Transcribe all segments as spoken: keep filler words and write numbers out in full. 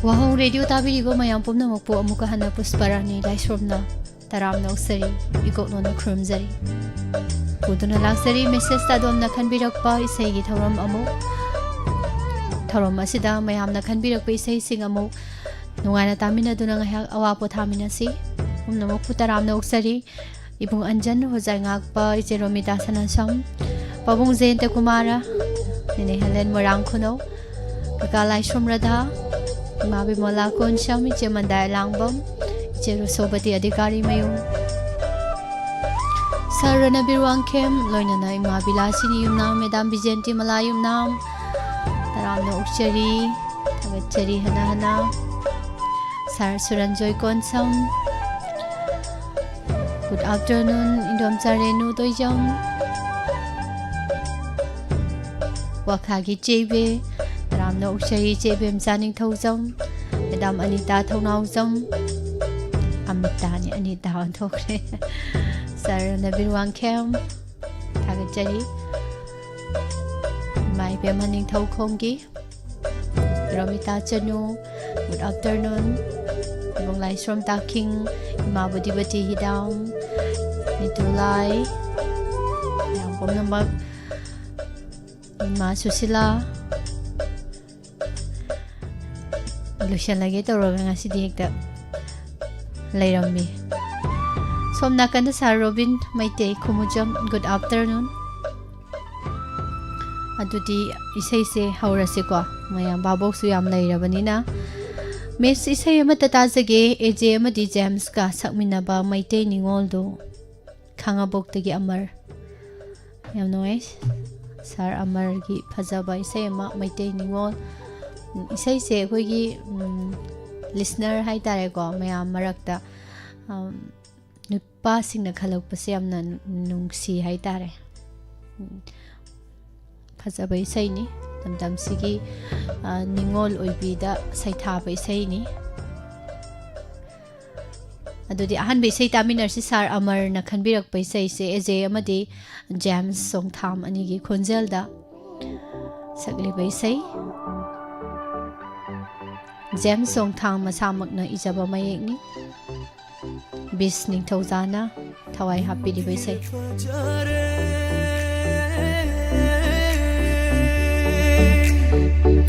ꯋꯥꯍꯧ radio ꯇꯥꯕꯤꯔꯤꯕ ꯃꯌꯥꯝ ꯄꯨꯝꯅꯃꯛꯄꯨ ꯑꯃꯨꯛꯀ ꯍꯟꯅ ꯄꯨꯁꯄꯔꯥꯅꯤ ꯂꯥꯏꯁ꯭ꯔꯣꯝꯅ ꯇꯔꯥꯝꯅ ꯑꯣꯛꯆꯔꯤ, ꯏꯀꯣꯛꯅꯣꯅ ꯈꯨꯔꯨꯝꯖꯔꯤ꯫ ꯄꯨꯗꯨꯅ ꯂꯥꯛꯆꯔꯤ ꯃꯦꯁꯦꯖꯇ ꯑꯗꯣꯝꯅ ꯈꯟꯕꯤꯔꯛꯄ ꯏꯁꯩꯒꯤ ꯊꯧꯔꯝ ꯑꯃꯨꯛ꯫ ꯊꯧꯔꯝ ꯑꯁꯤꯗ ꯃꯌꯥꯝꯅ ꯈꯟꯕꯤꯔꯛꯄ ꯏꯁꯩꯁꯤꯡ ꯑꯃꯨꯛ ꯅꯨꯡꯉꯥꯏꯅ ꯇꯥꯃꯤꯟꯅꯗꯨꯅ ꯉꯥꯏꯍꯥꯛ ꯑꯋꯥ ꯄꯣꯊꯥꯃꯤꯟꯅꯁꯤ꯫ ꯄꯨꯝꯅꯃꯛꯄꯨ ꯇꯔꯥꯝꯅ ꯑꯣꯛꯆꯔꯤ꯫ ꯏꯕꯨꯡ ꯑꯟꯖꯟ, ꯍꯣꯖꯥꯏ ꯉꯥꯛꯄ ꯏꯆꯦ ꯔꯣꯃꯤꯇꯥ ꯁꯅꯥꯁꯝ, ꯄꯥꯕꯨꯡ ꯖꯌꯟꯇ ꯀꯨꯃꯥꯔ, ꯅꯦꯅꯦ ꯍꯦꯂꯦꯟ ꯃꯣꯏꯔꯥꯡ ꯈꯨꯅꯧ, ꯀꯀꯥ ꯂꯥꯏꯁ꯭ꯔꯣꯝ ꯔꯙꯥ, ꯏꯃꯥ ꯕꯤꯃꯣꯂꯥ ꯀꯣꯟꯁꯝ, ꯏꯆꯦ ꯃꯟꯗꯥꯏ ꯂꯥꯡꯕꯝ, ꯏꯆꯦ ꯔꯣꯁꯣꯕꯇꯤ ꯑꯙꯤꯀꯥꯔꯤ ꯃꯌꯨꯝ, ꯁꯥꯔ ꯔꯅꯕꯤꯔ ꯋꯥꯡꯈꯦꯝ, ꯂꯣꯏꯅꯅ ꯏꯃꯥ ꯕꯤꯂꯥꯁꯤꯅꯤ ꯌꯨꯝꯅꯥꯝ, ꯃꯦꯗꯥꯝ ꯕꯤꯖꯦꯟꯇꯤ ꯃꯂꯥ ꯌꯨꯝꯅꯥꯝ, ꯇꯔꯥꯝꯅ ꯑꯣꯛꯆꯔꯤ, ꯊꯥꯒꯠꯆꯔꯤ ꯍꯟꯅ ꯍꯟꯅ꯫ ꯁꯥꯔ ꯁꯨꯔꯟꯖꯣꯏ ꯀꯣꯟꯁꯝ, good afternoon, ꯏꯟꯗꯣꯝꯆꯥ ꯔꯦꯅꯨ ꯇꯣꯏꯖꯝ, ꯋꯥꯈꯥꯒꯤ ꯆꯦꯕꯦ, ꯇꯔꯥꯝꯅ ꯑꯣꯛꯆꯔꯤ ꯆꯦꯕꯦꯝꯆꯥ ꯅꯤꯡꯊꯧꯖꯝ, ꯃꯦꯗꯥꯝ ꯑꯅꯤꯇꯥ ꯊꯧꯅꯥꯎꯖꯝ, ꯑꯃꯤꯇꯥꯅꯤ, ꯑꯅꯤꯇꯥ ꯑꯣꯟꯊꯣꯛꯈ꯭ꯔꯦ꯫ ꯁꯥꯔ ꯅꯕꯤꯔ ꯋꯥꯡꯈꯦꯝ, ꯊꯥꯒꯠꯆꯔꯤ꯫ ꯏꯃꯥ ꯏꯕꯦꯝꯃ ꯅꯤꯡꯊꯧꯈꯣꯡꯒꯤ, ꯔꯣꯃꯤꯇꯥ ꯆꯅꯨ, good afternoon꯫ ꯏꯕꯨꯡ ꯂꯥꯏꯁ꯭ꯔꯣꯝ ꯇꯥꯈꯤꯡ, ꯏꯃꯥ ꯕꯨꯙꯤꯕꯇꯤ ꯍꯤꯗꯥꯝ, ꯅꯤꯇꯨꯂꯥꯏ, ꯃꯌꯥꯝ ꯄꯨꯝꯅꯃꯛ, ꯏꯃꯥ ꯁꯨꯁꯤꯂꯥ꯫ ꯂꯣꯏꯁꯤꯜꯂꯒꯦ ꯇꯧꯔꯒ ꯉꯁꯤꯗꯤ ꯍꯦꯛꯇ ꯂꯩꯔꯝꯃꯤ꯫ ꯁꯣꯝ ꯅꯥꯀꯟꯗ ꯁꯥꯔ ꯔꯣꯕꯤꯟ ꯃꯩꯇꯩ ꯈꯨꯃꯨꯖꯝ, good afternoon꯫ ꯑꯗꯨꯗꯤ ꯏꯁꯩꯁꯦ ꯍꯧꯔꯁꯤꯀꯣ, ꯃꯌꯥꯝ ꯚꯥꯕꯣꯛꯁꯨ ꯌꯥꯝ ꯂꯩꯔꯕꯅꯤꯅ꯫ ꯃꯤꯁ, ꯏꯁꯩ ꯑꯃꯠꯇ ꯇꯥꯖꯒꯦ, ꯑꯦꯖꯦ ꯑꯃꯗꯤ ꯖꯦꯝꯁꯀ ꯁꯛꯃꯤꯟꯅꯕ ꯃꯩꯇꯩ ꯅꯤꯉꯣꯜꯗꯨ, ꯈꯥꯉꯕꯣꯛꯇꯒꯤ ꯑꯃꯔ꯫ ꯌꯥꯝ ꯅꯨꯡꯉꯥꯏ ꯁꯥꯔ ꯑꯃꯔꯒꯤ ꯐꯖꯕ ꯏꯁꯩ ꯑꯃ, ꯃꯩꯇꯩ ꯅꯤꯉꯣꯜ꯫ ꯎꯝ, ꯏꯁꯩꯁꯦ ꯑꯩꯈꯣꯏꯒꯤ, ꯎꯝ, ꯂꯤꯁꯅꯔ ꯍꯥꯏꯇꯥꯔꯦꯀꯣ, ꯃꯌꯥꯝ ꯃꯔꯛꯇ, ꯎꯝ, ꯅꯨꯄꯥꯁꯤꯡꯅ ꯈꯜꯂꯛꯄꯁꯦ ꯌꯥꯝꯅ ꯅꯨꯡꯁꯤ ꯍꯥꯏꯇꯥꯔꯦ꯫ ꯎꯝ, ꯐꯖꯕ ꯏꯁꯩꯅꯤ꯫ ꯂꯝꯗꯝꯁꯤꯒꯤ, ꯑ, ꯅꯤꯉꯣꯜ ꯑꯣꯏꯕꯤꯗ ꯁꯩꯊꯥꯕ ꯏꯁꯩꯅꯤ꯫ ꯑꯗꯨꯗꯤ ꯑꯍꯥꯟꯕ ꯏꯁꯩ ꯇꯥꯃꯤꯟꯅꯔꯁꯤ꯫ ꯁꯥꯔ ꯑꯃꯔꯅ ꯈꯟꯕꯤꯔꯛꯄ ꯏꯁꯩꯁꯦ ꯑꯦꯖꯦ ꯑꯃꯗꯤ ꯖꯦꯝꯁ ꯆꯣꯡꯊꯥꯝ ꯑꯅꯤꯒꯤ ꯈꯣꯟꯖꯦꯜꯗ ꯁꯛꯂꯤꯕ ꯏꯁꯩ꯫ ꯖꯦꯝꯁ ꯆꯣꯡꯊꯥꯡ ꯃꯁꯥꯃꯛꯅ ꯏꯖꯕ ꯃꯌꯦꯛꯅꯤ꯫ ꯕꯤꯁ ꯅꯤꯡꯊꯧꯖꯥꯅ ꯊꯋꯥꯏ ꯍꯥꯞꯄꯤꯔꯤꯕ ꯏꯁꯩ꯫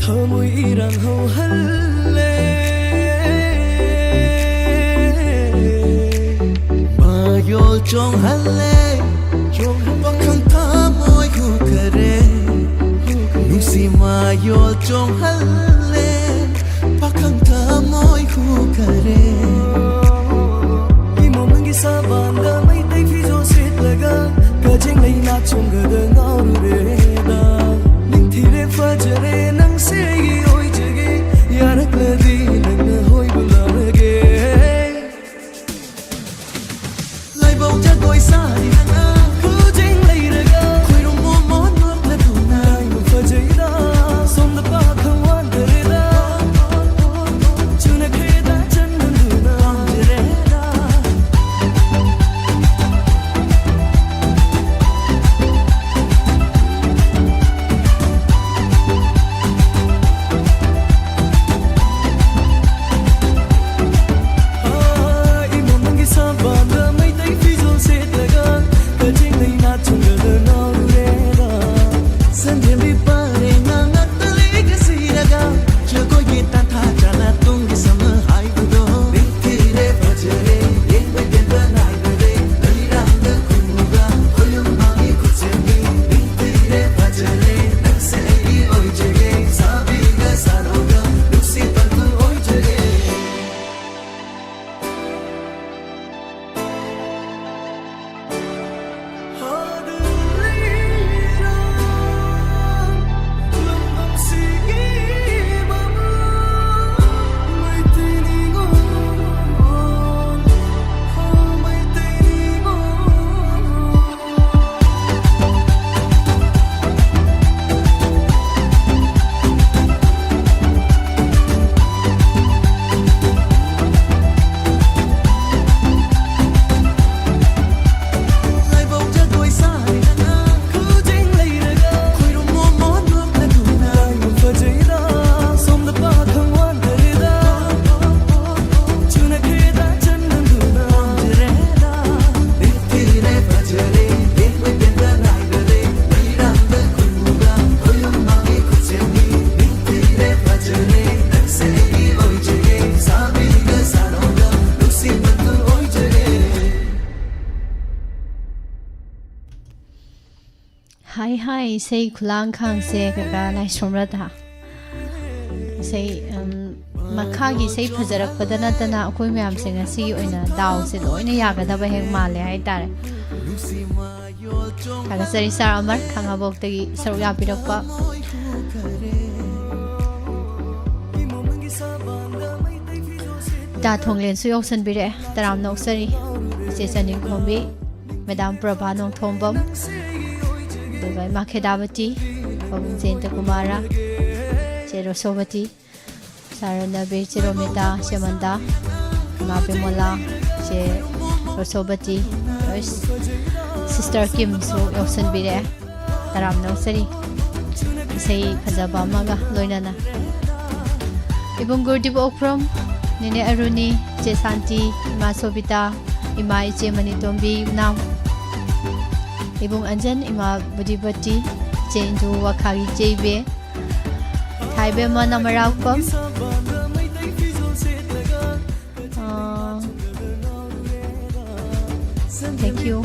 ꯊꯃꯣꯏ ꯏꯔꯥꯡ ꯍꯧꯍꯜꯂꯦ꯫ ꯃꯥꯌꯣꯜ ꯆꯣꯡꯍꯜꯂꯦ꯫ ꯄꯥꯈꯪ ꯊꯃꯣꯏ ꯍꯨꯈꯔꯦ꯫ ꯅꯨꯡꯁꯤ ꯃꯥꯌꯣꯜ ꯆꯣꯡꯍꯜꯂꯦ꯫ ꯄꯥꯈꯪ ꯊꯃꯣꯏ ꯍꯨꯈꯔꯦ꯫ ꯏꯃꯣꯝ ꯅꯪꯒꯤ ꯁꯥꯕꯥꯟꯗ ꯃꯩꯇꯩ ꯐꯤꯖꯣꯜ ꯁꯦꯠꯂꯒ ꯀꯖꯦꯡ ꯂꯩ ꯅꯥꯆꯣꯡꯒꯗ ꯉꯥꯎꯔꯨꯔꯦꯗ꯫ ꯅꯤꯡꯊꯤꯔꯦ ꯐꯖꯔꯦ ꯅꯪꯁꯦ ꯑꯩꯒꯤ ꯑꯣꯏꯖꯒꯦ꯫ ꯌꯥꯔꯛꯂꯗꯤ ꯅꯪꯅ ꯍꯣꯏꯕꯨ ꯂꯧꯔꯒꯦ꯫ ꯂꯥꯏꯕꯧ ꯖꯒꯣꯏ ꯁꯥꯔꯤ ꯅꯪꯅ ꯈꯨꯖꯦꯡ ꯂꯩꯔꯒ ꯈꯣꯏꯔꯨꯝ ꯃꯣꯃꯣꯟ ꯅꯣꯛꯂꯗꯨꯅ ꯂꯥꯏꯕꯨ ꯐꯖꯩꯗ꯫ ꯁꯣꯝꯗ ꯄꯥꯈꯪ ꯋꯥꯟꯊꯔꯦꯗ꯫ ꯆꯨꯅꯈ꯭ꯔꯦꯗ ꯆꯟꯗꯨꯅ ꯄꯥꯝꯖꯔꯦꯗ꯫ ꯍꯥꯏ, ꯏꯁꯩ ꯈꯨꯂꯥꯡ ꯈꯥꯡꯁꯦ ꯀꯀꯥ ꯂꯥꯏꯁ꯭ꯔꯝ ꯔꯥꯙꯥ꯫ ꯏꯁꯩ, ꯎꯝ, ꯃꯈꯥꯒꯤ ꯏꯁꯩ ꯐꯖꯔꯛꯄꯗ ꯅꯠꯇꯅ ꯑꯩꯈꯣꯏ ꯃꯌꯥꯝꯁꯦ ꯉꯁꯤꯒꯤ ꯑꯣꯏꯅ ꯗꯥꯎꯁꯦ ꯂꯣꯏꯅ ꯌꯥꯒꯗꯕ ꯍꯦꯛ ꯃꯥꯜꯂꯦ ꯍꯥꯏꯇꯥꯔꯦ꯫ ꯊꯥꯒꯠꯆꯔꯤ ꯁꯥꯔ ꯑꯃꯔ, ꯈꯥꯉꯕꯣꯛꯇꯒꯤ ꯁꯔꯨꯛ ꯌꯥꯕꯤꯔꯛꯄ꯫ ꯏꯇꯥ ꯊꯣꯡꯂꯦꯟꯁꯨ ꯌꯥꯎꯁꯟꯕꯤꯔꯛꯑꯦ, ꯇꯔꯥꯝꯅ ꯑꯣꯛꯆꯔꯤ꯫ ꯏꯆꯦ ꯆꯅꯤꯡꯈꯣꯝꯕꯤ, ꯃꯦꯗꯥꯝ ꯄ꯭ꯔꯚꯥ ꯅꯣꯡꯊꯣꯝꯕꯝ, ꯑꯗꯨꯒ ꯏꯃꯥ ꯈꯦꯗꯥꯕꯇꯤ, ꯄꯥꯕꯨꯡ ꯖꯌꯟꯇ ꯀꯨꯃꯥꯔ, ꯏꯆꯦ ꯔꯣꯁꯣꯕꯇꯤ, ꯁꯥꯔ ꯅꯕꯤꯔ, ꯏꯆꯦ ꯔꯣꯃꯤꯇꯥ, ꯏꯆꯦ ꯃꯟꯗꯥ, ꯏꯃꯥ ꯕꯤꯃꯣꯂꯥ, ꯏꯆꯦ ꯔꯣꯁꯣꯕꯇꯤ, ꯁꯤꯁꯇꯔ ꯀꯤꯝꯁꯨ ꯌꯥꯎꯁꯟꯕꯤꯔꯛꯑꯦ꯫ ꯇꯔꯥꯝꯅ ꯑꯣꯛꯆꯔꯤ꯫ ꯏꯁꯩ ꯐꯖꯕ ꯑꯃꯒ ꯂꯣꯏꯅꯅ꯫ ꯏꯕꯨꯡ ꯒꯨꯔꯗꯤꯞ ꯑꯣꯛꯐ꯭ꯔꯝ, ꯅꯦꯅꯦ ꯑꯔꯨꯅꯤ, ꯏꯆꯦ ꯁꯥꯟꯇꯤ, ꯏꯃꯥ ꯁꯣꯕꯤꯇꯥ, ꯏꯃꯥ ꯏꯆꯦ ꯃꯅꯤꯇꯣꯝꯕꯤ, ꯏꯅꯥꯎ ꯏꯕꯨꯡ ꯑꯟꯖꯟ, ꯏꯃꯥ ꯕꯨꯙꯤꯄꯇꯤ, ꯏꯆꯦ ꯏꯟꯗꯨ ꯋꯥꯈꯥꯒꯤ ꯏꯆꯦ ꯏꯕꯦ, ꯊꯥꯏꯕꯦꯝꯃ ꯅꯃꯔꯥꯛꯄꯝ, ꯑꯥ, thank you꯫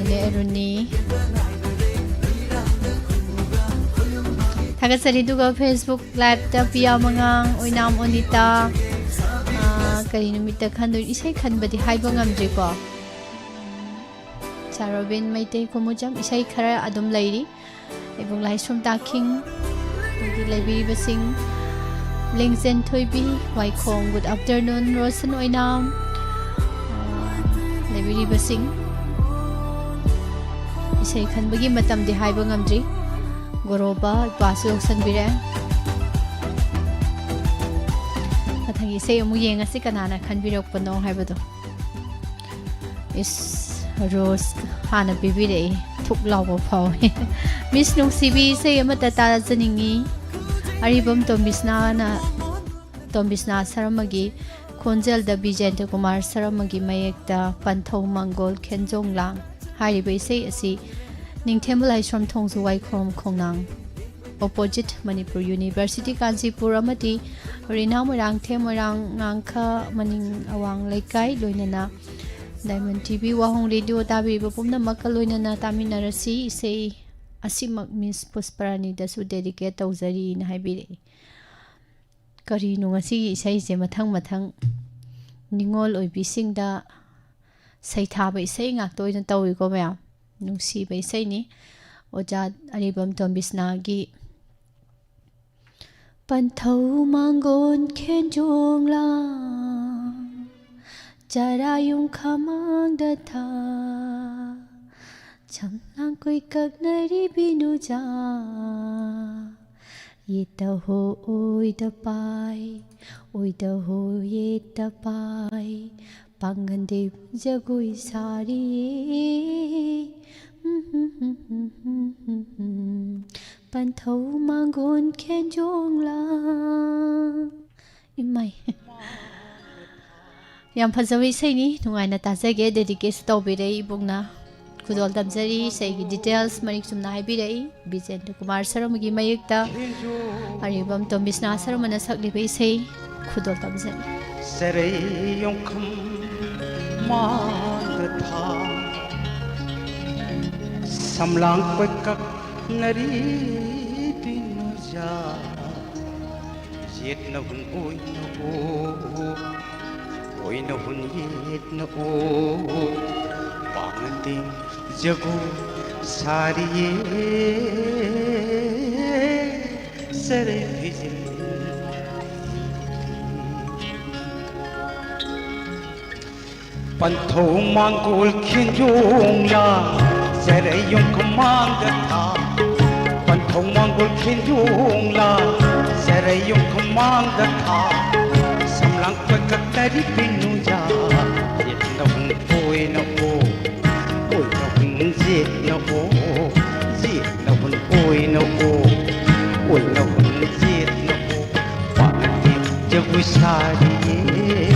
ꯅꯦꯅꯦ ꯑꯔꯨꯅꯤ꯫ ꯊꯥꯒꯠꯆꯔꯤ꯫ ꯑꯗꯨꯒ Facebook Live-ꯇ ꯄꯤꯌꯥ ꯃꯉꯥꯡ, ꯑꯣꯏꯅꯥꯝ ꯑꯣꯅꯤꯇꯥ, ꯑꯥ, ꯀꯔꯤ ꯅꯨꯃꯤꯠꯇ ꯈꯟꯗꯣꯏꯅꯣ? ꯏꯁꯩ ꯈꯟꯕꯗꯤ ꯍꯥꯏꯕ ꯉꯝꯗ꯭ꯔꯤꯀꯣ꯫ ꯁꯥꯔ ꯔꯣꯕꯤꯟ ꯃꯩꯇꯩ, ꯈꯨꯃꯨꯆꯝ, ꯏꯁꯩ ꯈꯔ ꯑꯗꯨꯝ ꯂꯩꯔꯤ꯫ ꯏꯕꯨꯡ ꯂꯥꯏꯁ꯭ꯔꯝ ꯇꯥꯈꯤꯡ, ꯑꯗꯒꯤ ꯂꯩꯕꯤꯔꯤꯕꯁꯤꯡ, ꯂꯦꯡꯖꯦꯟ ꯊꯣꯏꯕꯤ, ꯋꯥꯏꯈꯣꯡ, good afternoon, ꯔꯣꯁꯟ ꯑꯣꯏꯅꯥꯝ, ꯑꯥ, ꯂꯩꯕꯤꯔꯤꯕꯁꯤꯡ, ꯏꯁꯩ ꯈꯟꯕꯒꯤ ꯃꯇꯝꯗꯤ ꯍꯥꯏꯕ ꯉꯝꯗ꯭ꯔꯤ꯫ ꯒꯣꯔꯣꯕ ꯏꯄꯥꯁꯨ ꯌꯥꯎꯁꯟꯕꯤꯔꯦ꯫ ꯃꯊꯪꯒꯤ ꯏꯁꯩ ꯑꯃꯨꯛ ꯌꯦꯡꯉꯁꯤ ꯀꯅꯥꯅ ꯈꯟꯕꯤꯔꯛꯄꯅꯣ ꯍꯥꯏꯕꯗꯣ꯫ ꯏꯁ, ꯔꯣꯁ ꯍꯥꯟꯅ ꯄꯤꯕꯤꯔꯛꯏ, ꯊꯨꯛ ꯂꯥꯎꯕ ꯐꯥꯎꯏ꯫ ꯃꯤꯁ ꯅꯨꯡꯁꯤꯕꯤ, ꯏꯁꯩ ꯑꯃꯠꯇ ꯇꯥꯖꯅꯤꯡꯉꯤ꯫ ꯑꯔꯤꯕꯝ ꯇꯣꯝꯕꯤꯁꯅꯥꯅ, ꯇꯣꯝꯕꯤꯁꯅꯥ ꯁꯔꯃꯒꯤ ꯈꯣꯟꯖꯦꯜꯗ ꯕꯤꯖꯦꯟꯗ꯭ꯔ ꯀꯨꯃꯥꯔ ꯁꯔꯃꯒꯤ ꯃꯌꯦꯛꯇ ꯄꯟꯊꯧ ꯃꯪꯒꯣꯜ ꯈꯦꯟꯖꯣꯡ ꯂꯥꯡ ꯍꯥꯏꯔꯤꯕ ꯏꯁꯩ ꯑꯁꯤ ꯅꯤꯡꯊꯦꯝꯕ ꯂꯥꯏꯁ꯭ꯔꯝ ꯊꯣꯡꯖꯨ ꯋꯥꯏꯈꯣꯝ ꯈꯣꯡꯅꯥꯡ opposite Manipur University ꯀꯥꯟꯆꯤꯄꯨꯔ ꯑꯃꯗꯤ ꯔꯤꯅꯥ ꯃꯣꯏꯔꯥꯡꯊꯦꯝ ꯃꯣꯏꯔꯥꯡ ꯉꯥꯡꯈ ꯃꯅꯤꯡ ꯑꯋꯥꯡ ꯂꯩꯀꯥꯏ, ꯂꯣꯏꯅꯅ Diamond T V ꯋꯥꯍꯣꯡ ꯔꯦꯗꯤꯑꯣ ꯇꯥꯕꯤꯕ ꯄꯨꯝꯅꯃꯛꯀ ꯂꯣꯏꯅꯅ ꯇꯥꯃꯤꯟꯅꯔꯁꯤ꯫ ꯏꯁꯩ ꯑꯁꯤꯃꯛ ꯃꯤꯁ ꯄꯨꯁꯄꯔꯥꯅꯤꯗꯁꯨ dedicate ꯇꯧꯖꯔꯤꯅ ꯍꯥꯏꯕꯤꯔꯛꯏ꯫ ꯀꯔꯤꯅꯣ ꯉꯁꯤꯒꯤ ꯏꯁꯩꯁꯦ ꯃꯊꯪ ꯃꯊꯪ ꯅꯤꯉꯣꯜ ꯑꯣꯏꯕꯤꯁꯤꯡꯗ ꯁꯩꯊꯥꯕ ꯏꯁꯩ ꯉꯥꯛꯇ ꯑꯣꯏꯅ ꯇꯧꯏꯀꯣ ꯃꯌꯥꯝ? ꯅꯨꯡꯁꯤꯕ ꯏꯁꯩꯅꯤ꯫ ꯑꯣꯖꯥ ꯑꯔꯤꯕꯝ ꯇꯣꯝꯕꯤꯁꯅꯥꯒꯤ ꯄꯟꯊꯧ ꯃꯥꯡꯒꯣꯟ ꯈꯦꯟꯖꯣꯡ ꯂꯥꯡ, ꯆꯔꯥ ꯌꯨꯝꯈ ꯃꯥꯡꯗ ꯊꯥ, ꯁꯝꯂꯥꯡ ꯀꯣꯏꯀꯛꯅꯔꯤ ꯕꯤꯅꯨꯖꯥ꯫ ꯌꯦꯠꯇ ꯍꯣ ꯑꯣꯏꯗ ꯄꯥꯏ, ꯑꯣꯏꯗ ꯍꯣ ꯌꯦꯠꯇ ꯄꯥꯏ, ꯄꯥꯡꯒꯟꯗꯦꯕ ꯖꯒꯣꯏ ꯁꯥꯔꯤꯌꯦ꯫ ꯄꯟꯊꯧ ꯃꯥꯡꯒꯣꯟ ꯈꯦꯟꯖꯣꯡ ꯂꯥꯡ꯫ ꯏꯃꯥꯏ꯫ ꯌꯥꯝ ꯐꯖꯕ ꯏꯁꯩꯅꯤ, ꯅꯨꯡꯉꯥꯏꯅ ꯇꯥꯖꯒꯦ꯫ Dedicate ꯇꯧꯕꯤꯔꯛꯏ ꯏꯕꯨꯡꯅ꯫ ꯈꯨꯗꯣꯜ ꯇꯝꯖꯔꯤ꯫ ꯏꯁꯩꯒꯤ details ꯃꯔꯤꯛ ꯆꯨꯝꯅ ꯍꯥꯏꯕꯤꯔꯛꯏ ꯕꯤꯖꯦꯟꯗ꯭ꯔ ꯀꯨꯃꯥꯔ ꯁꯔꯃꯒꯤ ꯃꯌꯦꯛꯇ ꯑꯔꯤꯕꯝ ꯇꯣꯝꯕꯤꯁꯅꯥ ꯁꯔꯃꯅ ꯁꯛꯂꯤꯕ ꯏꯁꯩ꯫ ꯈꯨꯗꯣꯜ ꯇꯝꯖꯔꯤ꯫ ꯆꯔꯩ ꯌꯣꯡꯈꯝ ꯃꯥꯡꯗ ꯊꯥ, ꯁꯝꯂꯥꯡ ꯀꯣꯏꯀꯛꯅꯔꯤ ꯕꯤꯅꯨꯖꯥ꯫ ꯌꯦꯠꯅ ꯍꯨꯟ ꯑꯣꯏꯅ ꯑꯣ, ꯑꯣꯏꯅ ꯍꯨꯟ ꯌꯦꯠꯅ ꯑꯣ, ꯄꯥꯡꯒꯟꯗꯦꯕ ꯖꯒꯣꯏ ꯁꯥꯔꯤꯌꯦ꯫ ꯆꯔꯩ ꯐꯤꯖꯤꯜ ꯄꯟꯊꯧ ꯃꯥꯡꯒꯣꯜ ꯈꯦꯟꯖꯣꯡ ꯂꯥꯡ, ꯆꯔꯩ ꯌꯣꯡꯈꯝ ꯃꯥꯡꯗ ꯊꯥ꯫ ꯄꯟꯊꯧ ꯃꯥꯡꯒꯣꯜ ꯈꯦꯟꯖꯣꯡ ꯂꯥꯡ, ꯆꯔꯩ ꯌꯣꯡꯈꯝ ꯃꯥꯡꯗ ꯊꯥ꯫ ꯁꯝꯂꯥꯡ ꯀꯣꯏꯀꯛꯅꯔꯤ ꯕꯤꯅꯨꯖꯥ, ꯌꯦꯠꯅ ꯍꯨꯟ ꯑꯣꯏꯅ ꯑꯣ, ꯑꯣꯏꯅ ꯍꯨꯟ ꯌꯦꯠꯅ ꯑꯣ, ꯌꯦꯠꯅ ꯍꯨꯟ ꯑꯣꯏꯅ ꯑꯣ, ꯑꯣꯏꯅ ꯍꯨꯟ ꯌꯦꯠꯅ ꯑꯣ꯫ ꯄꯥꯡꯒꯟꯗꯦꯕ ꯖꯒꯣꯏ ꯁꯥꯔꯤꯌꯦ,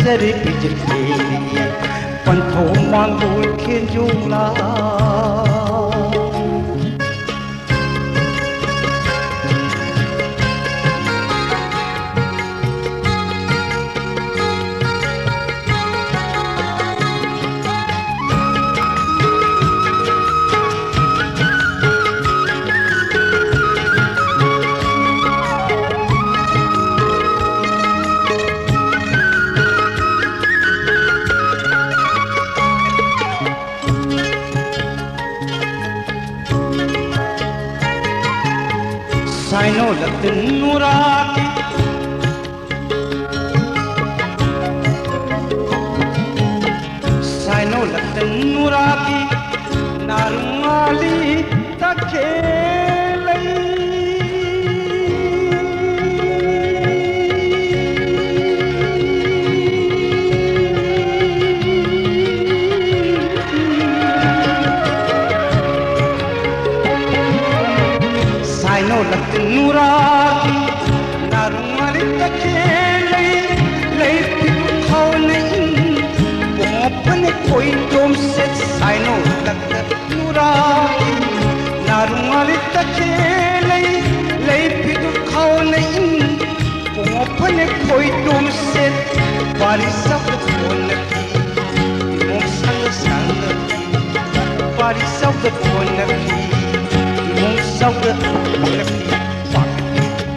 ꯆꯔꯩ ꯐꯤꯖꯤꯜ ꯐꯦꯔꯤꯌꯦ, ꯄꯟꯊꯧ ꯃꯥꯡꯒꯣꯜ ꯈꯦꯟꯖꯣꯡ ꯂꯥꯡ꯫ Saino latin nuraki, saino latin nuraki, narungali takelei. Saino latin nuraki, narungali takelei, lei pidu khauna in, pongopane koi tom set saino latin nuraki, narungali takelei, lei pidu khauna in, pongopane koi tom set, bari sabda kona ki, imong sangda sangda ki, bari sabda kona ki, imong sabda kona ki, pak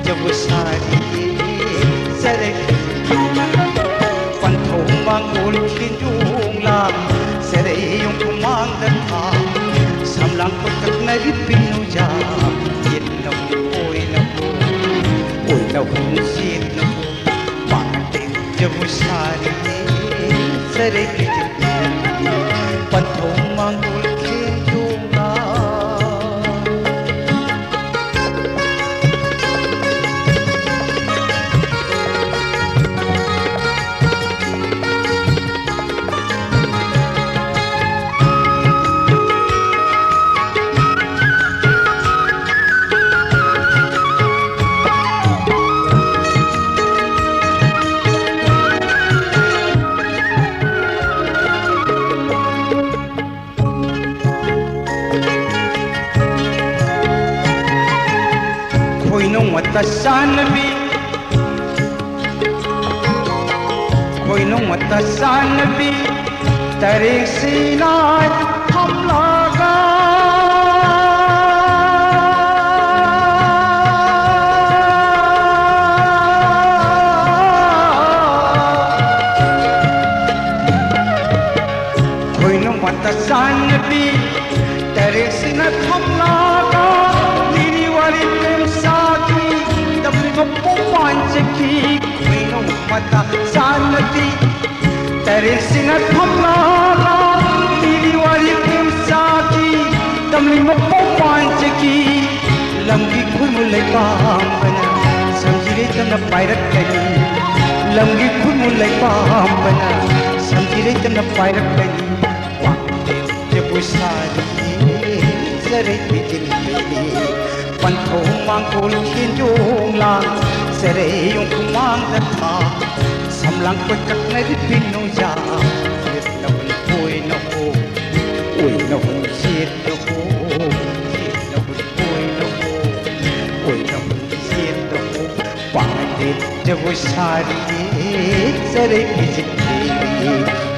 jabu sari, sere ki, pantho mangul kinjung lam, sere yung kumang da ka, samlang ko tak na ripinu ja, yet na ko, oi na ko, oi na ko, sit na ko, pak jabu sari, sere ki, pantho mangul kinjung lam. Khoinung mata sanabi, khoinung mata sanabi, tareng sinai hamlaga. Khoinung mata sanabi, tareng sinai hamlaga, nini wari pemsa ꯄꯣꯛꯄꯥꯟ ꯆꯠꯈꯤ ꯈꯣꯏꯅꯧ ꯃꯇꯥ ꯆꯥꯅꯗꯤ ꯇꯔꯦꯠꯁꯤꯡꯅ ꯊꯝꯂꯒ ꯂꯤꯔꯤ ꯋꯥꯔꯤ ꯄꯨꯝꯁꯥꯈꯤ꯫ ꯇꯝꯂꯤ ꯃꯄꯣꯛ ꯄꯥꯟꯖꯈꯤ ꯂꯝꯒꯤ ꯈꯨꯟꯃꯨ ꯂꯩꯄꯥꯝꯕꯅ ꯁꯝꯖꯤꯔꯩꯇꯅ ꯄꯥꯏꯔꯛꯀꯅꯤ꯫ ꯂꯝꯒꯤ ꯈꯨꯟꯃꯨ ꯂꯩꯄꯥꯝꯕꯅ ꯁꯝꯖꯤꯔꯩꯇꯅ ꯄꯥꯏꯔꯛꯀꯅꯤ꯫ ꯋꯥꯡꯂꯦꯟ ꯖꯒꯣꯏ ꯁꯥꯔꯤ ꯆꯔꯩ ꯐꯤꯖꯤꯟꯕꯤ ꯄꯟꯊꯧ ꯃꯥꯡꯒꯣꯜ ꯈꯦꯟꯖꯣꯡ ꯂꯥꯡ ꯆꯔꯩ ꯌꯣꯡ ꯈꯨꯃꯥꯡꯗ ꯊꯥ ꯁꯝꯂꯥꯡ ꯀꯣꯏꯀꯛꯅꯔꯤ ꯄꯤꯅꯨꯖꯥ ꯌꯦꯠꯅ ꯍꯨꯟ ꯑꯣꯏꯅ ꯍꯣ ꯑꯣꯏꯅ ꯍꯨꯟ ꯌꯦꯠꯅ ꯍꯣ ꯌꯦꯠꯅ ꯍꯨꯟ ꯑꯣꯏꯅ ꯍꯣ ꯑꯣꯏꯅ ꯍꯨꯟ ꯌꯦꯠꯅ ꯍꯣ ꯄꯥꯡꯒꯜ ꯖꯒꯣꯏ ꯁꯥꯔꯤꯌꯦ ꯆꯔꯩ ꯐꯤꯖꯤꯟꯕꯤ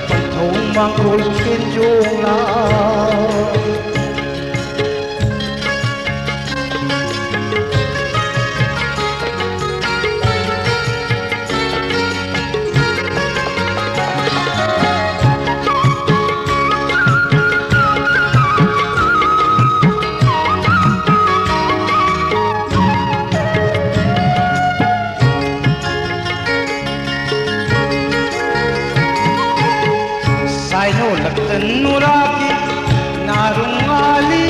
ꯄꯟꯊꯧ ꯃꯥꯡꯒꯣꯜ ꯈꯦꯟꯖꯣꯡ ꯂꯥꯡ꯫ ꯁꯥꯏꯅꯣꯂꯛꯇ ꯅꯨꯔꯥꯒꯤ ꯅꯥꯔꯨꯡ ꯉꯥꯂꯤ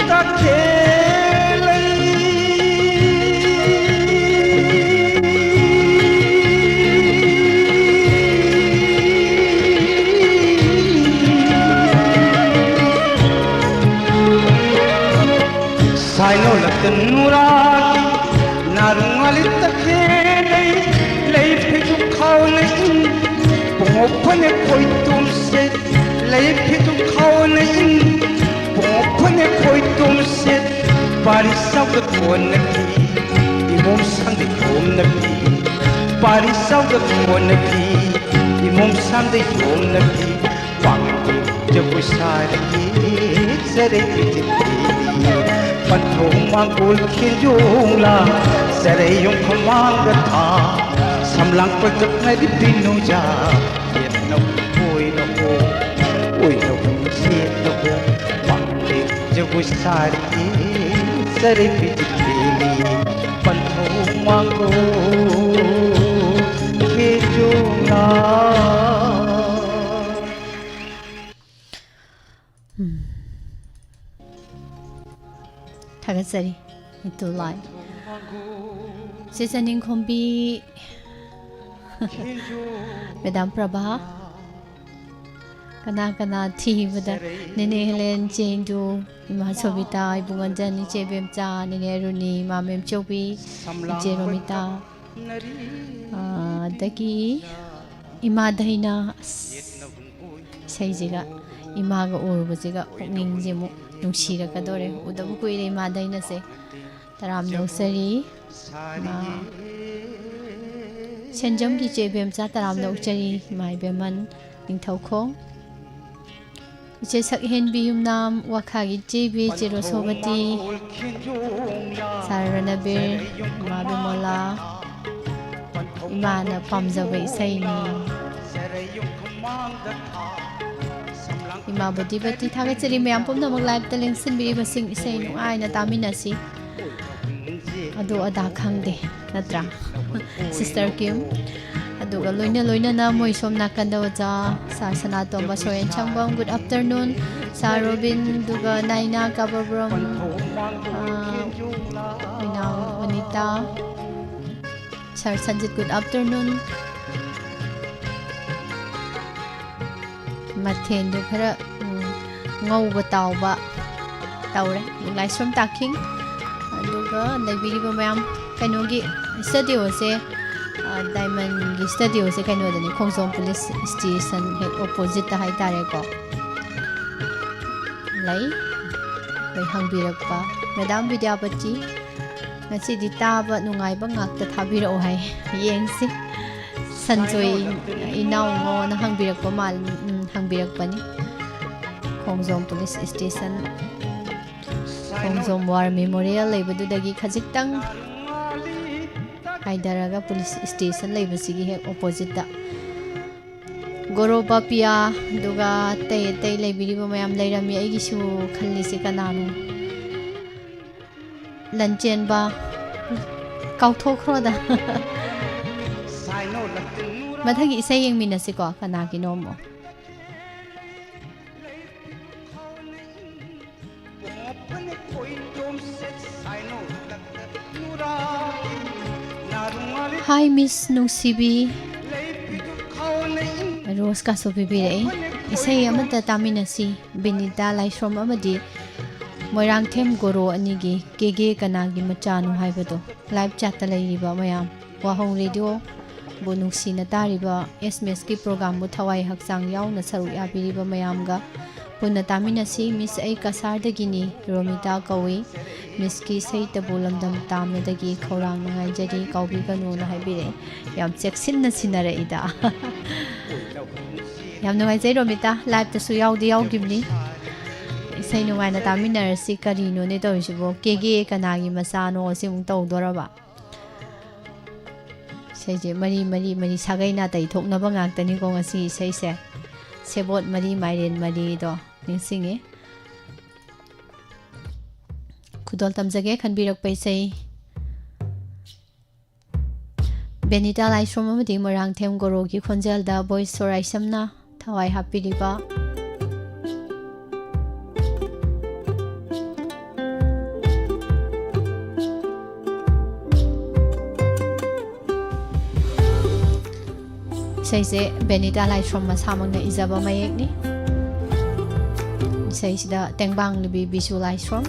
ꯇꯈꯦꯜꯂꯩ꯫ ꯁꯥꯏꯅꯣꯂꯛꯇ ꯅꯨꯔꯥꯒꯤ ꯅꯥꯔꯨꯡ ꯉꯥꯂꯤ ꯇꯈꯦꯜꯂꯩ꯫ ꯂꯩ ꯐꯤꯖꯨ ꯈꯥꯎꯅ ꯏꯪ ꯄꯨꯡꯉꯣꯛ ꯐꯅꯦꯛ ꯈꯣꯏꯇꯣꯝ ꯁꯦꯠ꯫ ꯂꯩ ꯐꯤꯖꯨ ꯈꯥꯎꯅ ꯏꯪ ꯄꯨꯡꯉꯣꯛ ꯐꯅꯦꯛ ꯈꯣꯏꯇꯣꯝ ꯁꯦꯠ꯫ ꯄꯥꯔꯤ ꯆꯥꯎꯗ ꯀꯣꯟꯅ ꯐꯤ ꯏꯃꯣꯝ ꯁꯥꯡꯗ ꯌꯣꯝꯅ ꯐꯤ꯫ ꯄꯥꯔꯤ ꯆꯥꯎꯗ ꯀꯣꯟꯅ ꯐꯤ ꯏꯃꯣꯝ ꯁꯥꯡꯗ ꯌꯣꯝꯅ ꯐꯤ꯫ ꯄꯥꯡꯒꯜ ꯖꯒꯣꯏ ꯁꯥꯔꯤꯌꯦ ꯆꯔꯩ ꯐꯤꯖꯤꯟꯕꯤ ꯄꯟꯊꯧ ꯃꯥꯡꯒꯣꯜ ꯈꯦꯟꯖꯣꯡ ꯂꯥꯡ ꯆꯔꯩ ꯌꯣꯡ ꯈꯨꯃꯥꯡꯗ ꯊꯥ ꯁꯝꯂꯥꯡ ꯀꯣꯏꯀꯛꯅꯔꯤ ꯄꯤꯅꯨꯖꯥ ꯌꯦꯠꯅ ꯑꯣꯏꯅ ꯍꯣ ꯑꯣꯏꯅ ꯍꯣ ꯌꯦꯠꯅ ꯍꯣ ꯄꯥꯡꯒꯜ ꯖꯒꯣꯏ ꯁꯥꯔꯤꯌꯦ ꯆꯔꯩ ꯐꯤꯖꯤꯟꯕꯤ ꯄꯟꯊꯧ ꯃꯥꯡ ꯎꯝ꯫ ꯊꯥꯒꯠꯆꯔꯤ, ꯏꯇꯨ ꯂꯥꯏ꯫ ꯆꯦ ꯆꯅꯤꯡꯈꯣꯝꯕꯤ, ꯃꯦꯗꯥꯝ ꯄ꯭ꯔꯚꯥ, ꯀꯅꯥ ꯀꯅꯥ ꯊꯤꯕꯗ, ꯅꯦꯅꯦ ꯍꯦꯂꯦꯟ, ꯆꯦ ꯏꯟꯗꯨ, ꯏꯃꯥ ꯁꯣꯕꯤꯇꯥ, ꯏꯕꯨꯡ ꯑꯟꯖꯟ, ꯏꯆꯦ ꯕꯦꯝꯆꯥ, ꯅꯦꯅꯦ ꯑꯔꯨꯅꯤ, ꯏꯃꯥ ꯃꯦꯝꯆꯧꯕꯤ, ꯏꯆꯦ ꯔꯣꯃꯤꯇꯥ, ꯑꯥ, ꯑꯗꯒꯤ ꯏꯃꯥ ꯗꯩꯅ꯫ ꯑꯁ, ꯏꯁꯩꯁꯤꯒ, ꯏꯃꯥꯒ ꯎꯔꯨꯕꯁꯤꯒ ꯄꯨꯛꯅꯤꯡꯁꯦ ꯑꯃꯨꯛ ꯅꯨꯡꯁꯤꯔꯛꯀꯗꯣꯔꯦ꯫ ꯎꯗꯕ ꯀꯨꯏꯔꯦ ꯏꯃꯥ ꯗꯩꯅꯁꯦ꯫ ꯇꯔꯥꯝꯅ ꯑꯣꯛꯆꯔꯤ꯫ ꯏꯃꯥ ꯁꯦꯟꯖꯝꯒꯤ ꯏꯆꯦ ꯏꯕꯦꯝꯆꯥ ꯇꯔꯥꯝꯅ ꯑꯣꯛꯆꯔꯤ꯫ ꯏꯃꯥ ꯏꯕꯦꯝꯃꯟ ꯅꯤꯡꯊꯧꯈꯣꯡ꯫ ꯏꯆꯦ ꯁꯛꯍꯦꯟꯕꯤ ꯌꯨꯝꯅꯥꯝ, ꯋꯥꯈꯥꯒꯤ ꯏꯆꯦ ꯏꯕꯤ, ꯏꯆꯦ ꯔꯣꯁꯣꯕꯇꯤ, ꯁꯥꯔ ꯔꯅꯕꯤꯔ, ꯏꯃꯥ ꯕꯤꯃꯣꯂꯥ, ꯏꯃꯥꯅ ꯄꯥꯝꯖꯕ ꯏꯁꯩꯅꯤ꯫ ꯏꯃꯥ ꯕꯣꯗꯤꯕꯇꯤ ꯊꯥꯒꯠꯆꯔꯤ꯫ ꯃꯌꯥꯝ ꯄꯨꯝꯅꯃꯛ live ꯇ ꯂꯦꯡꯁꯤꯟꯕꯤꯔꯤꯕꯁꯤꯡ, ꯏꯁꯩ ꯅꯨꯡꯉꯥꯏꯅ ꯇꯥꯃꯤꯟꯅꯁꯤ꯫ ꯑꯗꯨ ꯑꯗꯥ ꯈꯪꯗꯦ, ꯅꯠꯇ꯭ꯔꯥ? ꯁꯤꯁꯇꯔ ꯀꯤꯝ, ꯑꯗꯨꯒ ꯂꯣꯏꯅ ꯂꯣꯏꯅꯅ ꯃꯣꯏ ꯁꯣꯝ ꯅꯥꯀꯟꯗ ꯑꯣꯖꯥ ꯁꯥꯔ ꯁꯅꯥꯇꯣꯝꯕ ꯁꯣꯔꯦꯟ ꯁꯪꯕꯝ, good afternoon꯫ ꯁꯥꯔ ꯔꯣꯕꯤꯟ, ꯑꯗꯨꯒ ꯅꯥꯏꯅꯥ ꯀꯥꯕꯕ꯭ꯔꯝ, ꯑꯥ, ꯃꯤꯅꯥꯎ ꯋꯅꯤꯇꯥ, ꯁꯥꯔ ꯁꯟꯖꯤꯠ, good afternoon꯫ ꯃꯊꯦꯜꯗꯣ ꯈꯔ, ꯎꯝ, ꯉꯧꯕ ꯇꯥꯎꯕ ꯇꯧꯔꯦ꯫ ꯂꯥꯏꯁ꯭ꯔꯝ ꯇꯥꯈꯤꯡ, ꯑꯗꯨꯒ ꯂꯩꯕꯤꯔꯤꯕ ꯃꯌꯥꯝ, ꯀꯩꯅꯣꯒꯤ studio ꯁꯦ, ꯑ, diamond ꯒꯤ studio ꯁꯦ ꯀꯩꯅꯣꯗꯅꯤ, ꯈꯣꯡꯖꯣꯝ police station ꯍꯦꯛ opposite ꯇ ꯍꯥꯏꯇꯥꯔꯦꯀꯣ꯫ ꯂꯩ꯫ ꯑꯩꯈꯣꯏ ꯍꯪꯕꯤꯔꯛꯄ ꯃꯦꯗꯥꯝ ꯕꯤꯗ꯭ꯌꯥꯄꯇꯤ, ꯉꯁꯤꯗꯤ ꯇꯥꯕ ꯅꯨꯡꯉꯥꯏꯕ ꯉꯥꯛꯇ ꯊꯥꯕꯤꯔꯛꯑꯣ ꯍꯥꯏ꯫ ꯌꯦꯡꯁꯤ꯫ ꯁꯟꯖꯣꯏ ꯏꯅꯥꯎꯉꯣꯅ ꯍꯪꯕꯤꯔꯛꯄ ꯃꯥꯜ-, ꯎꯝ, ꯍꯪꯕꯤꯔꯛꯄꯅꯤ꯫ ꯈꯣꯡꯖꯣꯝ police station, ꯈꯣꯡꯖꯣꯝ war memorial ꯂꯩꯕꯗꯨꯗꯒꯤ ꯈꯖꯤꯛꯇꯪ ꯍꯥꯏꯊꯔꯒ police station ꯂꯩꯕꯁꯤꯒꯤ ꯍꯦꯛ opposite ꯇ꯫ ꯒꯣꯔꯣꯕ ꯄꯤꯌꯥ, ꯑꯗꯨꯒ ꯑꯇꯩ ꯑꯇꯩ ꯂꯩꯕꯤꯔꯤꯕ ꯃꯌꯥꯝ ꯂꯩꯔꯝꯃꯤ꯫ ꯑꯩꯒꯤꯁꯨ ꯈꯜꯂꯤꯁꯦ ꯀꯅꯥꯅꯣ? ꯂꯟꯆꯦꯟꯕ꯫ ꯀꯥꯎꯊꯣꯛꯈ꯭ꯔꯣꯗ꯫ ꯃꯊꯪꯒꯤ ꯏꯁꯩ ꯌꯦꯡꯃꯤꯟꯅꯁꯤꯀꯣ, ꯀꯅꯥꯒꯤꯅꯣ ꯑꯃꯨꯛ꯫ Hi, Miss ꯅꯨꯡꯁꯤꯕꯤ꯫ ꯔꯣꯁꯀꯁꯨ ꯄꯤꯕꯤꯔꯛꯏ꯫ ꯏꯁꯩ ꯑꯃꯠꯇ ꯇꯥꯃꯤꯟꯅꯁꯤ꯫ ꯕꯤꯅꯤꯇꯥ ꯂꯥꯏꯁ꯭ꯔꯣꯝ ꯑꯃꯗꯤ ꯃꯣꯏꯔꯥꯡꯊꯦꯝ ꯒꯣꯔꯣ ꯑꯅꯤꯒꯤ ꯀꯦꯒꯦ ꯀꯅꯥꯒꯤ ꯃꯆꯥꯅꯣ ꯍꯥꯏꯕꯗꯣ꯫ Live chatꯇ ꯂꯩꯔꯤꯕ ꯃꯌꯥꯝ, ꯋꯥꯍꯧ ꯔꯦꯗꯤꯑꯣꯕꯨ ꯅꯨꯡꯁꯤꯅ ꯇꯥꯔꯤꯕ, ꯑꯦꯁ ꯑꯦꯝ ꯑꯦꯁꯀꯤ programꯕꯨ ꯊꯋꯥꯏ ꯍꯛꯆꯥꯡ ꯌꯥꯎꯅ ꯁꯔꯨꯛ ꯌꯥꯕꯤꯔꯤꯕ ꯃꯌꯥꯝꯒ ꯄꯨꯟꯅ ꯇꯥꯃꯤꯟꯅꯁꯤ꯫ Miss ꯑꯩ ꯀꯁꯥꯔꯗꯒꯤꯅꯤ, ꯔꯣꯃꯤꯇꯥ ꯀꯧꯏ꯫ Missꯀꯤ ꯏꯁꯩꯇꯕꯨ ꯂꯝꯗꯝ ꯇꯥꯝꯅꯗꯒꯤ ꯈꯧꯔꯥꯡꯅ ꯉꯥꯏꯖꯔꯤ, ꯀꯥꯎꯕꯤꯒꯅꯨꯅ ꯍꯥꯏꯕꯤꯔꯛꯑꯦ꯫ ꯌꯥꯝ ꯆꯦꯛꯁꯤꯟꯅ ꯁꯤꯟꯅꯔꯛꯏꯗ꯫ ꯌꯥꯝ ꯅꯨꯡꯉꯥꯏꯖꯩ ꯔꯣꯃꯤꯇꯥ, liveꯇꯁꯨ ꯌꯥꯎꯗꯤ ꯌꯥꯎꯈꯤꯕꯅꯤ꯫ ꯏꯁꯩ ꯅꯨꯡꯉꯥꯏꯅ ꯇꯥꯃꯤꯟꯅꯔꯁꯤ꯫ ꯀꯔꯤꯅꯣꯅꯦ ꯇꯧꯔꯤꯁꯤꯕꯣ? ꯀꯦꯒꯦ ꯀꯅꯥꯒꯤ ꯃꯆꯥꯅꯣ? ꯑꯁꯤ ꯑꯃꯨꯛ ꯇꯧꯗꯣꯔꯕ? ꯏꯁꯩꯁꯦ ꯃꯔꯤ, ꯃꯔꯤ, ꯃꯔꯤ, ꯁꯥꯒꯩ ꯅꯥꯇꯩ ꯊꯣꯛꯅꯕ ꯉꯥꯛꯇꯅꯤꯀꯣ ꯉꯁꯤ ꯏꯁꯩꯁꯦ꯫ ꯁꯦꯕꯣꯠ ꯃꯔꯤ, ꯃꯥꯏꯔꯦꯟ ꯃꯔꯤꯗꯣ ꯅꯤꯡꯁꯤꯡꯉꯤ꯫ ꯈꯨꯗꯣꯜ ꯇꯝꯖꯒꯦ ꯈꯟꯕꯤꯔꯛꯄ ꯏꯁꯩ꯫ ꯕꯦꯅꯤꯇꯥ ꯂꯥꯏꯁ꯭ꯔꯣꯝ ꯑꯃꯗꯤ ꯃꯣꯏꯔꯥꯡꯊꯦꯝ ꯒꯣꯔꯣꯒꯤ ꯈꯣꯟꯖꯦꯜꯗ voice ꯁꯣꯔꯥꯏꯁꯝꯅ ꯊꯋꯥꯏ ꯍꯥꯞꯄꯤꯔꯤꯕ꯫ ꯏꯁꯩꯁꯦ ꯕꯦꯅꯤꯇꯥ ꯂꯥꯏꯁ꯭ꯔꯣꯝ ꯃꯁꯥꯃꯛꯅ ꯏꯖꯕ ꯃꯌꯦꯛꯅꯤ꯫ ꯏꯁꯩꯁꯤꯗ ꯇꯦꯡꯕꯥꯡ ꯂꯨꯕꯤ ꯕꯤꯁꯨ ꯂꯥꯏꯁ꯭ꯔꯣꯝ꯫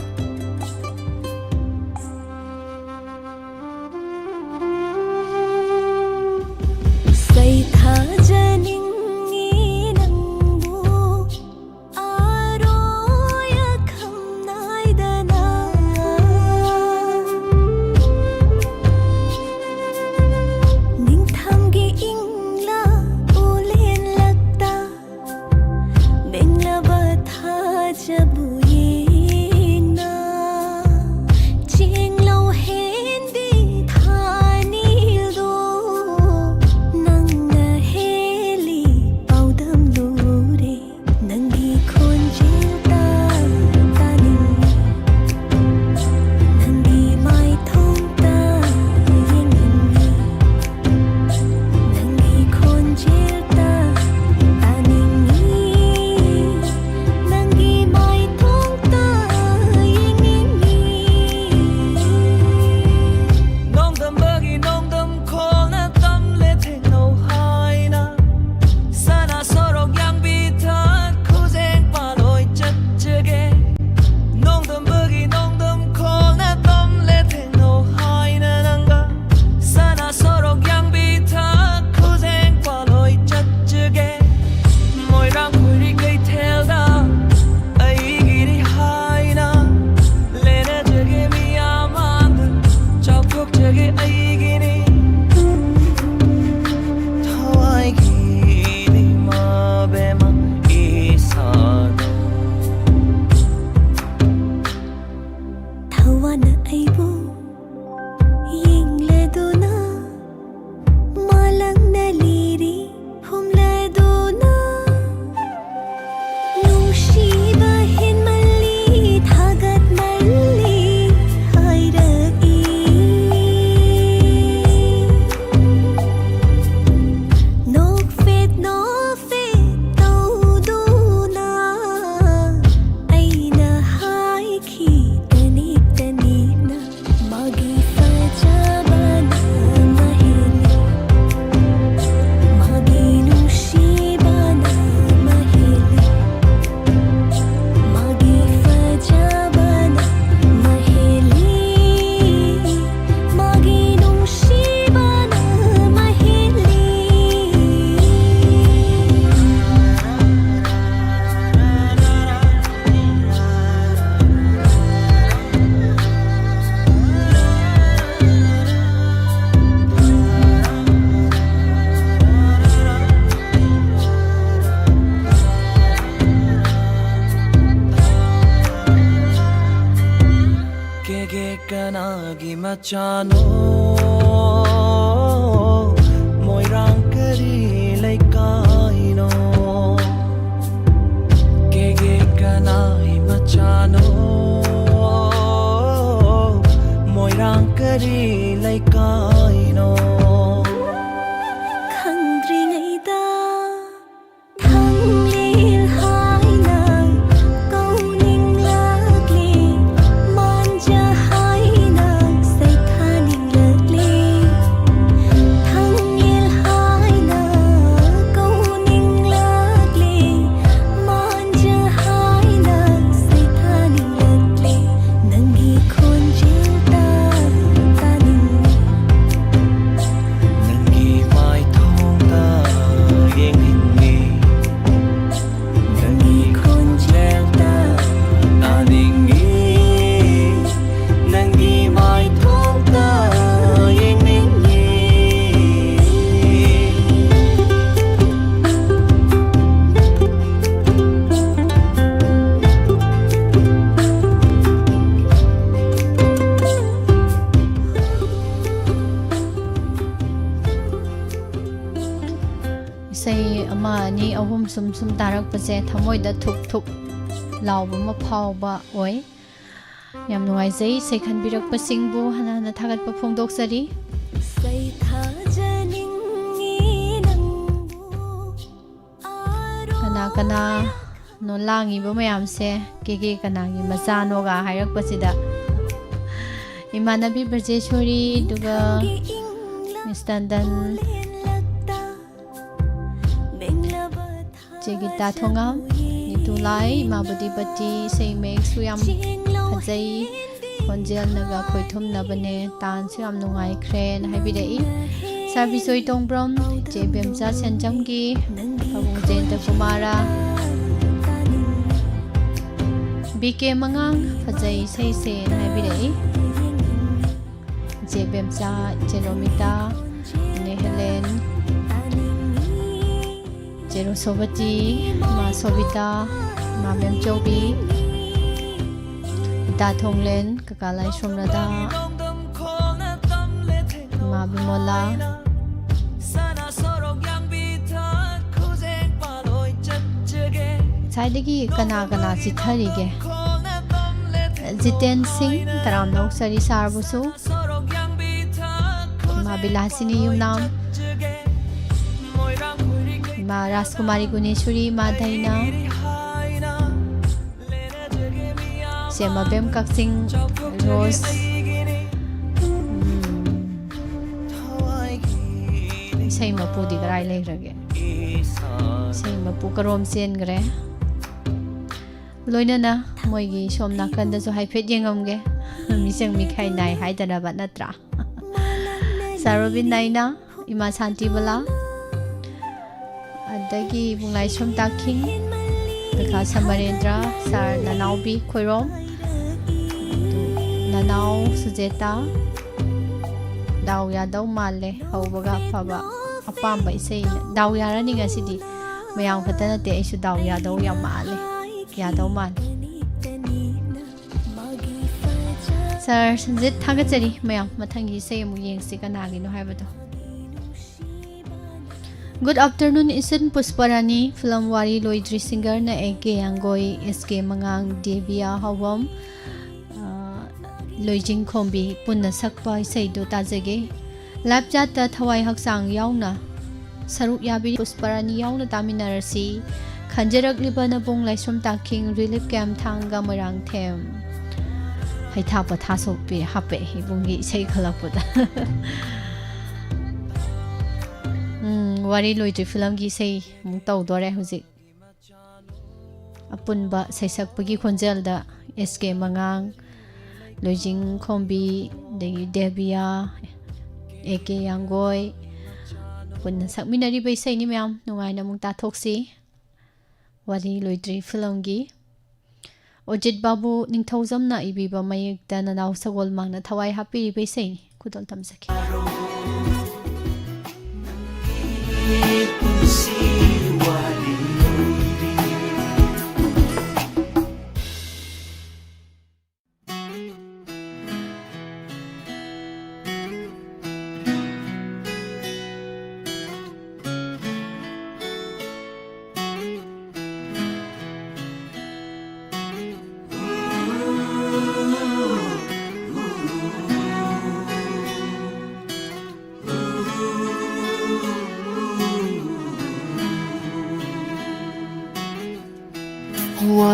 ꯁꯩꯊꯥꯖꯅꯤꯡꯉꯤ ꯅꯪꯕꯨ ꯑꯔꯣꯏ ꯑꯈꯝ ꯅꯥꯏꯗꯅ꯫ ꯅꯤꯡꯊꯝꯒꯤ ꯏꯪꯂꯥ ꯎꯂꯦꯟꯂꯛꯇ ꯃꯦꯡꯂꯕ ꯊꯥꯖꯕꯨ ꯌꯦꯡꯅ꯫ ꯀꯅꯥꯒꯤ ꯃꯆꯥꯅꯣ? ꯃꯣꯏꯔꯥꯡ ꯀꯔꯤ ꯂꯩꯀꯥꯏꯅꯣ? ꯀꯦꯒꯦ ꯀꯅꯥꯒꯤ ꯃꯆꯥꯅꯣ? ꯃꯣꯏꯔꯥꯡ ꯀꯔꯤ ꯂꯩꯀꯥꯏꯅꯣ? ꯈꯪꯗ꯭ꯔꯤꯉꯩꯗ ꯊꯥꯡꯂꯦꯜ ꯍꯥꯏꯅ ꯀꯧꯅꯤꯡꯂꯛꯂꯦ, ꯃꯥꯟꯖ ꯍꯥꯏꯅ ꯁꯩꯊꯥꯅꯤꯡꯂꯛꯂꯦ꯫ ꯊꯥꯡꯂꯦꯜ ꯍꯥꯏꯅ ꯀꯧꯅꯤꯡꯂꯛꯂꯦ, ꯃꯥꯟꯖ ꯍꯥꯏꯅ ꯁꯩꯊꯥꯅꯤꯡꯂꯛꯂꯦ꯫ ꯅꯪꯒꯤ ꯈꯣꯟꯖꯦꯜ ꯇꯥ ꯇꯥꯅꯤꯡꯂꯦ꯫ ꯅꯪꯒꯤ ꯃꯥꯏꯊꯣꯡꯗ ꯌꯦꯡꯅꯤꯡꯉꯤ꯫ ꯅꯪꯒꯤ ꯈꯣꯟꯖꯦꯜꯗ ꯇꯥꯅꯤꯡꯉꯤ꯫ ꯅꯪꯒꯤ ꯃꯥꯏꯊꯣꯡꯗ ꯌꯦꯡꯅꯤꯡꯉꯤ꯫ ꯏꯁꯩ ꯑꯃ, ꯑꯅꯤ, ꯑꯍꯨꯝ ꯁꯨꯝ ꯁꯨꯝ ꯇꯥꯔꯛꯄꯁꯦ ꯊꯃꯣꯏꯗ ꯊꯨꯞ ꯊꯨꯞ ꯂꯥꯎꯕ ꯑꯃ ꯐꯥꯎꯕ ꯑꯣꯏ꯫ ꯌꯥꯝ ꯅꯨꯡꯉꯥꯏꯖꯩ ꯏꯁꯩ ꯈꯟꯕꯤꯔꯛꯄꯁꯤꯡꯕꯨ ꯍꯟꯅ ꯍꯟꯅ ꯊꯥꯒꯠꯄ ꯐꯣꯡꯗꯣꯛꯆꯔꯤ꯫ ꯁꯩꯊꯥꯖꯅꯤꯡꯉꯤ ꯅꯪꯕꯨ꯫ ꯀꯅꯥ ꯀꯅꯥꯅꯣ ꯂꯥꯡꯉꯤꯕ ꯃꯌꯥꯝꯁꯦ? ꯀꯦꯒꯦ ꯀꯅꯥꯒꯤ ꯃꯆꯥꯅꯣꯒ ꯍꯥꯏꯔꯛꯄꯁꯤꯗ, ꯏꯃꯥꯟꯅꯕꯤ ꯕ꯭ꯔꯖꯦꯁꯣꯔꯤ, ꯑꯗꯨꯒ ꯃꯤꯁ ꯇꯟꯗꯟ, ꯆꯦ ꯒꯤꯇꯥ ꯊꯣꯉꯥꯝ, ꯅꯤꯇꯨ ꯂꯥꯏ, ꯏꯃꯥ ꯕꯣꯗꯤꯄꯇꯤ, ꯏꯁꯩ ꯃꯌꯦꯛꯁꯨ ꯌꯥꯝ ꯐꯖꯩ, ꯈꯣꯟꯖꯦꯜꯅꯒ ꯈꯣꯏꯊꯨꯝꯅꯕꯅꯦ, ꯇꯥꯟꯁꯨ ꯌꯥꯝ ꯅꯨꯡꯉꯥꯏꯈ꯭ꯔꯦꯅ ꯍꯥꯏꯕꯤꯔꯛꯏ꯫ ꯁꯥꯔ ꯕꯤꯖꯣꯏ ꯇꯣꯡꯕ꯭ꯔꯝ, ꯆꯦ ꯕꯦꯝꯆꯥ ꯁꯦꯟꯖꯝꯒꯤ, ꯄꯥꯕꯨꯡ ꯖꯌꯟꯇ ꯀꯨꯃꯥꯔ, ꯕꯤ ꯀꯦ ꯃꯉꯥꯡ, ꯐꯖꯩ ꯏꯁꯩꯁꯦꯅ ꯍꯥꯏꯕꯤꯔꯛꯏ꯫ ꯏꯆꯦ ꯕꯦꯝꯆꯥ, ꯏꯆꯦ ꯔꯣꯃꯤꯇꯥ, ꯏꯅꯦ ꯍꯦꯂꯦꯟ, ꯏꯆꯦ ꯔꯣꯁꯣꯕꯇꯤ, ꯏꯃꯥ ꯁꯣꯕꯤꯇꯥ, ꯏꯃꯥ ꯃꯦꯝꯆꯧꯕꯤ, ꯇꯥ ꯊꯣꯡꯂꯦꯟ, ꯀꯀꯥ ꯂꯥꯏꯁ꯭ꯔꯝ ꯔꯙꯥ, ꯏꯃꯥ ꯕꯤꯃꯣꯂꯥ꯫ ꯉꯁꯥꯏꯗꯒꯤ ꯀꯅꯥ ꯀꯅꯥ ꯆꯤꯊꯔꯤꯒꯦ? ꯖꯤꯇꯦꯟ ꯁꯤꯡ, ꯇꯔꯥꯝꯅ ꯑꯣꯛꯆꯔꯤ ꯁꯥꯔꯕꯨꯁꯨ꯫ ꯏꯃꯥ ꯕꯤꯂꯥꯁꯤꯅꯤ ꯌꯨꯝꯅꯥꯝ, ꯏꯃꯥ ꯔꯥꯖꯀꯨꯃꯥꯔꯤ ꯒꯨꯅꯦꯁꯣꯔꯤ, ꯏꯃꯥ ꯗꯥꯏꯅꯥ, ꯆꯦꯃꯕꯦꯝ ꯀꯛꯆꯤꯡ, ꯔꯣꯁ꯫ ꯎꯝ꯫ ꯏꯁꯩ ꯃꯄꯨꯗꯤ ꯀꯗꯥꯏ ꯂꯩꯈ꯭ꯔꯒꯦ? ꯏꯁꯩ ꯃꯄꯨ ꯀꯔꯣꯝ ꯆꯦꯟꯈ꯭ꯔꯦ? ꯂꯣꯏꯅꯅ ꯃꯣꯏꯒꯤ ꯁꯣꯝ ꯅꯥꯀꯟꯗꯁꯨ ꯍꯥꯏꯐꯦꯠ ꯌꯦꯡꯉꯝꯒꯦ꯫ ꯃꯤꯆꯪ ꯃꯤꯈꯥꯏ ꯅꯥꯏ ꯍꯥꯏꯗꯅꯕ ꯅꯠꯇ꯭ꯔꯥ? ꯁꯥꯔ ꯔꯣꯕꯤꯟ ꯅꯥꯏꯅ, ꯏꯃꯥ ꯁꯥꯟꯇꯤꯕꯂꯥ, ꯑꯗꯒꯤ ꯏꯕꯨꯡ ꯂꯥꯏꯁ꯭ꯔꯝ ꯇꯥꯈꯤꯡ, ꯀꯀꯥ ꯁꯃꯔꯦꯟꯗ꯭ꯔ, ꯁꯥꯔ ꯅꯅꯥꯎꯕꯤ ꯈꯣꯏꯔꯣꯝ, ꯅꯅꯥꯎ ꯁꯨꯖꯦꯇꯥ꯫ ꯗꯥꯎ ꯌꯥꯗꯧ ꯃꯥꯜꯂꯦ, ꯍꯧꯕꯒ ꯑꯐꯕ ꯑꯄꯥꯝꯕ ꯏꯁꯩ꯫ ꯗꯥꯎ ꯌꯥꯔꯅꯤ ꯉꯁꯤꯗꯤ, ꯃꯌꯥꯝ ꯈꯛꯇ ꯅꯠꯇꯦ, ꯑꯩꯁꯨ ꯗꯥꯎ ꯌꯥꯗꯧ ꯌꯥꯝ ꯃꯥꯜꯂꯦ, ꯌꯥꯗꯧ ꯃꯥꯜꯂꯦ꯫ ꯁꯥꯔ ꯁꯟꯖꯤꯠ, ꯊꯥꯒꯠꯆꯔꯤ ꯃꯌꯥꯝ꯫ ꯃꯊꯪꯒꯤ ꯏꯁꯩ ꯑꯃꯨꯛ ꯌꯦꯡꯁꯤ ꯀꯅꯥꯒꯤꯅꯣ ꯍꯥꯏꯕꯗꯣ꯫ Good afternoon, ꯏꯆꯟ ꯄꯨꯁꯄꯔꯥꯅꯤ꯫ ꯐꯤꯂꯝ ꯋꯥꯔꯤ ꯂꯣꯏꯗ꯭ꯔꯤ, ꯁꯤꯡꯒꯔꯅ ꯑꯦ ꯀꯦ ꯌꯥꯡꯒꯣꯏ, ꯑꯦꯁ ꯀꯦ ꯃꯉꯥꯡ, ꯗꯦꯕꯤꯌꯥ ꯍꯧꯕꯝ, ꯑ, ꯂꯣꯏꯖꯤꯡ ꯈꯣꯝꯕꯤ ꯄꯨꯟꯅ ꯁꯛꯄ ꯏꯁꯩꯗꯨ ꯇꯥꯖꯒꯦ꯫ ꯂꯥꯏꯞ ꯆꯥꯠꯇ ꯊꯋꯥꯏ ꯍꯛꯆꯥꯡ ꯌꯥꯎꯅ ꯁꯔꯨꯛ ꯌꯥꯕꯤꯔꯤ, ꯄꯨꯁꯄꯔꯥꯅꯤ ꯌꯥꯎꯅ ꯇꯥꯃꯤꯟꯅꯔꯁꯤ꯫ ꯈꯟꯖꯔꯛꯂꯤꯕ ꯅꯕꯨꯡ ꯂꯥꯏꯁ꯭ꯔꯝ ꯇꯥꯈꯤꯡ, ꯔꯤꯂꯤꯐ ꯀꯦꯝꯞ, ꯊꯥꯡꯒ, ꯃꯣꯏꯔꯥꯡꯊꯦꯝ꯫ ꯍꯩꯊꯥ ꯄꯣꯊꯥꯁꯨ ꯄꯤ-, ꯍꯥꯞꯄꯦ ꯏꯕꯨꯡꯒꯤ ꯏꯁꯩ ꯈꯜꯂꯛꯄꯗ꯫ ꯎꯝ, ꯋꯥꯔꯤ ꯂꯣꯏꯗ꯭ꯔꯤ ꯐꯤꯂꯝꯒꯤ ꯏꯁꯩ ꯑꯃꯨꯛ ꯇꯧꯗꯣꯔꯦ ꯍꯧꯖꯤꯛ꯫ ꯑꯄꯨꯟꯕ ꯁꯩꯁꯛꯄꯒꯤ ꯈꯣꯟꯖꯦꯜꯗ ꯑꯦꯁ ꯀꯦ ꯃꯉꯥꯡ, ꯂꯣꯏꯖꯤꯡ ꯈꯣꯝꯕꯤ, ꯑꯗꯒꯤ ꯗꯦꯕꯤꯌꯥ, ꯑꯦ ꯀꯦ ꯌꯥꯡꯒꯣꯏ ꯄꯨꯟꯅ ꯁꯛꯃꯤꯟꯅꯔꯤꯕ ꯏꯁꯩꯅꯤ ꯃꯌꯥꯝ꯫ ꯅꯨꯡꯉꯥꯏꯅ ꯑꯃꯨꯛ ꯇꯥꯊꯣꯛꯁꯤ꯫ ꯋꯥꯔꯤ ꯂꯣꯏꯗ꯭ꯔꯤ ꯐꯤꯂꯝꯒꯤ ꯑꯣꯖꯤꯠ ꯕꯥꯕꯨ ꯅꯤꯡꯊꯧꯖꯝꯅ ꯏꯕꯤꯕ ꯃꯌꯦꯛꯇ ꯅꯅꯥꯎ ꯁꯒꯣꯜ ꯃꯥꯡꯅ ꯊꯋꯥꯏ ꯍꯥꯞꯄꯤꯔꯤꯕ ꯏꯁꯩꯅꯤ꯫ ꯈꯨꯗꯣꯜ ꯇꯝꯖꯒꯦ꯫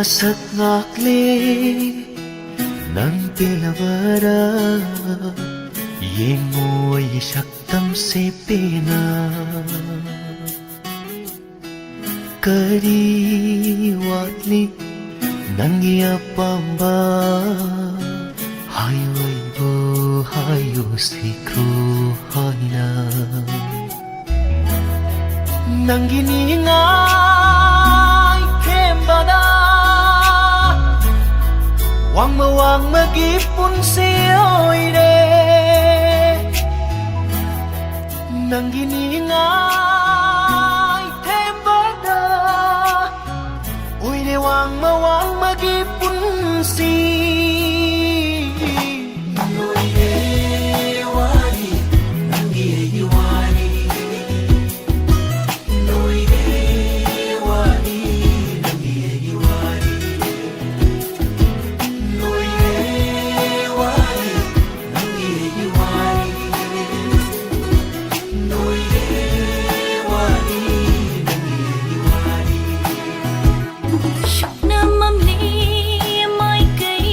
ꯁꯛ ꯉꯥꯛꯂꯦ ꯅꯪ ꯄꯦꯜꯂꯕꯔꯥ? ꯌꯦꯡꯉꯣ ꯑꯩꯒꯤ ꯁꯛꯇꯝꯁꯦ ꯄꯦꯟꯅ꯫ ꯀꯔꯤ ꯋꯥꯠꯂꯤ ꯅꯪꯒꯤ ꯑꯄꯥꯝꯕ? ꯍꯥꯏꯌꯨ ꯑꯩꯕꯨ, ꯍꯥꯏꯌꯨ ꯁꯤꯈ꯭ꯔꯣ ꯍꯥꯏꯅ꯫ ꯅꯪꯒꯤ ꯅꯤꯡꯉꯥꯏ ꯊꯦꯝꯕꯗ ꯋꯥꯡꯃ ꯋꯥꯡꯃꯒꯤ ꯄꯨꯟꯁꯤ ꯑꯣꯏꯔꯦ꯫ ꯅꯪꯒꯤ ꯅꯤꯡꯉꯥꯏ ꯊꯦꯝꯕꯗ ꯑꯣꯏꯔꯦ ꯋꯥꯡꯃ ꯋꯥꯡꯃꯒꯤ ꯄꯨꯟꯁꯤ꯫ ꯂꯣꯏꯔꯦ ꯋꯥꯔꯤ ꯅꯪꯒꯤ ꯑꯩꯒꯤ ꯋꯥꯔꯤ꯫ ꯂꯣꯏꯔꯦ ꯋꯥꯔꯤ ꯅꯪꯒꯤ ꯑꯩꯒꯤ ꯋꯥꯔꯤ꯫ ꯂꯣꯏꯔꯦ ꯋꯥꯔꯤ ꯅꯪꯒꯤ ꯑꯩꯒꯤ ꯋꯥꯔꯤ꯫ ꯂꯣꯏꯔꯦ ꯋꯥꯔꯤ ꯅꯪꯒꯤ ꯑꯩꯒꯤ ꯋꯥꯔꯤ꯫ ꯁꯨꯞꯅ ꯃꯝꯂꯤ ꯃꯥꯏꯀꯩ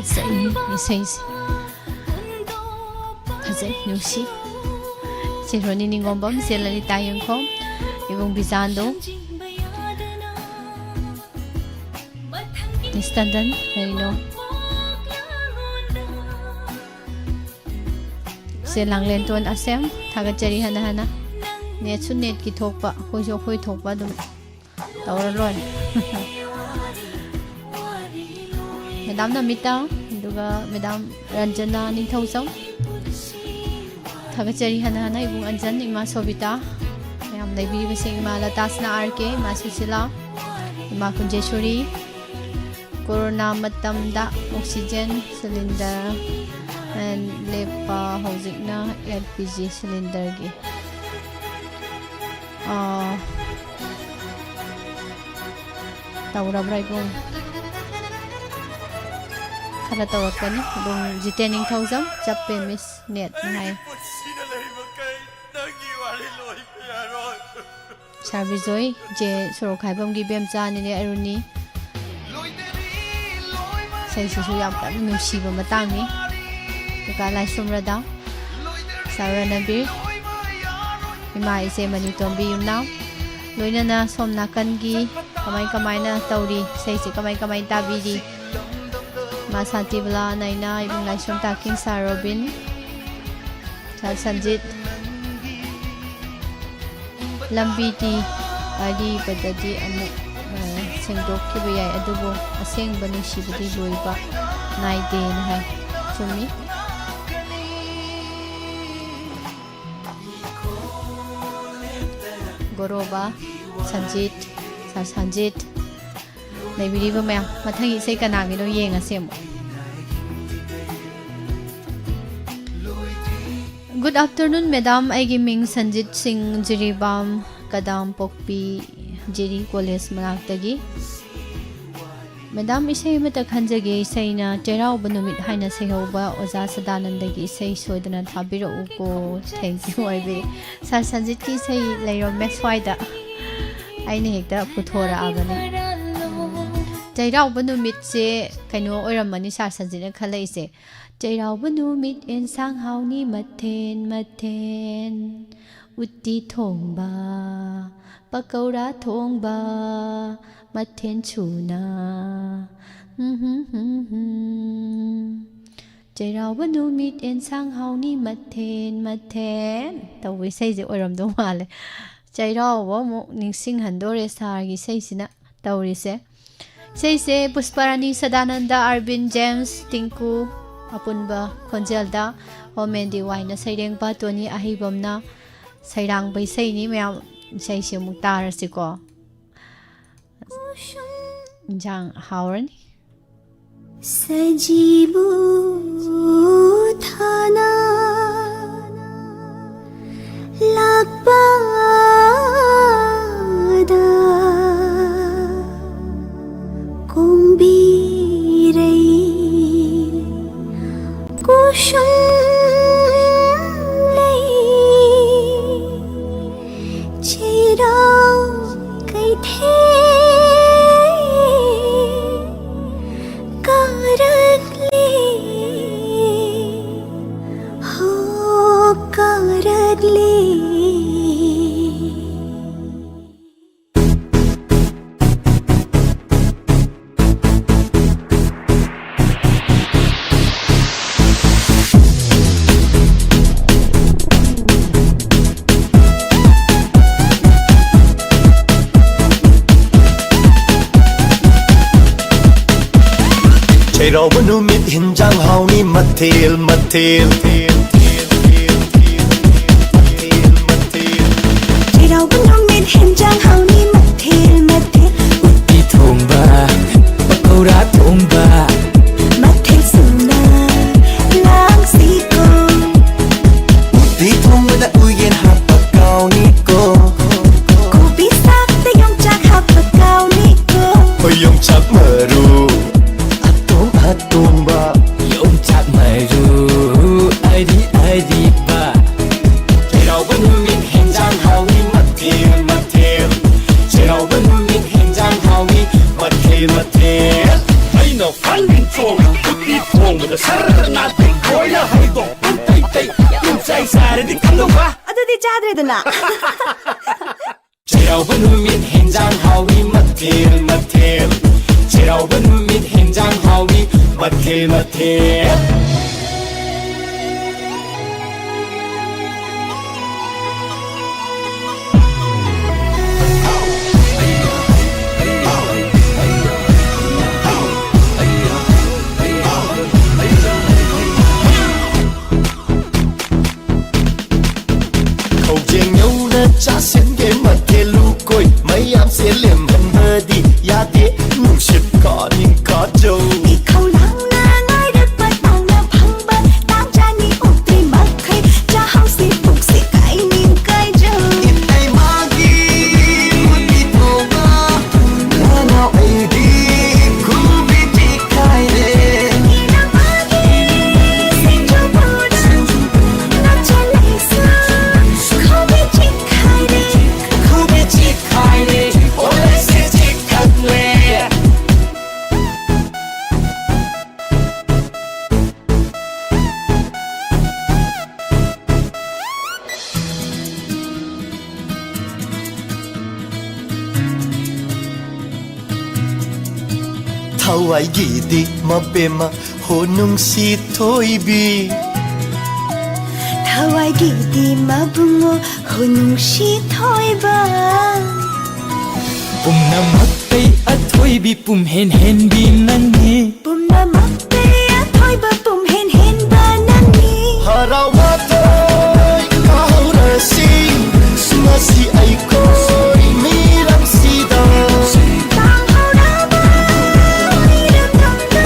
ꯐꯖꯩ ꯏꯁꯩꯁꯦ꯫ ꯐꯖꯩ, ꯅꯨꯡꯁꯤ꯫ ꯆꯦ ꯔꯣꯅꯤ ꯅꯤꯉꯣꯝꯕꯝ, ꯆꯦ ꯂꯂꯤꯇꯥ ꯌꯦꯡꯈꯣꯝ, ꯏꯕꯨꯡ ꯕꯤꯖꯥꯟꯗꯣ, ꯃꯤꯁ ꯇꯟꯗꯟ, ꯀꯩꯅꯣ, ꯆꯦ ꯂꯥꯡꯂꯦꯟꯇꯣꯟ ꯑꯁꯦꯝ, ꯊꯥꯒꯠꯆꯔꯤ ꯍꯟꯅ ꯍꯟꯅ꯫ ꯅꯦꯠꯁꯨ ꯅꯦꯠꯀꯤ ꯊꯣꯛꯄ, ꯑꯩꯈꯣꯏꯁꯨ ꯑꯩꯈꯣꯏ ꯊꯣꯛꯄ ꯑꯗꯨꯝ ꯇꯧꯔ ꯂꯣꯏꯔꯦ꯫ ꯃꯦꯗꯥꯝ ꯅꯃꯤꯇꯥ, ꯑꯗꯨꯒ ꯃꯦꯗꯥꯝ ꯔꯟꯖꯅꯥ ꯅꯤꯡꯊꯧꯖꯝ, ꯊꯥꯒꯠꯆꯔꯤ ꯍꯟꯅ ꯍꯟꯅ꯫ ꯏꯕꯨꯡ ꯑꯟꯖꯟ, ꯏꯃꯥ ꯁꯣꯕꯤꯇꯥ, ꯃꯌꯥꯝ ꯂꯩꯕꯤꯔꯤꯕꯁꯤꯡ, ꯏꯃꯥ ꯂꯇꯥꯁꯅꯥ ꯑꯥꯔ ꯀꯦ, ꯏꯃꯥ ꯁꯨꯁꯤꯂꯥ, ꯏꯃꯥ ꯀꯨꯟꯖꯦꯁꯣꯔꯤ꯫ ꯀꯣꯔꯣꯅꯥ ꯃꯇꯝꯗ ꯑꯣꯛꯁꯤꯖꯦꯟ ꯁꯤꯂꯤꯟꯗꯔ ꯂꯦꯞꯄ, ꯍꯧꯖꯤꯛꯅ ꯑꯦꯜ ꯄꯤ ꯖꯤ ꯁꯤꯂꯤꯟꯗꯔꯒꯤ, ꯑꯥ, ꯇꯧꯔꯕ꯭ꯔꯥ ꯏꯕꯨꯡ? ꯈꯔ ꯇꯧꯔꯛꯀꯅꯤ꯫ ꯑꯗꯨꯝ ꯖꯤꯇꯦꯟ ꯅꯤꯡꯊꯧꯖꯝ, ꯆꯞꯄꯦ ꯃꯤꯁ ꯅꯦꯠ ꯍꯥꯏ꯫ ꯁꯥꯔ ꯕꯤꯖꯣꯏ, ꯆꯦ ꯁꯣꯔꯣꯛꯈꯥꯏꯕꯝꯒꯤ ꯏꯕꯦꯝꯆꯥ, ꯅꯦꯅꯦ ꯑꯔꯨꯅꯤ꯫ ꯏꯁꯩꯁꯤꯁꯨ ꯌꯥꯝ ꯀꯟꯅ ꯅꯨꯡꯁꯤꯕ ꯃꯇꯥꯡꯅꯤ꯫ ꯀꯀꯥ ꯂꯥꯏꯁ꯭ꯔꯝ ꯔꯥꯙꯥ, ꯁꯥꯔ ꯔꯅꯕꯤꯔ, ꯏꯃꯥ ꯏꯆꯦ ꯃꯅꯤꯇꯣꯝꯕꯤ ꯌꯨꯝꯅꯥꯝ, ꯂꯣꯏꯅꯅ ꯁꯣꯝ ꯅꯥꯀꯟꯒꯤ ꯀꯃꯥꯏ ꯀꯃꯥꯏꯅ ꯇꯧꯔꯤ, ꯏꯁꯩꯁꯦ ꯀꯃꯥꯏ ꯀꯃꯥꯏ ꯇꯥꯕꯤꯔꯤ, ꯏꯃꯥ ꯁꯥꯟꯇꯤꯕꯂꯥ, ꯅꯥꯏꯅꯥ, ꯏꯕꯨꯡ ꯂꯥꯏꯁ꯭ꯔꯝ ꯇꯥꯀꯤꯟ, ꯁꯥꯔ ꯔꯣꯕꯤꯟ, ꯁꯥꯔ ꯁꯟꯖꯤꯠ꯫ ꯂꯝꯕꯤꯗꯤ ꯑꯔꯤꯕꯗꯗꯤ ꯑꯃꯨꯛ, ꯑ, ꯁꯦꯡꯗꯣꯛꯈꯤꯕ ꯌꯥꯏ, ꯑꯗꯨꯕꯨ ꯑꯁꯦꯡꯕ ꯅꯨꯡꯁꯤꯕꯗꯤ ꯂꯣꯏꯕ ꯅꯥꯏꯗꯦꯅ ꯍꯥꯏ꯫ ꯆꯨꯝꯃꯤ꯫ ꯒꯣꯔꯣꯕ, ꯁꯟꯖꯤꯠ, ꯁꯥꯔ ꯁꯟꯖꯤꯠ, ꯂꯩꯕꯤꯔꯤꯕ ꯃꯌꯥꯝ, ꯃꯊꯪꯒꯤ ꯏꯁꯩ ꯀꯅꯥꯒꯤꯅꯣ ꯌꯦꯡꯉꯁꯦ ꯑꯃꯨꯛ꯫ Good afternoon, madam. ꯑꯩꯒꯤ ꯃꯤꯡ ꯁꯟꯖꯤꯠ ꯁꯤꯡ, ꯖꯤꯔꯤꯕꯥꯝ, ꯀꯗꯥꯝ ꯄꯣꯛꯄꯤ, ꯖꯤꯔꯤ ꯀꯣꯂꯦꯖ ꯃꯅꯥꯛꯇꯒꯤ꯫ ꯃꯦꯗꯥꯝ, ꯏꯁꯩ ꯑꯃꯇ ꯈꯟꯖꯒꯦ, ꯏꯁꯩꯅ ꯆꯩꯔꯥꯎꯕ ꯅꯨꯃꯤꯠ ꯍꯥꯏꯅ ꯁꯩꯍꯧꯕ ꯑꯣꯖꯥ ꯁꯗꯥꯅꯟꯗꯒꯤ ꯏꯁꯩ ꯁꯣꯏꯗꯅ ꯊꯥꯕꯤꯔꯛꯎꯀꯣ꯫ Thank you ꯍꯥꯏꯕꯤꯔꯦ꯫ ꯁꯥꯔ ꯁꯟꯖꯤꯠꯀꯤ ꯏꯁꯩ ꯂꯩꯔꯝꯃꯦ ꯁ꯭ꯋꯥꯏꯗ, ꯑꯩꯅ ꯍꯦꯛꯇ ꯄꯨꯊꯣꯔꯛꯑꯕꯅꯤ꯫ ꯆꯩꯔꯥꯎꯕ ꯅꯨꯃꯤꯠꯁꯦ ꯀꯩꯅꯣ ꯑꯣꯏꯔꯝꯃꯅꯤ ꯁꯥꯔ ꯁꯟꯖꯤꯠꯅ ꯈꯜꯂꯛꯏꯁꯦ꯫ ꯆꯩꯔꯥꯎꯕ ꯅꯨꯃꯤꯠ ꯑꯦꯟꯁꯥꯡ ꯍꯥꯎꯅꯤ ꯃꯊꯦꯟ ꯃꯊꯦꯟ, ꯎꯇꯤ ꯊꯣꯡꯕ, ꯄꯀꯧꯔꯥ ꯊꯣꯡꯕ, ꯃꯊꯦꯟ ꯁꯨꯅ꯫ ꯎꯝ ꯍꯨꯝ ꯍꯨꯝ ꯍꯨꯝ꯫ ꯆꯩꯔꯥꯎꯕ ꯅꯨꯃꯤꯠ ꯑꯦꯟꯁꯥꯡ ꯍꯥꯎꯅꯤ ꯃꯊꯦꯟ ꯃꯊꯦꯟ ꯇꯧꯕ ꯏꯁꯩꯁꯦ ꯑꯣꯏꯔꯝꯗꯧ ꯃꯥꯜꯂꯦ꯫ ꯆꯩꯔꯥꯎꯕ ꯑꯃꯨꯛ ꯅꯤꯡꯁꯤꯡꯍꯟꯗꯣꯔꯦ ꯁꯥꯔꯒꯤ ꯏꯁꯩꯁꯤꯅ ꯇꯧꯔꯤꯁꯦ꯫ ꯏꯁꯩꯁꯦ ꯄꯨꯁꯄꯥꯔꯥꯅꯤ, ꯁꯗꯥꯅꯟꯗ, ꯑꯔꯕꯤꯟ, ꯖꯦꯝꯁ, ꯇꯤꯡꯀꯨ ꯑꯄꯨꯟꯕ ꯈꯣꯟꯖꯦꯜꯗ, ꯍꯣꯃꯦꯟ ꯗꯤ ꯋꯥꯏꯅ ꯁꯩꯔꯦꯡꯕ, ꯇꯣꯅꯤ ꯑꯍꯩꯕꯝꯅ ꯁꯩꯔꯥꯡꯕ ꯏꯁꯩꯅꯤ꯫ ꯃꯌꯥꯝ ꯏꯁꯩꯁꯦ ꯑꯃꯨꯛ ꯇꯥꯔꯁꯤꯀꯣ꯫ ꯏꯟꯖꯥꯡ ꯍꯥꯎꯔꯅꯤ꯫ ꯁꯖꯤꯕꯨ ꯊꯥꯅ ꯂꯥꯛꯄꯗ ꯀꯣꯡꯕꯤꯔꯩ ꯀꯣꯁꯨꯝ ꯂꯩ꯫ ꯆꯩꯔꯥꯎ ꯀꯩꯊꯦꯜ ꯀꯥꯔꯛꯂꯦ, ꯍꯣ ꯀꯥꯔꯛꯂꯦ꯫ ꯆꯩꯔꯥꯎꯕ ꯅꯨꯃꯤꯠ ꯍꯤꯟꯖꯥꯡ ꯍꯥꯎꯅꯤ ꯃꯊꯦꯜ ꯃꯊꯦꯜ꯫ ꯆꯩꯔꯥꯎꯕ ꯅꯨꯃꯤꯠ ꯍꯤꯟꯖꯥꯡ ꯍꯥꯎꯅꯤ ꯃꯊꯦꯜ ꯃꯊꯦꯜ꯫ ꯎꯇꯤ ꯊꯣꯡꯕ, ꯄꯀꯧꯔꯥ ꯊꯣꯡꯕ, ꯃꯊꯦꯜ ꯁꯨꯅ ꯂꯥꯡꯁꯤꯀꯣ꯫ ꯎꯇꯤ ꯊꯣꯡꯕꯗ ꯎꯌꯦꯟ ꯍꯥꯞꯄ ꯀꯥꯎꯅꯤꯀꯣ꯫ ꯀꯣꯕꯤ ꯁꯥꯛꯇ ꯌꯣꯡꯆꯥꯛ ꯍꯥꯞꯄ ꯀꯥꯎꯅꯤꯀꯣ꯫ ꯍꯣꯏ, ꯌꯣꯡꯆꯥꯛ ꯃꯔꯨ ꯑꯇꯣꯡ ꯑꯇꯣꯡꯕ꯫ ꯌꯣꯡꯆꯥꯛ ꯃꯔꯨ ꯑꯔꯤ ꯑꯔꯤꯕ꯫ ꯆꯩꯔꯥꯎꯕ ꯅꯨꯃꯤꯠ ꯍꯦꯟꯖꯥꯡ ꯍꯥꯎꯅꯤ ꯃꯊꯦꯜ ꯃꯊꯦꯜ꯫ ꯆꯩꯔꯥꯎꯕ ꯅꯨꯃꯤꯠ ꯍꯦꯟꯖꯥꯡ ꯍꯥꯎꯅꯤ ꯃꯊꯦꯜ ꯃꯊꯦꯜ꯫ ꯍꯟ ꯆꯣꯡ ꯎꯇꯤ ꯊꯣꯡꯕꯗ ꯁꯔ ꯅꯥꯇꯩ ꯂꯣꯏꯅ ꯍꯩꯗꯣꯛ ꯇꯩ ꯇꯩ ꯌꯨꯝ ꯆꯥꯏ ꯆꯥꯔꯗꯤ ꯀꯝꯗꯧꯕ? ꯑꯗꯨꯗꯤ ꯆꯥꯗ꯭ꯔꯦꯗꯅ꯫ ꯆꯩꯔꯥꯎꯕ ꯅꯨꯃꯤꯠ ꯍꯦꯟꯖꯥꯡ ꯍꯥꯎꯋꯤ ꯃꯊꯦꯜ ꯃꯊꯦꯜ꯫ ꯆꯩꯔꯥꯎꯕ ꯅꯨꯃꯤꯠ ꯍꯦꯟꯖꯥꯡ ꯍꯥꯎꯋꯤ ꯃꯊꯦꯜ ꯃꯊꯦꯜ꯫ ꯈꯧꯖꯦꯡ ꯌꯧꯅ ꯆꯥꯁꯤꯟꯒꯦ ꯃꯊꯦꯜ ꯂꯨꯀꯣꯏ ꯃꯌꯥꯝꯁꯦ ꯂꯦꯝꯍꯟꯕꯗꯤ ꯌꯥꯗꯦ ꯅꯨꯡꯁꯤꯠ ꯀꯥꯅꯤꯡ ꯀꯥꯖꯧ꯫ ꯏꯈꯧ ꯂꯥꯡꯅ ꯉꯥꯏꯔꯛꯄ ꯇꯥꯡꯅ ꯐꯪꯕ ꯇꯥꯡꯖꯥꯅꯤ ꯎꯇꯤ ꯃꯈꯩ ꯆꯥꯍꯧꯁꯤ ꯄꯨꯛꯁꯤ ꯀꯥꯏꯅꯤꯡ ꯀꯥꯏꯖꯧ꯫ ꯏꯇꯩꯃꯒꯤ ꯎꯇꯤ ꯊꯣꯡꯕ ꯅꯅꯥꯎ ꯑꯩꯗꯤ ꯈꯨꯕꯤ ꯆꯤꯛꯈꯥꯏꯔꯦ꯫ ꯏꯅꯝꯃꯒꯤ ꯁꯤꯡꯖꯨ ꯕꯣꯔꯥ ꯅꯆꯥ ꯂꯩꯁꯥ ꯈꯨꯕꯤ ꯆꯤꯛꯈꯥꯏꯔꯦ꯫ ꯈꯨꯕꯤ ꯆꯤꯛꯈꯥꯏꯔꯦ꯫ ꯑꯣꯂꯦꯁꯦ ꯆꯤꯛꯊꯠꯂꯦ꯫ ꯊꯋꯥꯏꯒꯤꯗꯤ ꯃꯕꯦꯝꯃ ꯍꯣ ꯅꯨꯡꯁꯤ ꯊꯣꯏꯕꯤ꯫ ꯊꯋꯥꯏꯒꯤꯗꯤ ꯃꯕꯨꯡꯉꯣ ꯍꯣ ꯅꯨꯡꯁꯤ ꯊꯣꯏꯕ꯫ ꯄꯨꯝꯅꯃꯛꯇꯩ ꯑꯊꯣꯏꯕꯤ ꯄꯨꯝꯍꯦꯟ ꯍꯦꯟꯕꯤ ꯅꯪꯅꯤ꯫ ꯄꯨꯝꯅꯃꯛꯇꯩ ꯑꯊꯣꯏꯕ ꯄꯨꯝꯍꯦꯟ ꯍꯦꯟꯕ ꯅꯪꯅꯤ꯫ ꯍꯔꯥꯎ ꯃꯊꯣꯏ ꯀꯥꯍꯧꯔꯁꯤ ꯉꯁꯤ ꯑꯩꯈꯣꯏ ꯃꯤꯔꯝꯁꯤꯗ꯫ ꯇꯥꯍꯧꯔꯕ ꯃꯤꯔꯝꯗꯝꯗ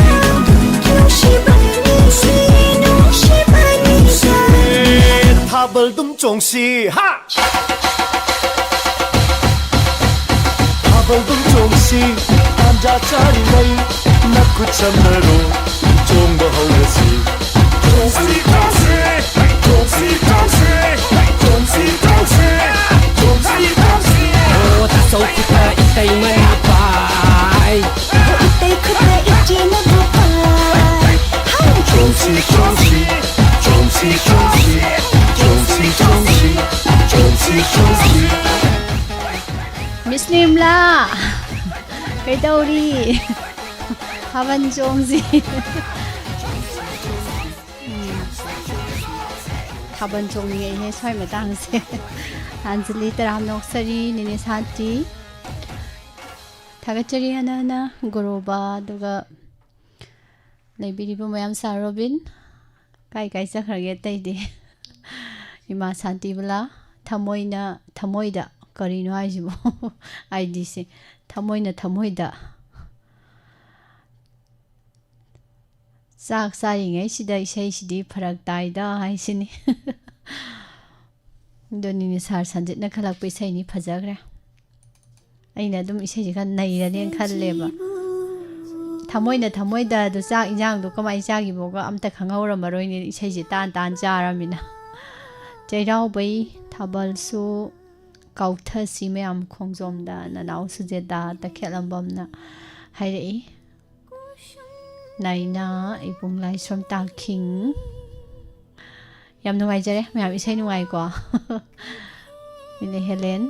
ꯅꯨꯡꯁꯤꯕꯅꯤ, ꯅꯨꯡꯁꯤꯕꯅꯤ꯫ ꯊꯥꯕꯜꯗꯨꯝ ꯆꯣꯡꯁꯤ ꯍꯥ꯫ ꯊꯥꯕꯜꯗꯨꯝ ꯆꯣꯡꯁꯤ ꯇꯥꯟꯖꯥ ꯆꯥꯔꯤꯉꯩ ꯅꯈꯨꯠ ꯁꯝꯅꯔꯣ ꯆꯣꯡꯕ ꯍꯧꯔꯁꯤ꯫ ꯆꯣꯡꯁꯤ ꯆꯣꯡꯁꯤ ꯆꯣꯡꯁꯤ ꯆꯣꯡꯁꯤ ꯆꯣꯡꯁꯤ ꯆꯣꯡꯁꯤ ꯆꯣꯡꯁꯤ꯫ ꯑꯣ ꯇꯥꯆꯧ ꯈꯨꯠꯇ ꯏꯇꯩꯃꯅ ꯄꯥꯏ꯫ ꯏꯇꯩ ꯈꯨꯠꯇ ꯏꯆꯦꯅ Jonesy, Jonesy, Jonesy, Jonesy, Jonesy, Jonesy, Jonesy. ꯃꯤꯁ ꯅꯤꯔꯃꯂꯥ, ꯀꯩꯗꯧꯔꯤ? ꯊꯥꯕꯜ ꯆꯣꯡꯁꯤ꯫ ꯎꯝ꯫ ꯊꯥꯕꯜ ꯆꯣꯡꯅꯤꯡꯉꯛꯏꯍꯦ ꯁ꯭ꯋꯥꯏ ꯃꯇꯥꯡꯁꯦ꯫ ꯑꯟꯖꯂꯤ, ꯇꯔꯥꯝꯅ ꯑꯣꯛꯆꯔꯤ꯫ ꯅꯦꯅꯦ ꯁꯥꯟꯇꯤ, ꯊꯥꯒꯠꯆꯔꯤ ꯍꯟꯅ ꯍꯟꯅ꯫ ꯒꯣꯔꯣꯕ, ꯑꯗꯨꯒ ꯂꯩꯕꯤꯔꯤꯕ ꯃꯌꯥꯝ, ꯁꯥꯔ ꯔꯣꯕꯤꯟ, ꯀꯥꯏ ꯀꯥꯏ ꯆꯠꯈ꯭ꯔꯒꯦ ꯑꯇꯩꯗꯤ? ꯏꯃꯥ ꯁꯥꯟꯇꯤꯕꯂꯥ, ꯊꯃꯣꯏꯅ ꯊꯃꯣꯏꯗ, ꯀꯔꯤꯅꯣ ꯍꯥꯏꯁꯤꯕꯣ? ꯑꯥꯏ ꯗꯤꯁꯦ ꯊꯃꯣꯏꯅ ꯊꯃꯣꯏꯗ꯫ ꯆꯥꯛ ꯆꯥꯔꯤꯉꯩꯁꯤꯗ ꯏꯁꯩꯁꯤꯗꯤ ꯐꯔꯛ ꯇꯥꯏꯗ ꯍꯥꯏꯁꯤꯅꯤ꯫ ꯑꯗꯨꯅꯤꯅꯦ, ꯁꯥꯔ ꯁꯟꯖꯤꯠꯅ ꯈꯜꯂꯛꯄ ꯏꯁꯩꯅꯤ, ꯐꯖꯈ꯭ꯔꯦ꯫ ꯑꯩꯅ ꯑꯗꯨꯝ ꯏꯁꯩꯁꯦ ꯈꯔ ꯅꯩꯔꯅꯦꯅ ꯈꯜꯂꯦꯕ꯫ ꯊꯃꯣꯏꯅ ꯊꯃꯣꯏꯗ ꯑꯗꯨ ꯆꯥꯛ ꯏꯟꯖꯥꯡꯗꯣ ꯀꯃꯥꯏꯅ ꯆꯥꯈꯤꯕꯒ ꯑꯝꯇ ꯈꯪꯍꯧꯔꯝꯃꯔꯣꯏꯅꯦ, ꯏꯁꯩꯁꯦ ꯇꯥꯟ ꯇꯥꯟ ꯆꯥꯔꯃꯤꯅ꯫ ꯆꯩꯔꯥꯎꯕꯩ ꯊꯥꯕꯜꯁꯨ ꯀꯥꯎꯊꯁꯤ ꯃꯌꯥꯝ ꯈꯣꯡꯖꯣꯝꯗ, ꯅꯅꯥꯎ ꯁꯨꯖꯦꯇꯥ ꯇꯈꯦꯜꯂꯝꯕꯝꯅ ꯍꯥꯏꯔꯛꯏ꯫ ꯅꯥꯏꯅꯥ, ꯏꯕꯨꯡ ꯂꯥꯏꯁ꯭ꯔꯝ ꯇꯥꯈꯤꯡ꯫ ꯌꯥꯝ ꯅꯨꯡꯉꯥꯏꯖꯔꯦ ꯃꯌꯥꯝ, ꯏꯁꯩ ꯅꯨꯡꯉꯥꯏꯀꯣ꯫ ꯅꯦꯅꯦ ꯍꯦꯂꯦꯟ,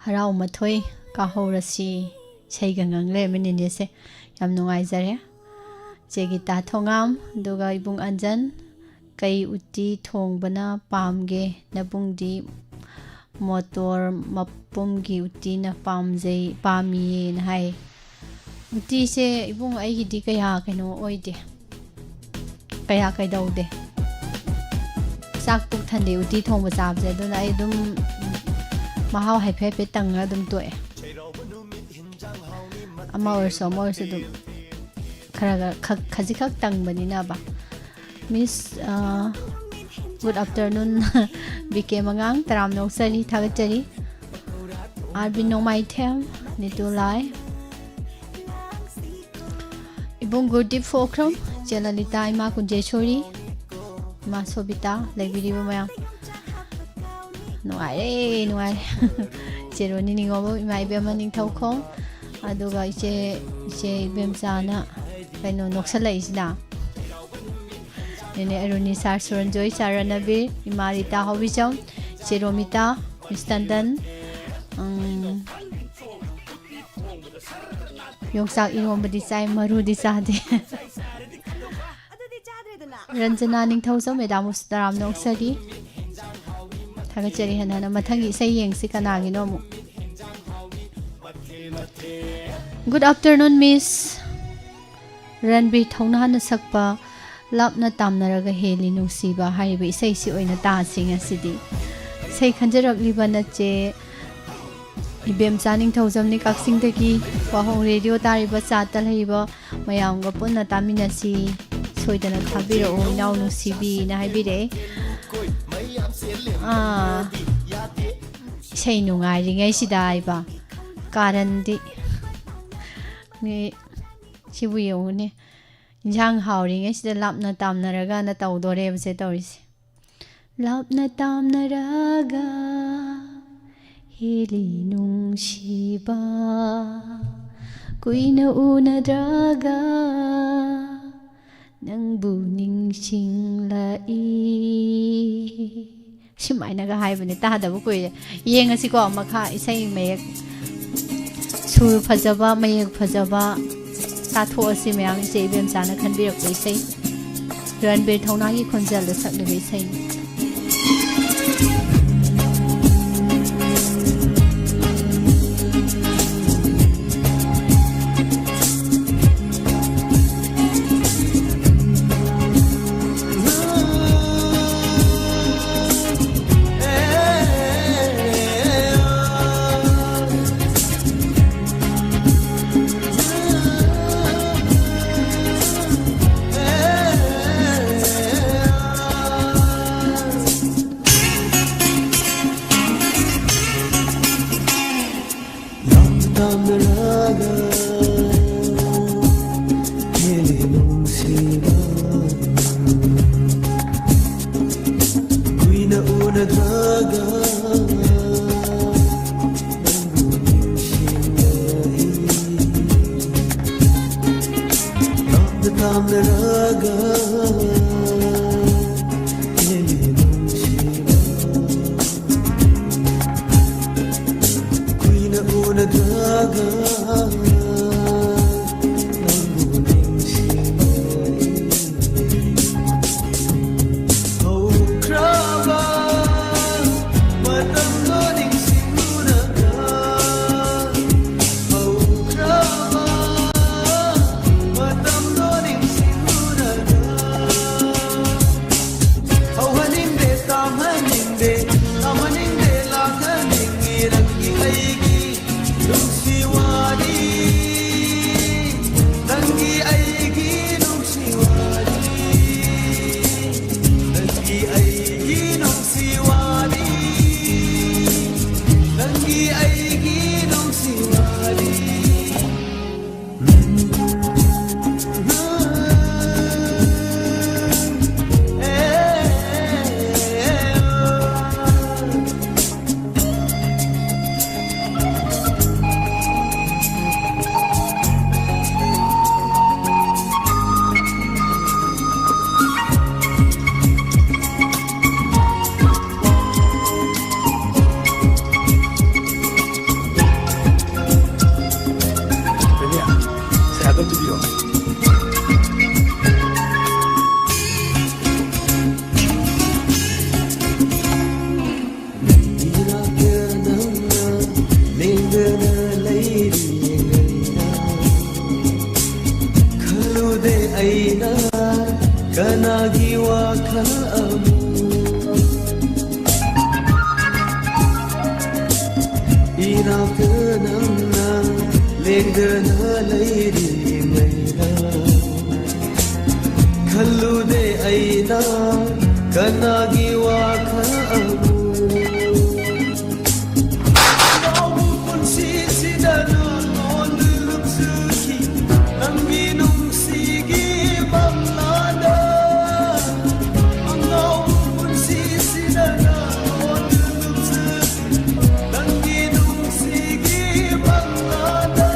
ꯍꯔꯥꯎ ꯃꯊꯣꯏ ꯀꯥꯍꯧꯔꯁꯤ꯫ ꯏꯁꯩꯒ ꯉꯪ ꯂꯩꯔꯝꯃꯤ ꯅꯦꯅꯦꯁꯦ꯫ ꯌꯥꯝ ꯅꯨꯡꯉꯥꯏꯖꯔꯦ꯫ ꯆꯦ ꯒꯤꯇꯥ ꯊꯣꯉꯥꯝ, ꯑꯗꯨꯒ ꯏꯕꯨꯡ ꯑꯟꯖꯟ, ꯀꯩ ꯎꯇꯤ ꯊꯣꯡꯕꯅ ꯄꯥꯝꯒꯦ? ꯅꯕꯨꯡꯗꯤ ꯃꯣꯇꯣꯔ ꯃꯄꯨꯝꯒꯤ ꯎꯇꯤꯅ ꯄꯥꯝꯖꯩ, ꯄꯥꯝꯃꯤꯌꯦꯅ ꯍꯥꯏ꯫ ꯎꯇꯤꯁꯦ ꯏꯕꯨꯡ ꯑꯩꯒꯤꯗꯤ ꯀꯌꯥ ꯀꯩꯅꯣ ꯑꯣꯏꯗꯦ, ꯀꯌꯥ ꯀꯩꯗꯧꯗꯦ꯫ ꯆꯥꯛ ꯄꯨꯛ ꯊꯟꯗꯦ ꯎꯇꯤ ꯊꯣꯡꯕ ꯆꯥꯕꯁꯦ, ꯑꯗꯨꯅ ꯑꯩ ꯑꯗꯨꯝ ꯃꯍꯥꯎ ꯍꯥꯏꯐꯦꯠ ꯍꯥꯏꯐꯦꯠ ꯇꯪꯉꯒ ꯑꯗꯨꯝ ꯇꯣꯛꯑꯦ꯫ ꯑꯃ ꯑꯣꯏꯔꯁꯨ ꯑꯃ ꯑꯣꯏꯔꯁꯨ ꯑꯗꯨꯝ ꯈꯔ ꯈꯔ ꯈꯛ-, ꯈꯖꯤꯛꯈꯛ ꯇꯪꯕꯅꯤꯅꯕ꯫ ꯃꯤꯁ, ꯑ, ꯒꯨꯗ ꯑꯥꯐꯇꯔꯅꯨꯟ꯫ ꯕꯤ ꯀꯦ ꯃꯉꯥꯡ, ꯇꯔꯥꯝꯅ ꯑꯣꯛꯆꯔꯤ, ꯊꯥꯒꯠꯆꯔꯤ꯫ ꯑꯥꯔꯕꯤꯟ ꯅꯣꯡꯃꯥꯏꯊꯦꯝ, ꯅꯤꯇꯨ ꯂꯥꯏ, ꯏꯕꯨꯡ ꯒꯨꯔꯗꯤꯞ ꯐꯣꯛꯈ꯭ꯔꯝ, ꯏꯆꯦ ꯂꯂꯤꯇꯥ, ꯏꯃꯥ ꯀꯨꯟꯖꯦꯁꯣꯔꯤ, ꯏꯃꯥ ꯁꯣꯕꯤꯇꯥ, ꯂꯩꯕꯤꯔꯤꯕ ꯃꯌꯥꯝ꯫ ꯅꯨꯡꯉꯥꯏꯔꯦ, ꯅꯨꯡꯉꯥꯏꯔꯦ꯫ ꯏꯆꯦ ꯔꯣꯅꯤ ꯅꯤꯉꯣꯝꯕꯝ, ꯏꯃꯥ ꯏꯕꯦꯝꯃ ꯅꯤꯡꯊꯧꯈꯣꯡ, ꯑꯗꯨꯒ ꯏꯆꯦ ꯏꯆꯦ ꯏꯕꯦꯝꯆꯥꯅ ꯀꯩꯅꯣ ꯅꯣꯛꯁꯜꯂꯛꯏꯁꯤꯅ꯫ ꯅꯦꯅꯦ ꯑꯔꯨꯅꯤ ꯁꯥꯔ, ꯁꯨꯔꯟꯖꯣꯏ ꯁꯥꯔ, ꯔꯅꯕꯤꯔ, ꯏꯃꯥ ꯔꯤꯇꯥ ꯍꯥꯎꯕꯤꯆꯝ, ꯏꯆꯦ ꯔꯣꯃꯤꯇꯥ, ꯃꯤꯁ ꯇꯟꯗꯟ, ꯎꯝ, ꯌꯣꯡꯆꯥꯛ ꯏꯔꯣꯝꯕꯗꯤ ꯆꯥꯏ, ꯃꯔꯨꯗꯤ ꯆꯥꯗꯦ꯫ ꯔꯟꯖꯅꯥ ꯅꯤꯡꯊꯧꯖꯝ, ꯃꯦꯗꯥꯝ ꯎꯁꯤꯇꯔꯥꯝ ꯅꯣꯛꯆꯔꯤ꯫ ꯊꯥꯒꯠꯆꯔꯤ ꯍꯟꯅ ꯍꯟꯅ꯫ ꯃꯊꯪꯒꯤ ꯏꯁꯩ ꯌꯦꯡꯁꯤ ꯀꯅꯥꯒꯤꯅꯣ ꯑꯃꯨꯛ꯫ Good afternoon, Miss꯫ ꯔꯟꯕꯤꯔ ꯊꯧꯅꯥꯅ ꯁꯛꯄ ꯂꯥꯞꯅ ꯇꯥꯝꯅꯔꯒ ꯍꯦꯜꯂꯤ ꯅꯨꯡꯁꯤꯕ ꯍꯥꯏꯔꯤꯕ ꯏꯁꯩꯁꯤ ꯑꯣꯏꯅ ꯇꯥꯁꯤ ꯉꯁꯤꯗꯤ꯫ ꯏꯁꯩ ꯈꯟꯖꯔꯛꯂꯤꯕ ꯅꯆꯦ ꯏꯕꯦꯝꯆꯥ ꯅꯤꯡꯊꯧꯖꯝꯅꯤ ꯀꯛꯆꯤꯡꯗꯒꯤ꯫ ꯋꯥꯍꯣꯡ ꯔꯦꯗꯤꯑꯣ ꯇꯥꯔꯤꯕ ꯆꯥꯠꯇ ꯂꯩꯔꯤꯕ ꯃꯌꯥꯝꯒ ꯄꯨꯟꯅ ꯇꯥꯃꯤꯟꯅꯁꯤ꯫ ꯁꯣꯏꯗꯅ ꯊꯥꯕꯤꯔꯛꯎ ꯏꯅꯥꯎ ꯅꯨꯡꯁꯤꯕꯤꯅ ꯍꯥꯏꯕꯤꯔꯛꯑꯦ꯫ ꯑꯥ, ꯏꯁꯩ ꯅꯨꯡꯉꯥꯏꯔꯤꯉꯩꯁꯤꯗ ꯍꯥꯏꯕ ꯀꯥꯔꯟꯗꯤ꯫ ꯃꯤ ꯁꯤꯕꯨ ꯌꯦꯡꯉꯨꯅꯦ, ꯏꯟꯁꯥꯡ ꯍꯥꯎꯔꯤꯉꯩꯁꯤꯗ ꯂꯥꯞꯅ ꯇꯥꯝꯅꯔꯒꯅ ꯇꯧꯗꯣꯔꯦꯕꯁꯦ ꯇꯧꯔꯤꯁꯦ꯫ ꯂꯥꯞꯅ ꯇꯥꯝꯅꯔꯒ ꯍꯦꯜꯂꯤ ꯅꯨꯡꯁꯤꯕ, ꯀꯨꯏꯅ ꯎꯅꯗ꯭ꯔꯒ ꯅꯪꯕꯨ ꯅꯤꯡꯁꯤꯡꯂꯛꯏ꯫ ꯁꯨꯃꯥꯏꯅꯒ ꯍꯥꯏꯕꯅꯦ, ꯇꯥꯗꯕ ꯀꯨꯏꯔꯦ꯫ ꯌꯦꯡꯉꯁꯤꯀꯣ, ꯃꯈꯥ ꯏꯁꯩ ꯃꯌꯦꯛ, ꯁꯨꯔ ꯐꯖꯕ, ꯃꯌꯦꯛ ꯐꯖꯕ ꯇꯥꯊꯣꯛꯑꯁꯤ ꯃꯌꯥꯝ꯫ ꯏꯆꯦ ꯏꯕꯦꯝꯆꯥꯅ ꯈꯟꯕꯤꯔꯛꯄ ꯏꯁꯩ, ꯔꯟꯕꯤꯔ ꯊꯧꯅꯥꯒꯤ ꯈꯣꯟꯖꯦꯜꯗ ꯁꯛꯂꯤꯕ ꯏꯁꯩꯅꯤ꯫ ꯌꯥꯝꯅꯔꯒ ꯍꯦꯟꯅ ꯅꯨꯡꯁꯤꯕ, ꯀꯨꯏꯅ ꯎꯅꯗ꯭ꯔꯒ ꯅꯪꯕꯨ ꯅꯤꯡꯁꯤꯡꯂꯛꯏ꯫ ꯍꯧꯈ꯭ꯔꯕ ꯃꯇꯝꯗꯣ ꯅꯤꯡꯁꯤꯡꯂꯨꯔꯒ, ꯍꯧꯈ꯭ꯔꯕ ꯃꯇꯝꯗꯣ ꯅꯤꯡꯁꯤꯡꯂꯨꯔꯒ, ꯍꯧꯍꯟꯅꯤꯡꯗꯦ, ꯇꯥꯝꯍꯟꯅꯤꯡꯗꯦ, ꯇꯥꯝꯍꯟꯅꯤꯡꯗꯦ, ꯂꯥꯛꯍꯟꯅꯤꯡꯉꯤ ꯅꯪꯒꯤ ꯑꯩꯒꯤ ꯅꯨꯡꯁꯤ ꯋꯥꯔꯤ, ꯅꯪꯒꯤ ꯑꯩꯒꯤ ꯅꯨꯡꯁꯤ ꯋꯥꯔꯤ, ꯅꯪꯒꯤ ꯑꯩꯒꯤ ꯅꯨꯡꯁꯤ ꯋꯥꯔꯤ, ꯅꯪꯒꯤ ꯑꯩꯒꯤ ꯅꯨꯡꯁꯤ ꯋꯥꯔꯤ꯫ ꯏꯅꯥꯛꯇ ꯅꯪꯅ ꯂꯦꯡꯗꯅ ꯂꯩꯔꯤꯉꯩꯗ, ꯈꯜꯂꯨꯗꯦ ꯑꯩꯅ ꯀꯅꯥꯒꯤ ꯋꯥꯈꯜ ꯑꯃꯨꯛ꯫ ꯏꯅꯥꯛꯇ ꯅꯪꯅ ꯂꯦꯡꯗꯅ ꯂꯩꯔꯤꯉꯩꯗ, ꯈꯜꯂꯨꯗꯦ ꯑꯩꯅ ꯀꯅꯥꯒꯤ ꯋꯥꯈꯜ ꯑꯃꯨꯛ꯫ ꯑꯉꯥꯎꯕ ꯄꯨꯟꯁꯤꯁꯤꯗ ꯅꯉꯣꯟꯗ ꯂꯨꯞꯆꯈꯤ, ꯅꯪꯒꯤ ꯅꯨꯡꯁꯤꯒꯤ ꯃꯪꯂꯥꯟꯗ꯫ ꯑꯉꯥꯎꯕ ꯄꯨꯟꯁꯤꯁꯤꯗ ꯅꯉꯣꯟꯗ ꯂꯨꯞꯆꯈꯤ, ꯅꯪꯒꯤ ꯅꯨꯡꯁꯤꯒꯤ ꯃꯪꯂꯥꯟꯗ꯫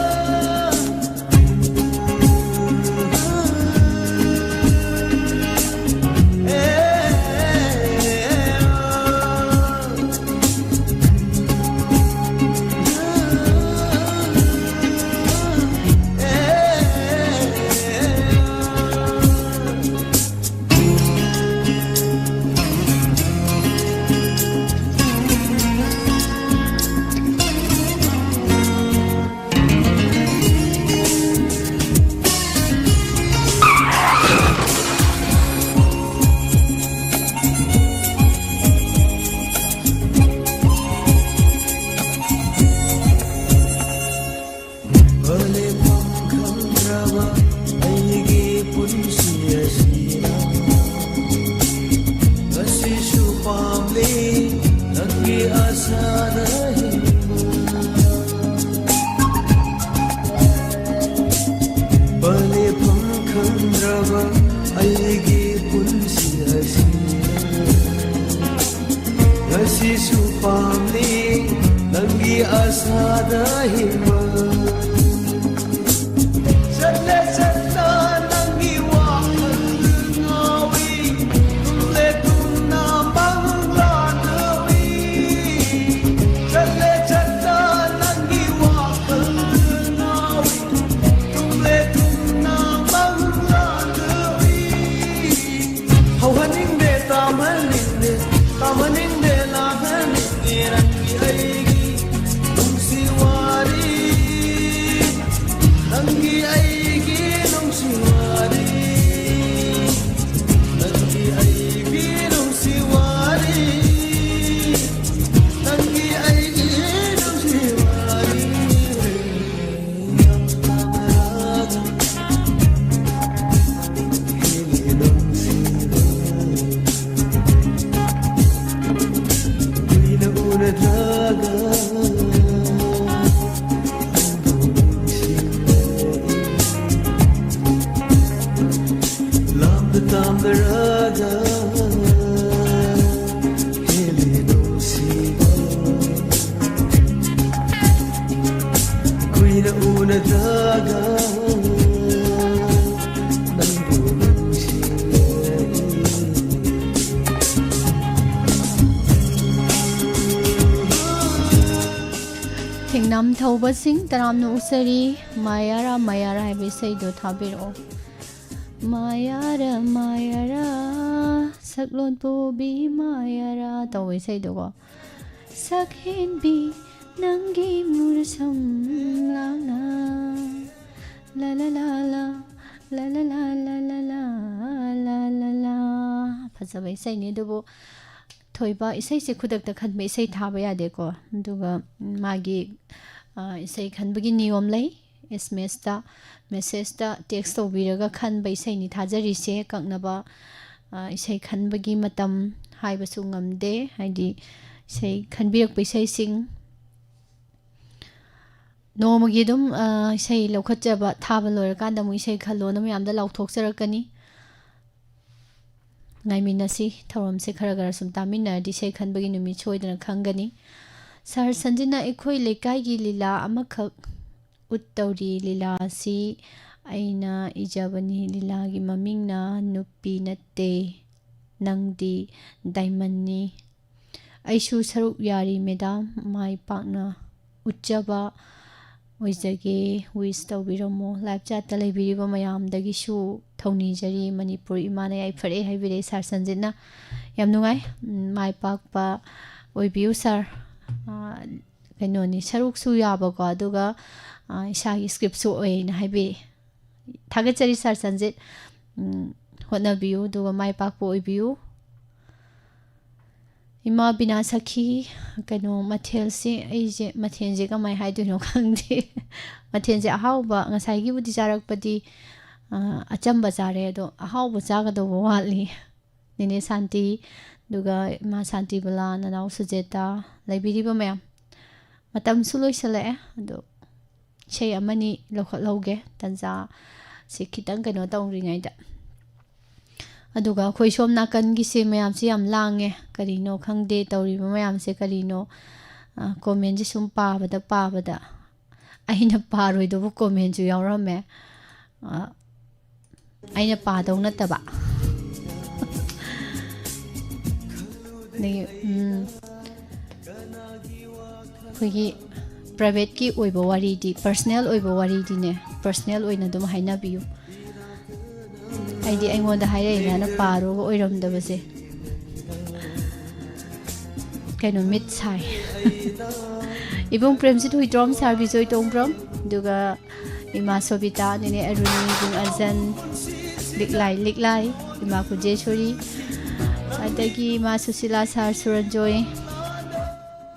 ꯑꯩꯒꯤ ꯄꯨꯟꯁꯤ ꯑꯁꯤꯗ ꯉꯁꯤꯁꯨ ꯄꯥꯝꯂꯤ ꯅꯪꯒꯤ ꯑꯁꯥꯗ ꯍꯤꯡꯕ꯫ ꯄꯂꯦꯐꯝ ꯈꯪꯗ꯭ꯔꯕ ꯑꯩꯒꯤ ꯄꯨꯟꯁꯤ ꯑꯁꯤꯗ ꯉꯁꯤꯁꯨ ꯄꯥꯝꯂꯤ ꯅꯪꯒꯤ ꯑꯁꯥꯗ ꯍꯤꯡꯕ꯫ ꯆꯠꯂꯦ ꯆꯠꯅ ꯅꯪꯒꯤ ꯋꯥꯈꯜꯗ ꯉꯥꯎꯏ ꯇꯨꯝꯂꯦ ꯇꯨꯝꯅ ꯃꯪꯂꯥꯟ ꯎꯏ꯫ ꯆꯠꯂꯦ ꯆꯠꯅ ꯅꯪꯒꯤ ꯋꯥꯈꯜꯗ ꯉꯥꯎꯏ ꯇꯨꯝꯂꯦ ꯇꯨꯝꯅ ꯃꯪꯂꯥꯟ ꯎꯏ꯫ ꯍꯧꯍꯟꯅꯤꯡꯗꯦ ꯇꯥꯃꯟꯅꯤꯡꯗꯦ ꯇꯥꯃꯟꯅꯤꯡꯗꯦ ꯂꯥꯛꯍꯟꯅꯤꯡꯉꯦ ꯅꯪꯒꯤ ꯑꯩꯒꯤ ꯅꯨꯡꯁꯤ ꯋꯥꯔꯤ꯫ ꯅꯪꯒꯤ ꯑꯩꯒꯤ ꯅꯨꯡꯁꯤ ꯋꯥꯔꯤ꯫ ꯅꯪꯒꯤ ꯑꯩꯒꯤ ꯅꯨꯡꯁꯤ ꯋꯥꯔꯤ꯫ ꯅꯪꯒꯤ ꯑꯩꯒꯤ ꯅꯨꯡꯁꯤ ꯋꯥꯔꯤ꯫ ꯊꯦꯡꯅꯝ ꯊꯧꯕꯁꯤꯡ ꯇꯔꯥꯝꯅ ꯑꯣꯛꯆꯔꯤ꯫ ꯃꯌꯥꯔꯥ ꯃꯌꯥꯔꯥ ꯍꯥꯏꯕ ꯏꯁꯩꯗꯣ ꯊꯥꯕꯤꯔꯛꯑꯣ꯫ ꯃꯌꯥꯔꯥ ꯃꯌꯥꯔꯥ, ꯁꯛꯂꯣꯟ ꯄꯨꯕꯤ ꯃꯌꯥꯔꯥ ꯇꯧꯕ ꯏꯁꯩꯗꯣꯀꯣ꯫ ꯁꯛꯍꯦꯟꯕꯤ ꯅꯪꯒꯤ ꯃꯨꯔꯁꯝ ꯂꯥꯡꯅ ꯂꯥ ꯂꯥ ꯂꯥ ꯂꯥ, ꯂꯥ ꯂꯥ ꯂꯥ ꯂꯥ ꯂꯥ ꯂꯥ ꯂꯥ ꯂꯥ꯫ ꯐꯖꯕ ꯏꯁꯩꯅꯤ, ꯑꯗꯨꯕꯨ ꯊꯣꯏꯕ ꯏꯁꯩꯁꯦ ꯈꯨꯗꯛꯇ ꯈꯟꯕ ꯏꯁꯩ ꯊꯥꯕ ꯌꯥꯗꯦꯀꯣ꯫ ꯑꯗꯨꯒ ꯃꯥꯒꯤ, ꯑ, ꯏꯁꯩ ꯈꯟꯕꯒꯤ ꯅꯤꯌꯣꯝ ꯂꯩ꯫ ꯑꯦꯁ ꯑꯦꯝ ꯑꯦꯁꯇ, ꯃꯦꯁꯦꯖꯇ, ꯇꯦꯛꯁ ꯇꯧꯕꯤꯔꯒ ꯈꯟꯕ ꯏꯁꯩꯅꯤ ꯊꯥꯖꯔꯤꯁꯦ꯫ ꯀꯛꯅꯕ, ꯑ, ꯏꯁꯩ ꯈꯟꯕꯒꯤ ꯃꯇꯝ ꯍꯥꯏꯕꯁꯨ ꯉꯝꯗꯦ, ꯍꯥꯏꯗꯤ ꯏꯁꯩ ꯈꯟꯕꯤꯔꯛꯄ ꯏꯁꯩꯁꯤꯡ ꯅꯣꯡꯃꯒꯤ ꯑꯗꯨꯝ, ꯑ, ꯏꯁꯩ ꯂꯧꯈꯠꯆꯕ, ꯊꯥꯕ ꯂꯣꯏꯔꯀꯥꯟꯗ ꯑꯃꯨꯛ ꯏꯁꯩ ꯈꯜꯂꯣꯅ ꯃꯌꯥꯝꯗ ꯂꯥꯎꯊꯣꯛꯆꯔꯛꯀꯅꯤ꯫ ꯉꯥꯏꯃꯤꯟꯅꯁꯤ, ꯊꯧꯔꯝꯁꯦ ꯈꯔ ꯈꯔ ꯁꯨꯝ ꯇꯥꯃꯤꯟꯅꯔꯗꯤ ꯏꯁꯩ ꯈꯟꯕꯒꯤ ꯅꯨꯃꯤꯠ ꯁꯣꯏꯗꯅ ꯈꯪꯒꯅꯤ꯫ ꯁꯥꯔ ꯁꯟꯖꯤꯠꯅ ꯑꯩꯈꯣꯏ ꯂꯩꯀꯥꯏꯒꯤ ꯂꯤꯂꯥ ꯑꯃꯈꯛ ꯎꯠꯇꯧꯔꯤ꯫ ꯂꯤꯂꯥ ꯑꯁꯤ ꯑꯩꯅ ꯏꯖꯕꯅꯤ꯫ ꯂꯤꯂꯥꯒꯤ ꯃꯃꯤꯡꯅ ꯅꯨꯄꯤ ꯅꯠꯇꯦ, ꯅꯪꯗꯤ ꯗꯥꯏꯃꯟꯅꯤ꯫ ꯑꯩꯁꯨ ꯁꯔꯨꯛ ꯌꯥꯔꯤ ꯃꯦꯗꯥꯝ, ꯃꯥꯏ ꯄꯥꯛꯅ ꯎꯠꯆꯕ ꯑꯣꯏꯖꯒꯦ꯫ ꯋꯤꯁ ꯇꯧꯕꯤꯔꯝꯃꯣ꯫ ꯂꯥꯏꯚ ꯆꯥꯠꯇ ꯂꯩꯕꯤꯔꯤꯕ ꯃꯌꯥꯝꯗꯒꯤꯁꯨ ꯊꯧꯅꯤꯖꯔꯤ꯫ ꯃꯅꯤꯄꯨꯔ ꯏꯃꯥꯅ ꯌꯥꯏꯐꯔꯦ ꯍꯥꯏꯕꯤꯔꯛꯑꯦ ꯁꯥꯔ ꯁꯟꯖꯤꯠꯅ꯫ ꯌꯥꯝ ꯅꯨꯡꯉꯥꯏ꯫ ꯎꯝ, ꯃꯥꯏ ꯄꯥꯛꯄ ꯑꯣꯏꯕꯤꯌꯨ ꯁꯥꯔ꯫ ꯑ, ꯀꯩꯅꯣꯅꯤ, ꯁꯔꯨꯛꯁꯨ ꯌꯥꯕꯀꯣ, ꯑꯗꯨꯒ, ꯑ, ꯏꯁꯥꯒꯤ ꯁ꯭ꯀ꯭ꯔꯤꯞꯁꯨ ꯑꯣꯏꯅ ꯍꯥꯏꯕꯤꯔꯛꯑꯦ꯫ ꯊꯥꯒꯠꯆꯔꯤ ꯁꯥꯔ ꯁꯟꯖꯤꯠ꯫ ꯎꯝ, ꯍꯣꯠꯅꯕꯤꯌꯨ ꯑꯗꯨꯒ ꯃꯥꯏ ꯄꯥꯛꯄ ꯑꯣꯏꯕꯤꯌꯨ꯫ ꯏꯃꯥ ꯕꯤꯅꯥ ꯁꯈꯤ, ꯀꯩꯅꯣ, ꯃꯊꯦꯜꯁꯤ, ꯑꯩꯁꯦ ꯃꯊꯦꯜꯁꯦ ꯀꯃꯥꯏ ꯍꯥꯏꯗꯣꯏꯅꯣ ꯈꯪꯗꯦ꯫ ꯃꯊꯦꯜꯁꯦ ꯑꯍꯥꯎꯕ, ꯉꯁꯥꯏꯒꯤꯕꯨꯗꯤ ꯆꯥꯔꯛꯄꯗꯤ, ꯑ, ꯑꯆꯝꯕ ꯆꯥꯔꯦ, ꯑꯗꯣ ꯑꯍꯥꯎꯕ ꯆꯥꯒꯗꯧꯕ ꯋꯥꯠꯂꯤ꯫ ꯅꯦꯅꯦ ꯁꯥꯟꯇꯤ, ꯑꯗꯨꯒ ꯏꯃꯥ ꯁꯥꯟꯇꯤꯕꯂꯥ, ꯅꯅꯥꯎ ꯁꯨꯖꯦꯇꯥ, ꯂꯩꯕꯤꯔꯤꯕ ꯃꯌꯥꯝ꯫ ꯃꯇꯝꯁꯨ ꯂꯣꯏꯁꯤꯜꯂꯛꯑꯦ, ꯑꯗꯣ ꯏꯁꯩ ꯑꯃꯅꯤ ꯂꯧꯈꯠꯍꯧꯒꯦ, ꯇꯟꯖꯥꯁꯦ ꯈꯤꯇꯪ ꯀꯩꯅꯣ ꯇꯧꯔꯤꯉꯩꯗ꯫ ꯑꯗꯨꯒ ꯑꯩꯈꯣꯏ ꯁꯣꯝ ꯅꯥꯀꯟꯒꯤꯁꯦ ꯃꯌꯥꯝꯁꯦ ꯌꯥꯝ ꯂꯥꯡꯉꯦ, ꯀꯔꯤꯅꯣ ꯈꯪꯗꯦ ꯇꯧꯔꯤꯕ ꯃꯌꯥꯝꯁꯦ ꯀꯔꯤꯅꯣ? ꯑ, ꯀꯣꯃꯦꯟꯁꯦ ꯁꯨꯝ ꯄꯥꯕꯗ ꯄꯥꯕꯗ ꯑꯩꯅ ꯄꯥꯔꯣꯏꯗꯧꯕ ꯀꯣꯃꯦꯟꯁꯨ ꯌꯥꯎꯔꯝꯃꯦ꯫ ꯑ, ꯑꯩꯅ ꯄꯥꯗꯧ ꯅꯠꯇꯕ꯫ ꯑꯗꯒꯤ, ꯎꯝ, ꯑꯩꯈꯣꯏꯒꯤ ꯄ꯭ꯔꯥꯏꯚꯦꯠꯀꯤ ꯑꯣꯏꯕ ꯋꯥꯔꯤꯗꯤ, ꯄꯔꯁꯅꯦꯜ ꯑꯣꯏꯕ ꯋꯥꯔꯤꯗꯤꯅꯦ, ꯄꯔꯁꯅꯦꯜ ꯑꯣꯏꯅ ꯑꯗꯨꯝ ꯍꯥꯏꯅꯕꯤꯌꯨ꯫ ꯑꯩꯗꯤ ꯑꯩꯉꯣꯟꯗ ꯍꯥꯏꯔꯛꯏꯅꯦꯅ ꯄꯥꯔꯨꯕ ꯑꯣꯏꯔꯝꯗꯕꯁꯦ꯫ ꯀꯩꯅꯣ, ꯃꯤꯠ ꯁꯥꯏ꯫ ꯏꯕꯨꯡ ꯄ꯭ꯔꯦꯝꯖꯤꯠ ꯍꯨꯏꯗ꯭ꯔꯣꯝ, ꯁꯥꯔ ꯕꯤꯖꯣꯏ ꯇꯣꯡꯕ꯭ꯔꯝ, ꯑꯗꯨꯒ ꯏꯃꯥ ꯁꯣꯕꯤꯇꯥ, ꯅꯦꯅꯦ ꯑꯔꯨꯅꯤ, ꯏꯕꯨꯡ ꯑꯖꯟ, ꯂꯤꯛꯂꯥꯏ, ꯂꯤꯛꯂꯥꯏ, ꯏꯃꯥ ꯀꯨꯟꯖꯦꯁꯣꯔꯤ, ꯑꯗꯒꯤ ꯏꯃꯥ ꯁꯨꯁꯤꯂꯥ, ꯁꯥꯔ ꯁꯨꯔꯟꯖꯣꯏ,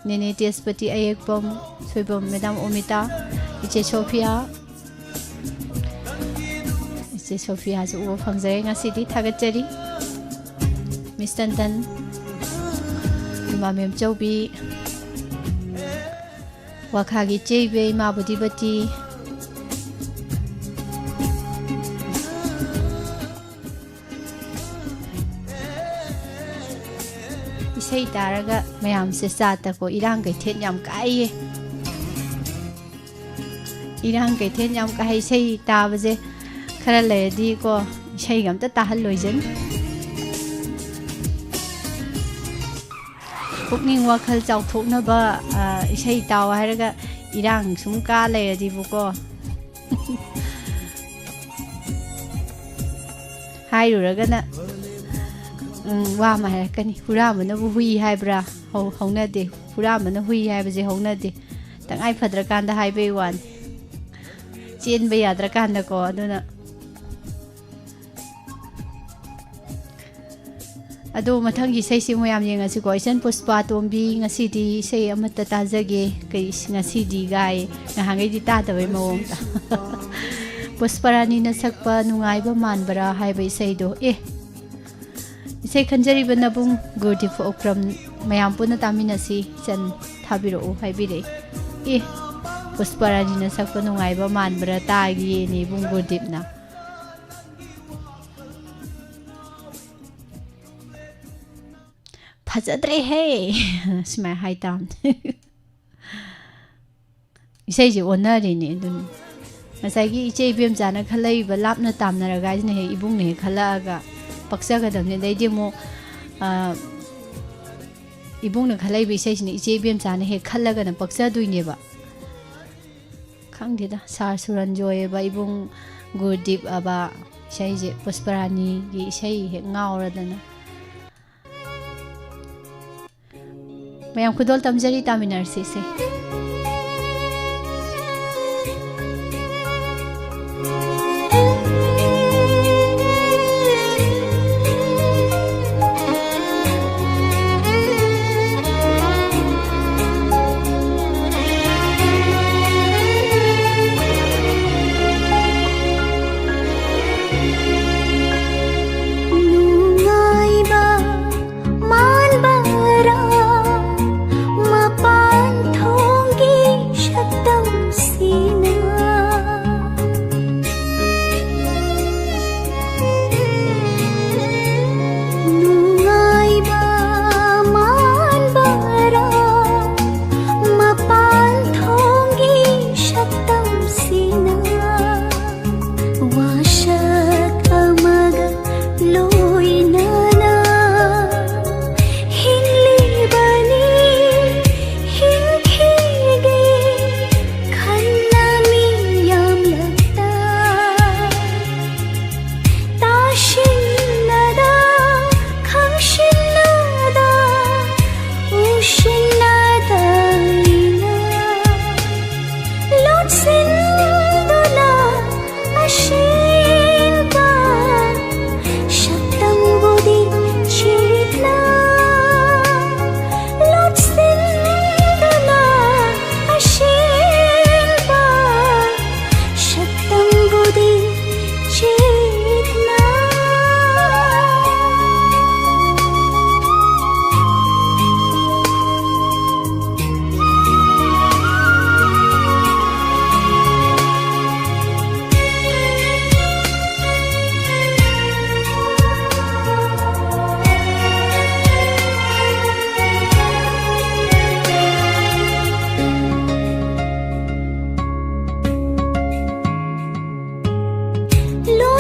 ꯅꯦꯅꯦ ꯇꯦꯖꯄꯇꯤ, ꯑꯌꯦꯛꯄꯝ, ꯁꯣꯏꯕꯝ, ꯃꯦꯗꯥꯝ ꯑꯣꯃꯤꯇꯥ, ꯏꯆꯦ ꯁꯣꯐꯤꯌꯥ, ꯁꯣꯐꯤꯌꯥꯁꯨ ꯎꯕ ꯐꯪꯖꯔꯦ ꯉꯁꯤꯗꯤ꯫ ꯊꯥꯒꯠꯆꯔꯤ꯫ ꯃꯤꯁ ꯇꯟꯇꯟ, ꯏꯃꯥ ꯃꯦꯝꯆꯧꯕꯤ, ꯋꯥꯈꯥꯒꯤ ꯏꯆꯦ ꯏꯕꯦ, ꯏꯃꯥ ꯕꯨꯙꯤꯕꯇꯤ꯫ ꯏꯁꯩ ꯇꯥꯔꯒ ꯃꯌꯥꯝꯁꯦ ꯆꯥ ꯇꯛꯄ, ꯏꯔꯥꯡ ꯀꯩꯊꯦꯜ ꯌꯥꯝ ꯀꯥꯏꯌꯦ꯫ ꯏꯔꯥꯡ ꯀꯩꯊꯦꯜ ꯌꯥꯝ ꯀꯥꯏ꯫ ꯏꯁꯩ ꯇꯥꯕꯁꯦ ꯈꯔ ꯂꯩꯔꯗꯤꯀꯣ, ꯏꯁꯩꯒ ꯑꯝꯇ ꯇꯥꯍꯜꯂꯣꯏꯖꯅꯤ꯫ ꯄꯨꯛꯅꯤꯡ ꯋꯥꯈꯜ ꯆꯥꯎꯊꯣꯛꯅꯕ, ꯑ, ꯏꯁꯩ ꯇꯥꯎ ꯍꯥꯏꯔꯒ ꯏꯔꯥꯡ ꯁꯨꯝ ꯀꯥ ꯂꯩꯔꯗꯤꯕꯨꯀꯣ꯫ ꯍꯥꯏꯔꯨꯔꯒꯅ, ꯎꯝ, ꯋꯥ ꯑꯃ ꯍꯥꯏꯔꯛꯀꯅꯤ, "ꯍꯨꯔꯥꯟꯕꯅꯕꯨ ꯍꯨꯏ ꯍꯥꯏꯕ꯭ꯔꯥ?" ꯍꯧ-, ꯍꯧꯅꯗꯦ꯫ ꯍꯨꯔꯥꯟꯕꯅ ꯍꯨꯏ ꯍꯥꯏꯕꯁꯦ ꯍꯧꯅꯗꯦ꯫ ꯇꯉꯥꯏ ꯐꯗ꯭ꯔꯀꯥꯟꯗ ꯍꯥꯏꯕꯩ ꯋꯥꯅꯤ꯫ ꯆꯦꯟꯕ ꯌꯥꯗ꯭ꯔꯀꯥꯟꯗꯀꯣ, ꯑꯗꯨꯅ꯫ ꯑꯗꯣ ꯃꯊꯪꯒꯤ ꯏꯁꯩꯁꯤ ꯃꯌꯥꯝ ꯌꯦꯡꯉꯁꯤꯀꯣ꯫ ꯏꯆꯟ ꯄꯨꯁꯄꯥ ꯇꯣꯝꯕꯤ, ꯉꯁꯤꯗꯤ ꯏꯁꯩ ꯑꯃꯠꯇ ꯇꯥꯖꯒꯦ꯫ ꯀꯩ, ꯉꯁꯤꯗꯤ ꯒꯥꯏ, ꯉꯍꯥꯟꯈꯩꯗꯤ ꯇꯥꯗꯕꯩ ꯃꯑꯣꯡꯗ꯫ ꯄꯨꯁꯄꯔꯥꯅꯤꯅ ꯁꯛꯄ ꯅꯨꯡꯉꯥꯏꯕ ꯃꯥꯟꯕꯔꯥ ꯍꯥꯏꯕ ꯏꯁꯩꯗꯣ꯫ ꯑꯦ, ꯏꯁꯩ ꯈꯟꯖꯔꯤꯕ ꯅꯕꯨꯡ ꯒꯨꯔꯗꯤꯞ ꯑꯣꯀ꯭ꯔꯝ, ꯃꯌꯥꯝ ꯄꯨꯟꯅ ꯇꯥꯃꯤꯟꯅꯁꯤ, ꯏꯆꯟ ꯊꯥꯕꯤꯔꯛꯎ ꯍꯥꯏꯕꯤꯔꯛꯏ꯫ ꯑꯦ, ꯄꯨꯁꯄꯔꯥꯅꯤꯅ ꯁꯛꯄ ꯅꯨꯡꯉꯥꯏꯕ ꯃꯥꯟꯕ꯭ꯔꯥ ꯇꯥꯒꯦꯅꯦ ꯏꯕꯨꯡ ꯒꯨꯔꯗꯤꯞꯅ꯫ "ꯐꯖꯗ꯭ꯔꯦꯍꯦ!" ꯁꯨꯃꯥꯏꯅ ꯍꯥꯏ ꯇꯥꯕꯅꯦ꯫ ꯏꯁꯩꯁꯦ ꯑꯣꯟꯅꯔꯤꯅꯦ꯫ ꯑꯗꯨꯅꯤ ꯉꯁꯥꯏꯒꯤ ꯏꯆꯦ ꯏꯕꯦꯝꯆꯥꯅ ꯈꯜꯂꯛꯏꯕ ꯂꯥꯞꯅ ꯇꯥꯝꯅꯔꯒ ꯍꯥꯏꯁꯤꯅ ꯍꯦꯛ ꯏꯕꯨꯡꯅ ꯍꯦꯛ ꯈꯜꯂꯛꯑꯒ ꯄꯛꯆꯒꯗꯕꯅꯤ꯫ ꯑꯗꯩꯗꯤ ꯑꯃꯨꯛ, ꯑ, ꯏꯕꯨꯡꯅ ꯈꯜꯂꯛꯏꯕ ꯏꯁꯩꯁꯤꯅ ꯏꯆꯦ ꯏꯕꯦꯝꯆꯥꯅ ꯍꯦꯛ ꯈꯜꯂꯒꯅ ꯄꯛꯆꯗꯣꯏꯅꯦꯕ꯫ ꯈꯪꯗꯦꯗ, ꯁꯥꯔ ꯁꯨꯔꯟꯖꯣꯏ ꯑꯕ, ꯏꯕꯨꯡ ꯒꯨꯔꯗꯤꯞ ꯑꯕ, ꯏꯁꯩꯁꯦ ꯄꯨꯁꯄꯔꯥꯅꯤꯒꯤ ꯏꯁꯩ ꯍꯦꯛ ꯉꯥꯎꯔꯗꯅ꯫ ꯃꯌꯥꯝ ꯈꯨꯗꯣꯜ ꯇꯝꯖꯔꯤ, ꯇꯥꯃꯤꯟꯅꯔꯁꯤ ꯏꯁꯩ꯫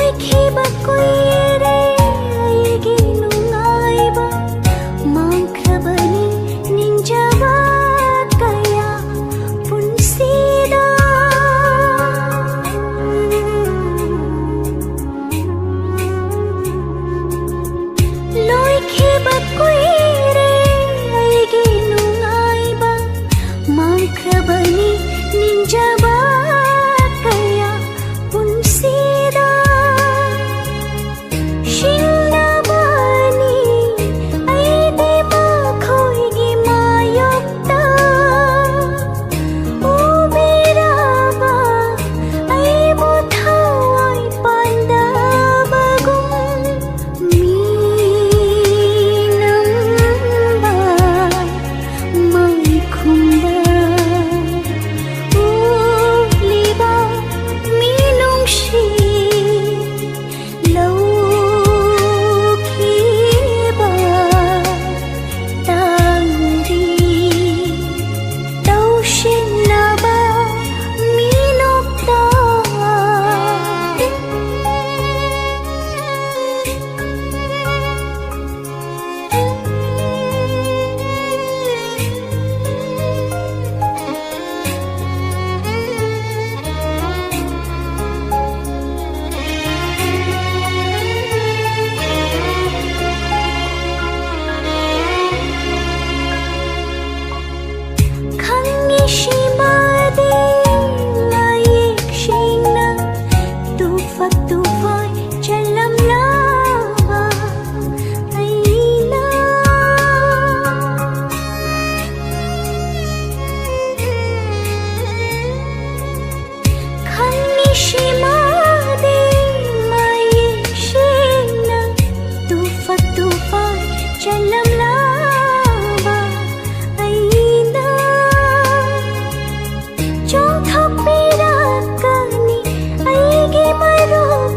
ꯂꯣꯏꯈꯤꯕ ꯀꯨꯏꯔꯦ ꯑꯩꯒꯤ ꯅꯨꯡꯉꯥꯏꯕ, ꯃꯥꯡꯈ꯭ꯔꯕꯅꯤ ꯅꯤꯡꯖꯕ ꯀꯌꯥ ꯄꯨꯟꯁꯤꯗ꯫ ꯂꯣꯏꯈꯤꯕ ꯀꯨꯏꯔꯦ ꯑꯩꯒꯤ ꯅꯨꯡꯉꯥꯏꯕ, ꯃꯥꯡꯈ꯭ꯔꯕꯅꯤ ꯅꯤꯡꯖꯕ ꯀꯌꯥ ꯄꯨꯟꯁꯤꯗ꯫ ꯁꯤꯡꯅꯕꯅꯤ ꯑꯩꯗꯤ ꯃꯈꯣꯏꯒꯤ ꯃꯥꯌꯣꯛꯇ꯫ ꯎꯕꯤꯔꯕ ꯑꯩꯕꯨ ꯊꯋꯥꯏ ꯄꯥꯟꯗꯕꯒꯨꯝ꯫ ꯃꯤꯅꯝꯕ ꯃꯩꯈꯨꯝꯗ ꯎꯠꯂꯤꯕ ꯃꯤꯅꯨꯡꯁꯤ ꯂꯧꯈꯤꯕ ꯇꯥꯡꯗꯤ ꯇꯧꯁꯤꯟꯅꯕ ꯃꯤꯅꯣꯛꯇ꯫ ꯈꯪꯉꯤ ꯁꯤꯃꯗꯤ ꯃꯌꯦꯛ ꯁꯦꯡꯅ ꯇꯨꯐꯛ ꯇꯨꯐꯥꯏ ꯆꯜꯂꯝꯂꯕ ꯑꯩꯅ꯫ ꯈꯪꯉꯤ ꯁꯤꯃꯗꯤ ꯃꯌꯦꯛ ꯁꯦꯡꯅ ꯇꯨꯐꯛ ꯇꯨꯐꯥꯏ ꯆꯜꯂꯝꯂꯕ ꯑꯩꯅ꯫ ꯆꯣꯡꯊꯣꯛꯄꯤꯔꯛꯀꯅꯤ ꯑꯩꯒꯤ ꯃꯔꯨꯞ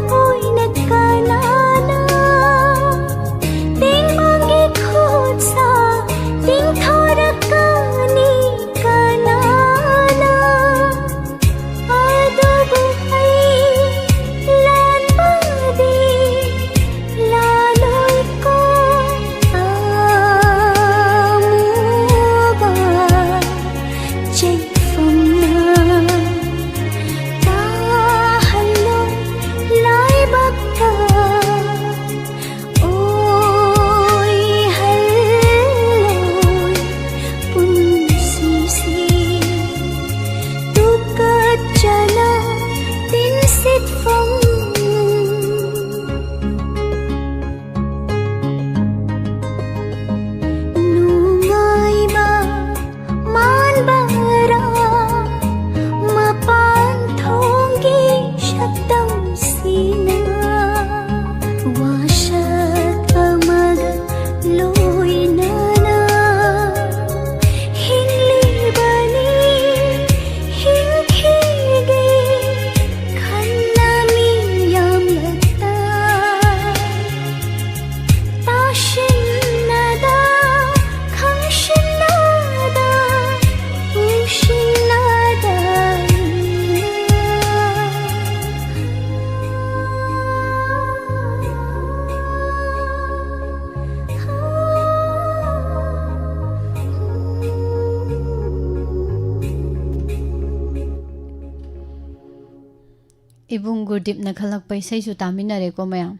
ꯏꯕꯨꯡ ꯒꯨꯔꯗꯤꯞꯅ ꯈꯜꯂꯛꯄ ꯏꯁꯩꯁꯨ ꯇꯥꯃꯤꯟꯅꯔꯦꯀꯣ ꯃꯌꯥꯝ꯫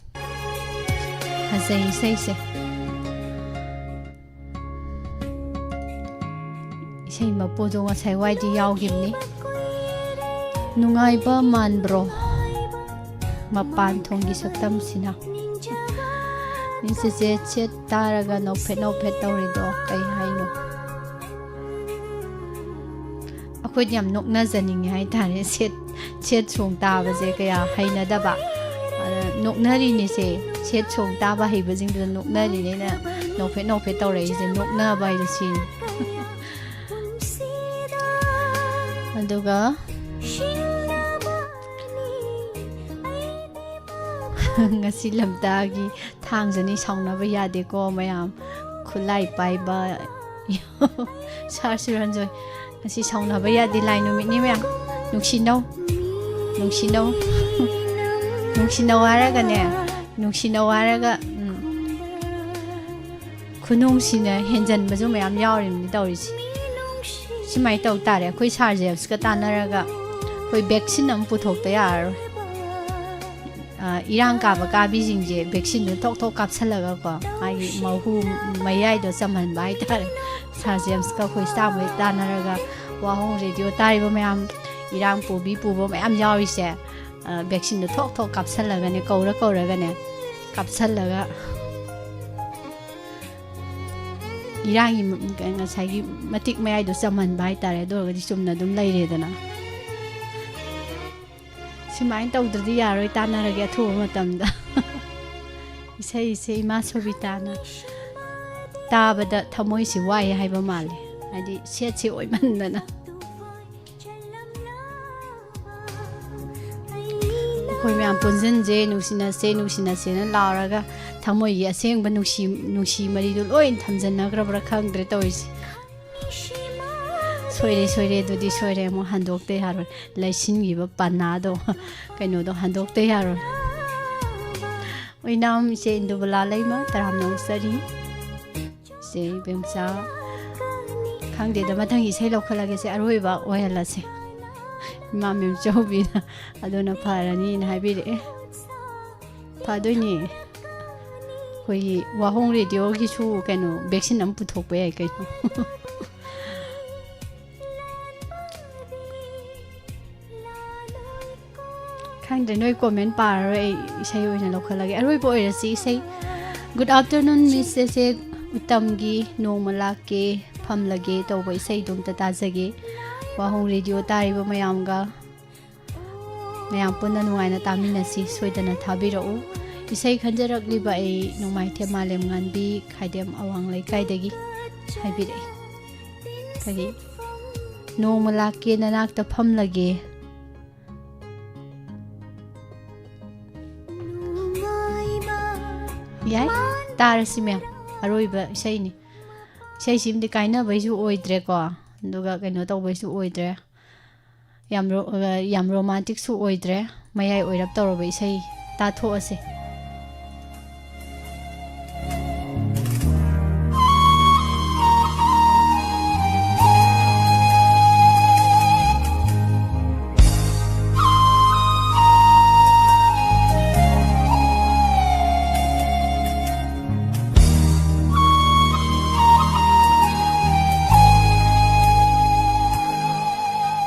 ꯐꯖꯩ ꯏꯁꯩꯁꯦ꯫ ꯏꯁꯩ ꯃꯄꯨꯗꯣ ꯉꯁꯥꯏ ꯋꯥꯏꯗꯤ ꯌꯥꯎꯈꯤꯕꯅꯤ꯫ ꯅꯨꯡꯉꯥꯏꯕ ꯃꯥꯟꯕ꯭ꯔꯣ ꯃꯄꯥꯟ ꯊꯣꯡꯒꯤ ꯁꯛꯇꯝꯁꯤꯅ? ꯅꯤꯡꯁꯤꯁꯦ ꯁꯦꯠ ꯇꯥꯔꯒ ꯅꯣꯛꯐꯦꯠ ꯅꯣꯛꯐꯦꯠ ꯇꯧꯔꯤꯗꯣ ꯀꯩ ꯍꯥꯏꯅꯣ? ꯑꯩꯈꯣꯏꯗꯤ ꯌꯥꯝ ꯅꯣꯛꯅꯖꯅꯤꯡꯉꯦ ꯍꯥꯏꯇꯥꯔꯦ꯫ ꯁꯦꯠ ꯁꯦꯠ ꯁꯣꯡ ꯇꯥꯕꯁꯦ ꯀꯌꯥ ꯍꯩꯅꯗꯕ꯫ ꯑꯗ ꯅꯣꯛꯅꯔꯤꯅꯦꯁꯦ꯫ ꯁꯦꯠ ꯁꯣꯡ ꯇꯥꯕ ꯍꯩꯕꯁꯤꯡꯗꯨꯗ ꯅꯣꯛꯅꯔꯤꯅꯦꯅ ꯅꯣꯛꯐꯦꯠ ꯅꯣꯛꯐꯦꯠ ꯇꯧꯔꯛꯏꯁꯦ꯫ ꯅꯣꯛꯅꯕ ꯍꯥꯏꯁꯦ ꯁꯤꯅꯤ꯫ ꯑꯗꯨꯒ ꯉꯁꯤ ꯂꯝꯇꯥꯒꯤ ꯊꯥꯡꯖꯅꯤ ꯁꯥꯎꯅꯕ ꯌꯥꯗꯦꯀꯣ ꯃꯌꯥꯝ꯫ ꯈꯨꯠꯂꯥꯏ ꯄꯥꯏꯕ ꯁꯥꯔ ꯁꯨꯔꯟꯖꯣꯏ꯫ ꯉꯁꯤ ꯁꯥꯎꯅꯕ ꯌꯥꯗꯦ, ꯂꯥꯏ ꯅꯨꯃꯤꯠꯅꯤ ꯃꯌꯥꯝ꯫ ꯅꯨꯡꯁꯤꯅꯧ, ꯅꯨꯡꯁꯤꯅꯧ, ꯅꯨꯡꯁꯤꯅꯧ ꯍꯥꯏꯔꯒꯅꯦ, ꯅꯨꯡꯁꯤꯅꯧ ꯍꯥꯏꯔꯒ, ꯎꯝ, ꯈꯨꯅꯨꯡꯁꯤꯅ ꯍꯦꯟꯖꯟꯕꯁꯨ ꯃꯌꯥꯝ ꯌꯥꯎꯔꯤꯕꯅꯤ ꯇꯧꯔꯤꯁꯦ꯫ ꯁꯨꯃꯥꯏꯅ ꯇꯧ ꯇꯥꯔꯦ, ꯑꯩꯈꯣꯏ ꯁꯥꯔ ꯖꯦꯝꯁꯀ ꯇꯥꯟꯅꯔꯒ ꯑꯩꯈꯣꯏ ꯚꯦꯛꯁꯤꯟ ꯑꯃ ꯄꯨꯊꯣꯛꯇ ꯌꯥꯔꯔꯣꯏ꯫ ꯑ, ꯏꯔꯥꯡ ꯀꯥꯕ ꯀꯥꯕꯤꯁꯤꯡꯁꯦ ꯚꯦꯛꯁꯤꯟꯗꯣ ꯊꯣꯛ ꯊꯣꯛ ꯀꯥꯞꯁꯜꯂꯒꯀꯣ, ꯃꯥꯒꯤ ꯃꯍꯨ ꯃꯌꯥꯏꯗꯣ ꯆꯝꯍꯟꯕ ꯍꯥꯏꯇꯥꯔꯦ꯫ ꯁꯥꯔ ꯖꯦꯝꯁꯀ ꯑꯩꯈꯣꯏ ꯁ꯭ꯇꯥꯐꯈꯩ ꯇꯥꯟꯅꯔꯒ, ꯋꯥꯍꯣꯡ ꯔꯦꯗꯤꯑꯣ ꯇꯥꯔꯤꯕ ꯃꯌꯥꯝ, ꯏꯔꯥꯡ ꯄꯨꯕꯤ ꯄꯨꯕ ꯃꯌꯥꯝ ꯌꯥꯎꯔꯤꯁꯦ, ꯑ, ꯚꯦꯛꯁꯤꯟꯗꯣ ꯊꯣꯛ ꯊꯣꯛ ꯀꯥꯞꯁꯜꯂꯒꯅꯦ, ꯀꯧꯔ ꯀꯧꯔꯒꯅꯦ ꯀꯥꯞꯁꯜꯂꯒ ꯏꯔꯥꯡꯒꯤ ꯃ-, ꯉꯁꯥꯏꯒꯤ ꯃꯇꯤꯛ ꯃꯌꯥꯏꯗꯣ ꯆꯝꯍꯟꯕ ꯍꯥꯏꯇꯥꯔꯦ꯫ ꯑꯗꯨ ꯑꯣꯏꯔꯒꯗꯤ ꯆꯨꯝꯅ ꯑꯗꯨꯝ ꯂꯩꯔꯦꯗꯅ꯫ ꯁꯨꯃꯥꯏꯅ ꯇꯧꯗ꯭ꯔꯗꯤ ꯌꯥꯔꯣꯏ, ꯇꯥꯟꯅꯔꯒꯦ ꯑꯊꯨꯕ ꯃꯇꯝꯗ꯫ ꯏꯁꯩꯁꯦ ꯏꯃꯥ ꯁꯣꯕꯤꯇꯥꯅ ꯇꯥꯕꯗ ꯊꯃꯣꯏꯁꯤ ꯋꯥꯏ ꯍꯥꯏꯕ ꯃꯥꯜꯂꯦ, ꯍꯥꯏꯗꯤ ꯁꯦꯠꯁꯦ ꯑꯣꯏꯃꯟꯗꯅ꯫ ꯑꯩꯈꯣꯏ ꯃꯌꯥꯝ ꯄꯨꯟꯁꯤꯟꯁꯦ, ꯅꯨꯡꯁꯤꯅꯁꯦ, ꯅꯨꯡꯁꯤꯅꯁꯦꯅ ꯂꯥꯎꯔꯒ ꯊꯃꯣꯏꯒꯤ ꯑꯁꯦꯡꯕ ꯅꯨꯡꯁꯤ, ꯅꯨꯡꯁꯤ ꯃꯔꯤꯗꯨ ꯂꯣꯏ ꯊꯝꯖꯟꯅꯈ꯭ꯔꯕ꯭ꯔꯥ ꯈꯪꯗ꯭ꯔꯦ ꯇꯧꯔꯤꯁꯦ꯫ ꯁꯣꯏꯔꯦ, ꯁꯣꯏꯔꯦ, ꯑꯗꯨꯗꯤ ꯁꯣꯏꯔꯦ, ꯑꯃꯨꯛ ꯍꯟꯗꯣꯛꯇ ꯌꯥꯔꯣꯏ꯫ ꯂꯩꯁꯤꯟꯈꯤꯕ ꯄꯅꯥꯗꯣ, ꯀꯩꯅꯣꯗꯣ ꯍꯟꯗꯣꯛꯇ ꯌꯥꯔꯣꯏ꯫ ꯑꯣꯏꯅꯥꯝ ꯏꯆꯦ ꯏꯟꯗꯨꯕꯂꯥ ꯂꯩꯃ, ꯇꯔꯥꯝꯅ ꯑꯣꯛꯆꯔꯤ꯫ ꯏꯆꯦ ꯏꯕꯦꯝꯆꯥ, ꯈꯪꯗꯦꯗ, ꯃꯊꯪ ꯏꯁꯩ ꯂꯧꯈꯠꯂꯒꯦꯁꯦ, ꯑꯔꯣꯏꯕ ꯑꯣꯏꯍꯜꯂꯁꯦ꯫ ꯏꯃꯥ ꯃꯦꯝꯆꯧꯕꯤꯅ ꯑꯗꯨꯅ ꯐꯔꯅꯤꯅ ꯍꯥꯏꯕꯤꯔꯛꯑꯦ꯫ ꯐꯗꯣꯏꯅꯦ꯫ ꯑꯩꯈꯣꯏꯒꯤ ꯋꯥꯍꯣꯡ ꯔꯦꯗꯤꯑꯣꯒꯤꯁꯨ ꯀꯩꯅꯣ vaccine ꯑꯃ ꯄꯨꯊꯣꯛꯄ ꯌꯥꯏ ꯀꯩꯅꯣ꯫ ꯈꯪꯗ꯭ꯔꯦ, ꯅꯣꯏ comment ꯄꯥꯔꯔꯣꯏ, ꯑꯩ ꯏꯁꯩ ꯑꯣꯏꯅ ꯂꯧꯈꯠꯂꯒꯦ꯫ ꯑꯔꯣꯏꯕ ꯑꯣꯏꯔꯁꯤ ꯏꯁꯩ꯫ Good afternoon, Miss ꯁꯦꯁꯦ꯫ ꯎꯇꯝꯒꯤ "ꯅꯣꯡꯃ ꯂꯥꯛꯀꯦ ꯐꯝꯂꯒꯦ" ꯇꯧꯕ ꯏꯁꯩꯗꯣ ꯑꯝꯇ ꯇꯥꯖꯒꯦ꯫ ꯋꯥꯍꯣꯡ ꯔꯦꯗꯤꯑꯣ ꯇꯥꯔꯤꯕ ꯃꯌꯥꯝꯒ, ꯃꯌꯥꯝ ꯄꯨꯟꯅ ꯅꯨꯡꯉꯥꯏꯅ ꯇꯥꯃꯤꯟꯅꯁꯤ꯫ ꯁꯣꯏꯗꯅ ꯊꯥꯕꯤꯔꯛꯎ꯫ ꯏꯁꯩ ꯈꯟꯖꯔꯛꯂꯤꯕ ꯑꯩ ꯅꯣꯡꯃꯥꯏꯊꯦꯝ ꯃꯥꯂꯦꯝ ꯉꯥꯟꯕꯤ, ꯈꯥꯏꯗꯦꯝ ꯑꯋꯥꯡ ꯂꯩꯀꯥꯏꯗꯒꯤ ꯍꯥꯏꯕꯤꯔꯛꯏ꯫ ꯀꯔꯤ? "ꯅꯣꯡꯃ ꯂꯥꯛꯀꯦ ꯅꯅꯥꯛꯇ ꯐꯝꯂꯒꯦ"꯫ ꯌꯥꯏ, ꯇꯥꯔꯁꯤ ꯃꯌꯥꯝ꯫ ꯑꯔꯣꯏꯕ ꯏꯁꯩꯅꯤ꯫ ꯏꯁꯩꯁꯤꯃꯗꯤ ꯀꯥꯏꯅꯕꯩꯁꯨ ꯑꯣꯏꯗ꯭ꯔꯦꯀꯣ, ꯑꯗꯨꯒ ꯀꯩꯅꯣ ꯇꯧꯕꯩꯁꯨ ꯑꯣꯏꯗ꯭ꯔꯦ꯫ ꯌꯥꯝ ꯔꯣ-, ꯑ, ꯌꯥꯝ romanticꯁꯨ ꯑꯣꯏꯗ꯭ꯔꯦ꯫ ꯃꯌꯥꯏ ꯑꯣꯏꯔꯞ ꯇꯧꯔꯕ ꯏꯁꯩ ꯇꯥꯊꯣꯛꯑꯁꯦ꯫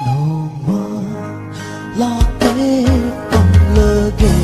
ꯅꯣꯡꯃ ꯂꯥꯛꯀꯦ ꯐꯝꯂꯒꯦ꯫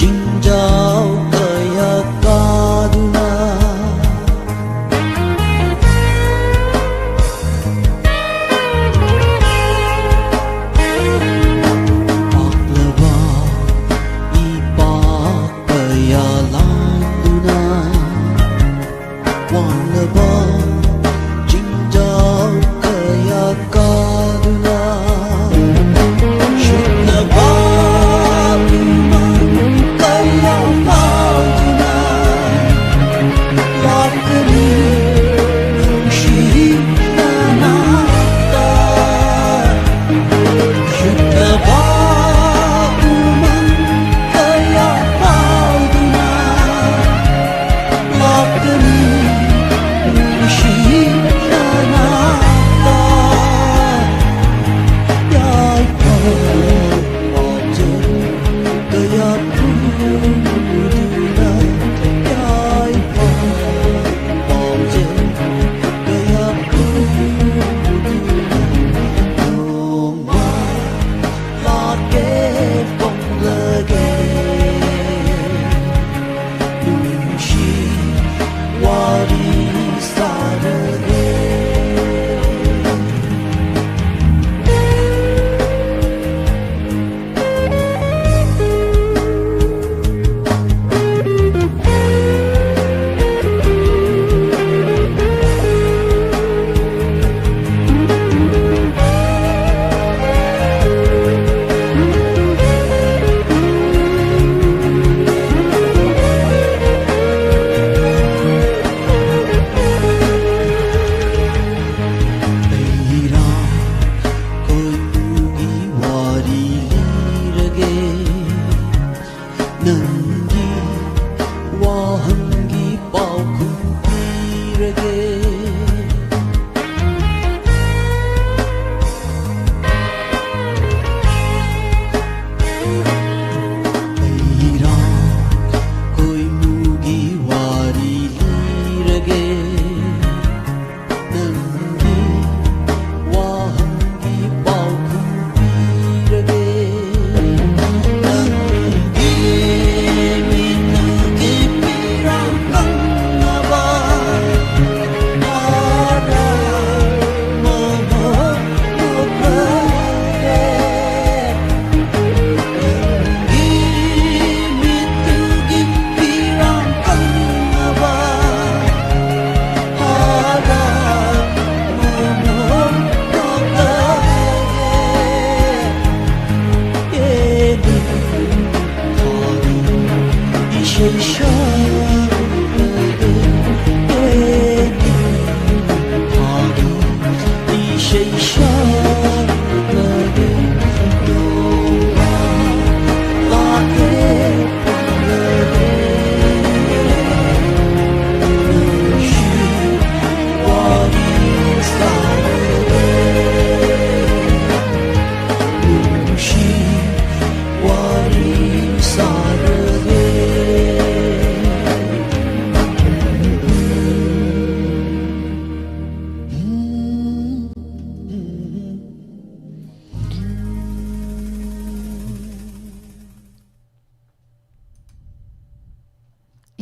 ꯆꯤꯡꯖꯥꯎ ꯀꯌꯥ ꯀꯥꯗꯨꯅ, ꯄꯥꯛꯂꯕ ꯏꯄꯥꯛ ꯀꯌꯥ ꯂꯥꯟꯗꯨꯅ, ꯋꯥꯡꯂꯕ ꯆꯤꯡꯖꯥꯎ ꯀꯌꯥ ꯀꯥꯗꯨꯅ, ꯁꯤꯠꯂꯕ ꯎꯃꯪ ꯀꯌꯥ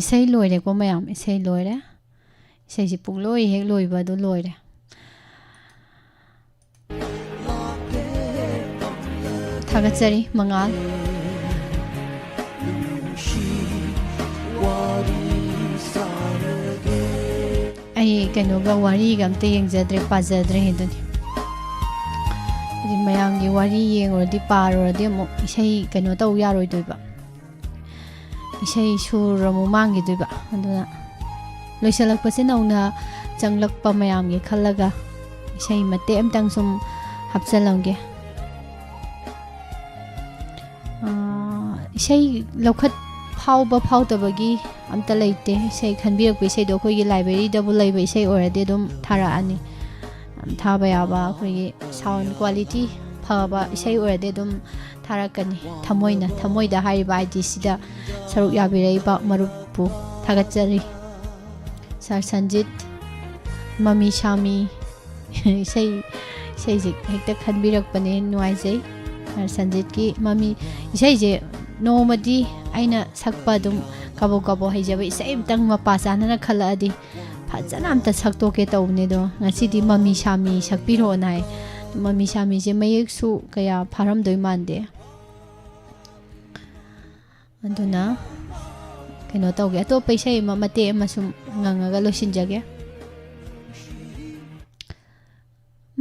ꯏꯁꯩ ꯂꯣꯏꯔꯦꯀꯣ ꯃꯌꯥꯝ, ꯏꯁꯩ ꯂꯣꯏꯔꯦ꯫ ꯏꯁꯩꯁꯤ ꯄꯨꯡꯂꯣꯏ ꯍꯦꯛ ꯂꯣꯏꯕ ꯑꯗꯨ ꯂꯣꯏꯔꯦ꯫ ꯊꯥꯒꯠꯆꯔꯤ ꯃꯉꯥꯜ꯫ ꯑꯩ ꯀꯩꯅꯣꯒ ꯋꯥꯔꯤꯒ ꯑꯝꯇ ꯌꯦꯡꯖꯗ꯭ꯔꯦ, ꯄꯥꯖꯗ꯭ꯔꯦ ꯑꯗꯨꯅꯤ꯫ ꯍꯥꯏꯗꯤ ꯃꯌꯥꯝꯒꯤ ꯋꯥꯔꯤ ꯌꯦꯡꯉꯨꯔꯗꯤ, ꯄꯥꯔꯨꯔꯗꯤ ꯑꯃꯨꯛ ꯏꯁꯩ ꯀꯩꯅꯣ ꯇꯧ ꯌꯥꯔꯣꯏꯗꯣꯏꯕ꯫ ꯏꯁꯩ ꯁꯨꯔ ꯑꯃꯨꯛ ꯃꯥꯡꯈꯤꯗꯣꯏꯕ꯫ ꯑꯗꯨꯅ ꯂꯣꯏꯁꯤꯜꯂꯛꯄꯁꯦ ꯅꯧꯅ ꯆꯪꯂꯛꯄ ꯃꯌꯥꯝꯒꯤ ꯈꯜꯂꯒ ꯏꯁꯩ ꯃꯇꯦꯛ ꯑꯃꯇꯪ ꯁꯨꯝ ꯍꯥꯞꯆꯜꯂꯝꯒꯦ꯫ ꯑꯥ, ꯏꯁꯩ ꯂꯧꯈꯠ ꯐꯥꯎꯕ ꯐꯥꯎꯗꯕꯒꯤ ꯑꯝꯇ ꯂꯩꯇꯦ꯫ ꯏꯁꯩ ꯈꯟꯕꯤꯔꯛꯄ ꯏꯁꯩꯗꯣ ꯑꯩꯈꯣꯏꯒꯤ ꯂꯥꯏꯕ꯭ꯔꯦꯔꯤꯗꯕꯨ ꯂꯩꯕ ꯏꯁꯩ ꯑꯣꯏꯔꯗꯤ ꯑꯗꯨꯝ ꯊꯥꯔꯛꯑꯅꯤ꯫ ꯌꯥꯝ ꯊꯥꯕ ꯌꯥꯕ, ꯑꯩꯈꯣꯏꯒꯤ sound quality ꯐꯕ ꯏꯁꯩ ꯑꯣꯏꯔꯗꯤ ꯑꯗꯨꯝ ꯊꯥꯔꯛꯀꯅꯤ꯫ ꯊꯃꯣꯏꯅ, ꯊꯃꯣꯏꯗ ꯍꯥꯏꯔꯤꯕ I D ꯁꯤꯗ ꯁꯔꯨꯛ ꯌꯥꯕꯤꯔꯛꯏꯕ ꯃꯔꯨꯞꯄꯨ ꯊꯥꯒꯠꯆꯔꯤ꯫ ꯁꯥꯔ ꯁꯟꯖꯤꯠ, ꯃꯃꯤ ꯁꯥꯃꯤ, ꯏꯁꯩ, ꯏꯁꯩꯁꯦ ꯍꯦꯛꯇ ꯈꯟꯕꯤꯔꯛꯄꯅꯦ, ꯅꯨꯡꯉꯥꯏꯖꯩ꯫ ꯁꯥꯔ ꯁꯟꯖꯤꯠꯀꯤ ꯃꯃꯤ ꯏꯁꯩꯁꯦ ꯅꯣꯡꯃꯗꯤ ꯑꯩꯅ ꯁꯛꯄ ꯑꯗꯨꯝ ꯀꯕꯣꯛ ꯀꯕꯣꯛ ꯍꯩꯖꯕ ꯏꯁꯩ ꯑꯃꯇꯪ ꯃꯄꯥ ꯆꯥꯅꯅ ꯈꯜꯂꯛꯑꯗꯤ ꯐꯖꯅ ꯑꯝꯇ ꯁꯛꯇꯣꯛꯀꯦ ꯇꯧꯕꯅꯦ꯫ ꯑꯗꯣ ꯉꯁꯤꯗꯤ ꯃꯃꯤ ꯁꯥꯃꯤ ꯁꯛꯄꯤꯔꯛꯑꯣꯅ ꯍꯥꯏ꯫ ꯃꯃꯤ ꯁꯥꯃꯤꯁꯦ ꯃꯌꯦꯛꯁꯨ ꯀꯌꯥ ꯐꯥꯔꯝꯗꯣꯏ ꯃꯥꯟꯗꯦ꯫ ꯑꯗꯨꯅ ꯀꯩꯅꯣ ꯇꯧꯒꯦ, ꯑꯇꯣꯞꯄ ꯏꯁꯩ ꯑꯃ ꯃꯇꯦꯛ ꯑꯃ ꯁꯨꯝ ꯉꯪꯉꯒ ꯂꯣꯏꯁꯤꯟꯖꯒꯦ꯫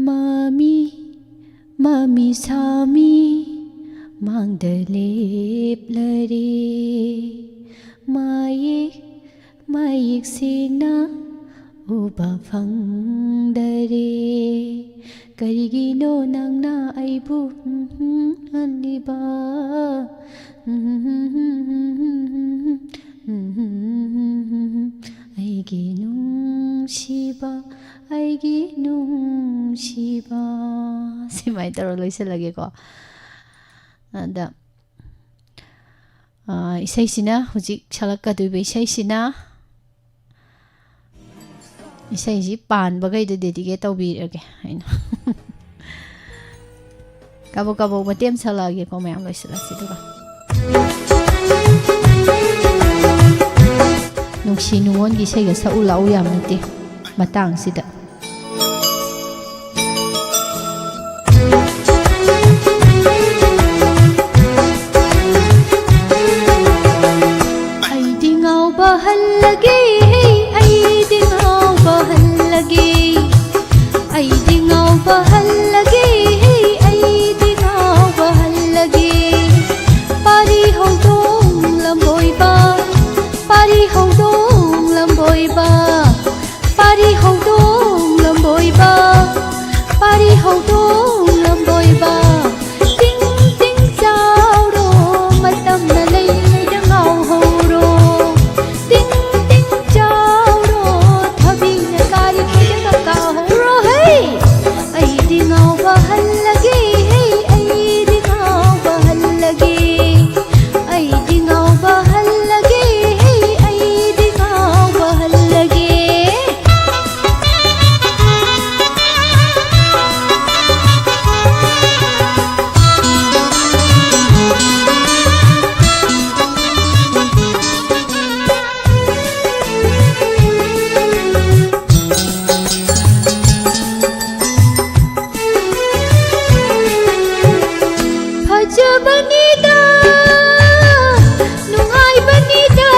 ꯃꯃꯤ, ꯃꯃꯤ ꯁꯥꯃꯤ, ꯃꯥꯡꯗ ꯂꯦꯞꯂꯔꯦ꯫ ꯃꯌꯦꯛ ꯃꯌꯦꯛ ꯁꯦꯡꯅ ꯎꯕ ꯐꯪꯗꯔꯦ꯫ ꯀꯔꯤꯒꯤꯅꯣ ꯅꯪꯅ ꯑꯩꯕꯨ ꯍꯜꯂꯤꯕ? ꯑꯩꯒꯤ ꯅꯨꯡꯁꯤꯕ, ꯑꯩꯒꯤ ꯅꯨꯡꯁꯤꯕ꯫ ꯁꯨꯃꯥꯏꯅ ꯇꯧꯔ ꯂꯣꯏꯁꯤꯜꯂꯒꯦꯀꯣ꯫ ꯑꯗ, ꯑ, ꯏꯁꯩꯁꯤꯅ, ꯍꯧꯖꯤꯛ ꯁꯛꯂꯛꯀꯗꯣꯏꯕ ꯏꯁꯩꯁꯤꯅ, ꯏꯁꯩꯁꯤ ꯄꯥꯟꯕꯈꯩꯗ dedicate ꯇꯧꯕꯤꯔꯒꯦ ꯑꯩꯅ꯫ ꯀꯥꯕꯣꯛ ꯀꯥꯕꯣꯛ ꯃꯇꯦꯛ ꯑꯃ ꯁꯛꯂꯛꯑꯒꯦꯀꯣ, ꯃꯌꯥꯝ ꯂꯣꯏꯁꯤꯜꯂꯁꯤ ꯑꯗꯨꯒ꯫ ꯅꯨꯡꯁꯤ ꯅꯨꯡꯉꯣꯟꯒꯤ ꯏꯁꯩꯒ ꯁꯛꯎ ꯂꯥꯛꯎ ꯌꯥꯝ ꯅꯠꯇꯦ ꯃꯇꯥꯡꯁꯤꯗ꯫ ꯑꯩꯗꯤ ꯉꯥꯎꯕ ꯍꯜꯂꯒꯦ, ꯑꯩꯗꯤ ꯉꯥꯎꯕ ꯍꯜꯂꯒꯦ, ꯑꯩꯗꯤ ꯉꯥꯎꯕ ꯍꯜꯂꯒꯦ, ꯑꯩꯗꯤ ꯉꯥꯎꯕ ꯍꯜꯂꯒꯦ꯫ ꯄꯥꯔꯤ ꯍꯧꯗꯣꯡ ꯂꯝꯕꯣꯏꯕ, ꯄꯥꯔꯤ ꯍꯧꯗꯣꯡ ꯂꯝꯕꯣꯏꯕ, ꯄꯥꯔꯤ ꯍꯧꯗꯣꯡ ꯂꯝꯕꯣꯏꯕ, ꯄꯥꯔꯤ ꯍꯧꯗꯣꯡ ꯂꯝꯕꯣꯏꯕ, ꯇꯤꯡ ꯇꯤꯡ ꯆꯥꯎꯔꯣ, ꯃꯇꯝꯅ ꯂꯩꯗ ꯉꯥꯎꯍꯧꯔꯣ꯫ ꯇꯤꯡ ꯇꯤꯡ ꯆꯥꯎꯔꯣ, ꯊꯕꯤꯅ ꯀꯥꯔꯤꯉꯩꯗꯒ ꯀꯥꯍꯧꯔꯣ ꯍꯩ꯫ ꯑꯩꯗꯤ ꯉꯥꯎꯕ ꯍꯜꯂꯒꯦ ꯍꯩ, ꯑꯩꯗꯤ ꯉꯥꯎꯕ ꯍꯜꯂꯒꯦ꯫ ꯑꯩꯗꯤ ꯉꯥꯎꯕ ꯍꯜꯂꯒꯦ ꯍꯩ, ꯑꯩꯗꯤ ꯉꯥꯎꯕ ꯍꯜꯂꯒꯦ꯫ ꯐꯖꯕꯅꯤꯗ, ꯅꯨꯡꯉꯥꯏꯕꯅꯤꯗ꯫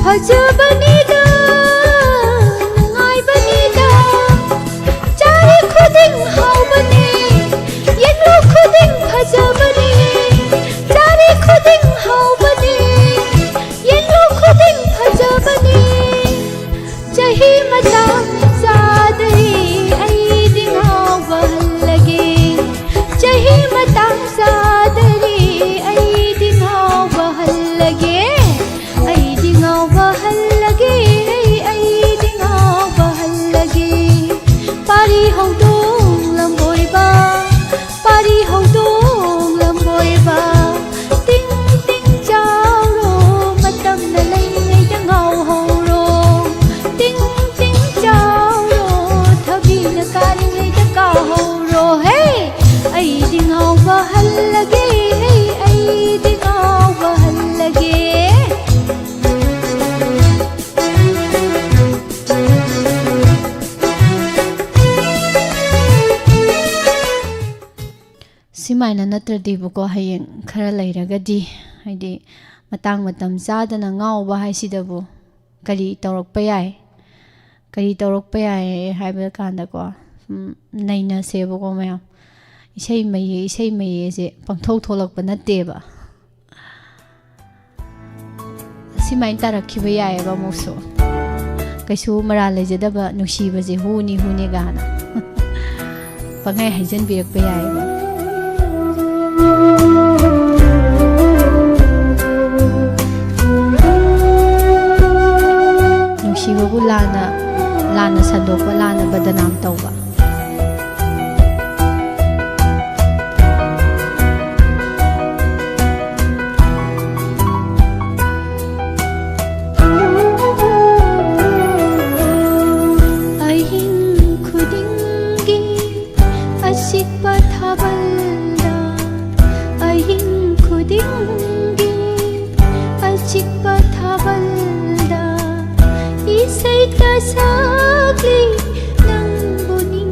ꯐꯖꯕꯅꯤꯗ, ꯅꯨꯡꯉꯥꯏꯕꯅꯤꯗ꯫ ꯆꯥꯔꯤ ꯈꯨꯗꯤꯡ ꯍꯥꯎꯕꯅꯤ, ꯈꯨꯗꯤꯡ ꯐꯖꯕꯅꯤ, ꯆꯥꯔꯤ ꯈꯨꯗꯤꯡ ꯍꯥꯎꯕꯅꯤ, ꯌꯦꯡꯂꯨ ꯈꯨꯗꯤꯡ ꯐꯖꯕꯅꯤ꯫ ꯆꯍꯤ ꯃꯇꯥꯡ ꯆꯥꯗꯔꯤ ꯑꯩꯗꯤ ꯉꯥꯎꯕ ꯍꯜꯂꯒꯦ, ꯆꯍꯤ ꯃꯇꯥꯡ ꯆꯥꯗꯔꯤ ꯑꯩꯗꯤ ꯉꯥꯎꯕ ꯍꯜꯂꯒꯦ, ꯑꯩꯗꯤ ꯉꯥꯎꯕ ꯍꯜꯂꯒꯦ, ꯑꯩ, ꯑꯩꯗꯤ ꯉꯥꯎꯕ ꯍꯜꯂꯒꯦ꯫ ꯄꯥꯔꯤ ꯍꯧꯗꯣꯡ ꯂꯝꯕꯣꯏꯕ, ꯄꯥꯔꯤ ꯍꯧꯗꯣꯡ ꯂꯝꯕꯣꯏꯕ, ꯇꯤꯡ ꯇꯤꯡ ꯆꯥꯎꯔꯣ, ꯃꯇꯝꯅ ꯂꯩꯉꯩꯗ ꯉꯥꯎꯍꯧꯔꯣ꯫ ꯇꯤꯡ ꯇꯤꯡ ꯆꯥꯎꯔꯣ, ꯊꯕꯤꯅ ꯀꯥꯔꯤꯉꯩꯗ ꯀꯥꯍꯧꯔꯣ꯫ ꯍꯦ! ꯑꯩꯗꯤ ꯉꯥꯎꯕ ꯍꯜꯂꯒꯦ, ꯍꯦ! ꯑꯩꯗꯤ ꯉꯥꯎꯕ ꯍꯜꯂꯒꯦ꯫ ꯁꯤꯃꯥꯏꯅ ꯅꯠꯇ꯭ꯔꯗꯤꯕꯀꯣ, ꯍꯌꯦꯡ ꯈꯔ ꯂꯩꯔꯒꯗꯤ, ꯍꯥꯏꯗꯤ, ꯃꯇꯥꯡ ꯃꯇꯝ ꯆꯥꯗꯅ ꯉꯥꯎꯕ ꯍꯥꯏꯁꯤꯗꯕꯨ ꯀꯔꯤ ꯇꯧꯔꯛꯄ ꯌꯥꯏ? ꯀꯔꯤ ꯇꯧꯔꯛꯄ ꯌꯥꯏ ꯍꯥꯏꯕ ꯀꯥꯟꯗꯀꯣ, ꯎꯝ, ꯅꯩꯅꯁꯦꯕꯀꯣ ꯃꯌꯥꯝ꯫ ꯏꯁꯩ ꯃꯌꯦ-, ꯏꯁꯩ ꯃꯌꯦꯁꯦ ꯄꯪꯊꯣꯛ ꯊꯣꯛꯂꯛꯄ ꯅꯠꯇꯦꯕ꯫ ꯁꯤꯃꯥꯏꯅ ꯇꯥꯔꯛꯈꯤꯕ ꯌꯥꯏꯑꯕ ꯑꯃꯨꯛꯁꯨ꯫ ꯀꯩꯁꯨ ꯃꯔꯥꯜ ꯂꯩꯖꯗꯕ ꯅꯨꯡꯁꯤꯕꯁꯦ ꯍꯨꯅꯤ, ꯍꯨꯅꯤ ꯒꯥꯅ ꯄꯪꯍꯥꯏ ꯍꯥꯏꯖꯟꯕꯤꯔꯛꯄ ꯌꯥꯏꯑꯕ꯫ ꯅꯨꯡꯁꯤꯕꯕꯨ ꯂꯥꯟꯅ, ꯂꯥꯟꯅ ꯁꯟꯗꯣꯛꯄ, ꯂꯥꯟꯅ ꯕꯗꯅꯥꯝ ꯇꯧꯕ꯫ ꯑꯍꯤꯡ ꯈꯨꯗꯤꯡꯒꯤ ꯑꯆꯤꯛꯄ ꯊꯥꯕꯜꯗ, ꯑꯍꯤꯡ ꯈꯨꯗꯤꯡꯒꯤ ꯑꯆꯤꯛꯄ ꯊꯥꯕꯜꯗ ꯏꯁꯩꯇ ꯁꯛꯂꯤ ꯅꯪꯕꯨ ꯅꯤꯡ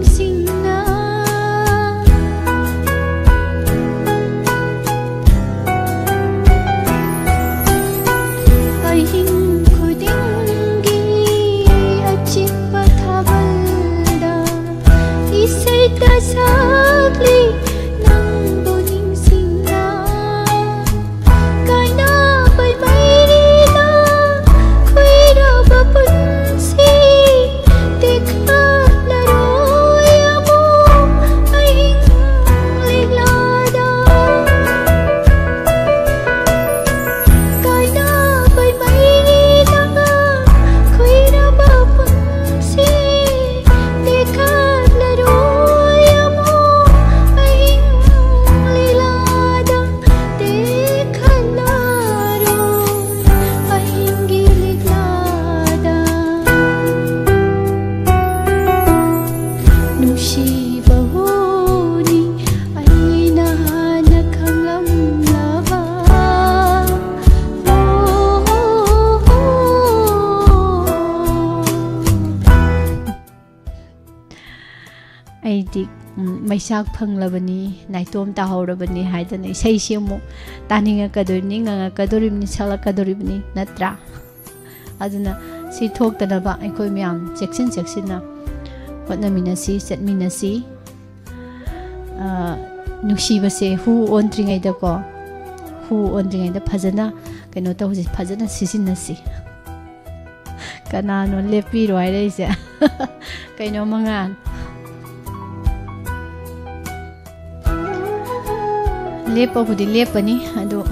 ꯎꯝ, ꯃꯩꯆꯥꯛ ꯐꯪꯂꯕꯅꯤ, ꯅꯥꯏꯇꯣꯝ ꯇꯥꯍꯧꯔꯕꯅꯤ ꯍꯥꯏꯗꯅ ꯏꯁꯩꯁꯤ ꯑꯃꯨꯛ ꯇꯥꯅꯤꯡꯉꯛꯀꯗꯣꯔꯤꯕꯅꯤ, ꯉꯪꯉꯛꯀꯗꯣꯔꯤꯕꯅꯤ, ꯁꯛꯂꯛꯀꯗꯣꯔꯤꯕꯅꯤ, ꯅꯠꯇ꯭ꯔꯥ? ꯑꯗꯨꯅ ꯁꯤ ꯊꯣꯛꯇꯅꯕ ꯑꯩꯈꯣꯏ ꯃꯌꯥꯝ ꯆꯦꯛꯁꯤꯟ ꯆꯦꯛꯁꯤꯟꯅ ꯍꯣꯠꯅꯃꯤꯟꯅꯁꯤ, ꯆꯠꯃꯤꯟꯅꯁꯤ꯫ ꯑ, ꯅꯨꯡꯁꯤꯕꯁꯦ ꯍꯨ ꯑꯣꯟꯗ꯭ꯔꯤꯉꯩꯗꯀꯣ, ꯍꯨ ꯑꯣꯟꯗ꯭ꯔꯤꯉꯩꯗ ꯐꯖꯅ ꯀꯩꯅꯣ ꯇꯧꯁꯤ, ꯐꯖꯅ ꯁꯤꯖꯤꯟꯅꯁꯤ꯫ ꯀꯅꯥꯅꯣ ꯂꯦꯞꯄꯤꯔꯣ ꯍꯥꯏꯔꯛꯏꯁꯦ? ꯀꯩꯅꯣ ꯃꯉꯥꯜ? ꯂꯦꯞꯄꯕꯨꯗꯤ ꯂꯦꯞꯄꯅꯤ, ꯑꯗꯨ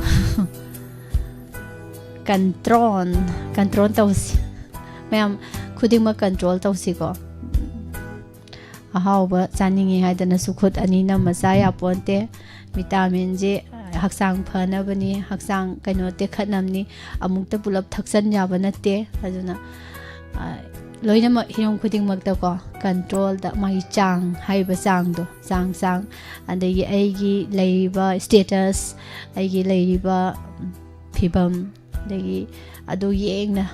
control, control ꯇꯧꯁꯤ꯫ ꯃꯌꯥꯝ ꯈꯨꯗꯤꯡꯃꯛ control ꯇꯧꯁꯤꯀꯣ꯫ ꯑꯍꯥꯎꯕ ꯆꯥꯅꯤꯡꯉꯤ ꯍꯥꯏꯗꯅꯁꯨ ꯈꯨꯠ ꯑꯅꯤ ꯅꯝꯃ ꯆꯥ ꯌꯥꯄꯣꯟꯇꯦ꯫ ꯚꯤꯇꯥꯃꯤꯟꯁꯦ ꯍꯛꯆꯥꯡ ꯐꯅꯕꯅꯤ, ꯍꯛꯆꯥꯡ ꯀꯩꯅꯣ ꯇꯦꯛꯈꯠꯅꯕꯅꯤ, ꯑꯃꯨꯛꯇ ꯄꯨꯂꯞ ꯊꯛꯆꯟ ꯌꯥꯕ ꯅꯠꯇꯦ꯫ ꯑꯗꯨꯅ, ꯑ, ꯂꯣꯏꯅꯃꯛ ꯍꯤꯔꯝ ꯈꯨꯗꯤꯡꯃꯛꯇꯀꯣ, controlꯗ ꯃꯥꯒꯤ ꯆꯥꯡ ꯍꯥꯏꯔꯤꯕ ꯆꯥꯡꯗꯣ, ꯆꯥꯡ, ꯆꯥꯡ, ꯑꯗꯒꯤ ꯑꯩꯒꯤ ꯂꯩꯔꯤꯕ status, ꯑꯩꯒꯤ ꯂꯩꯔꯤꯕ ꯐꯤꯕꯝ, ꯑꯗꯒꯤ ꯑꯗꯨ ꯌꯦꯡꯅ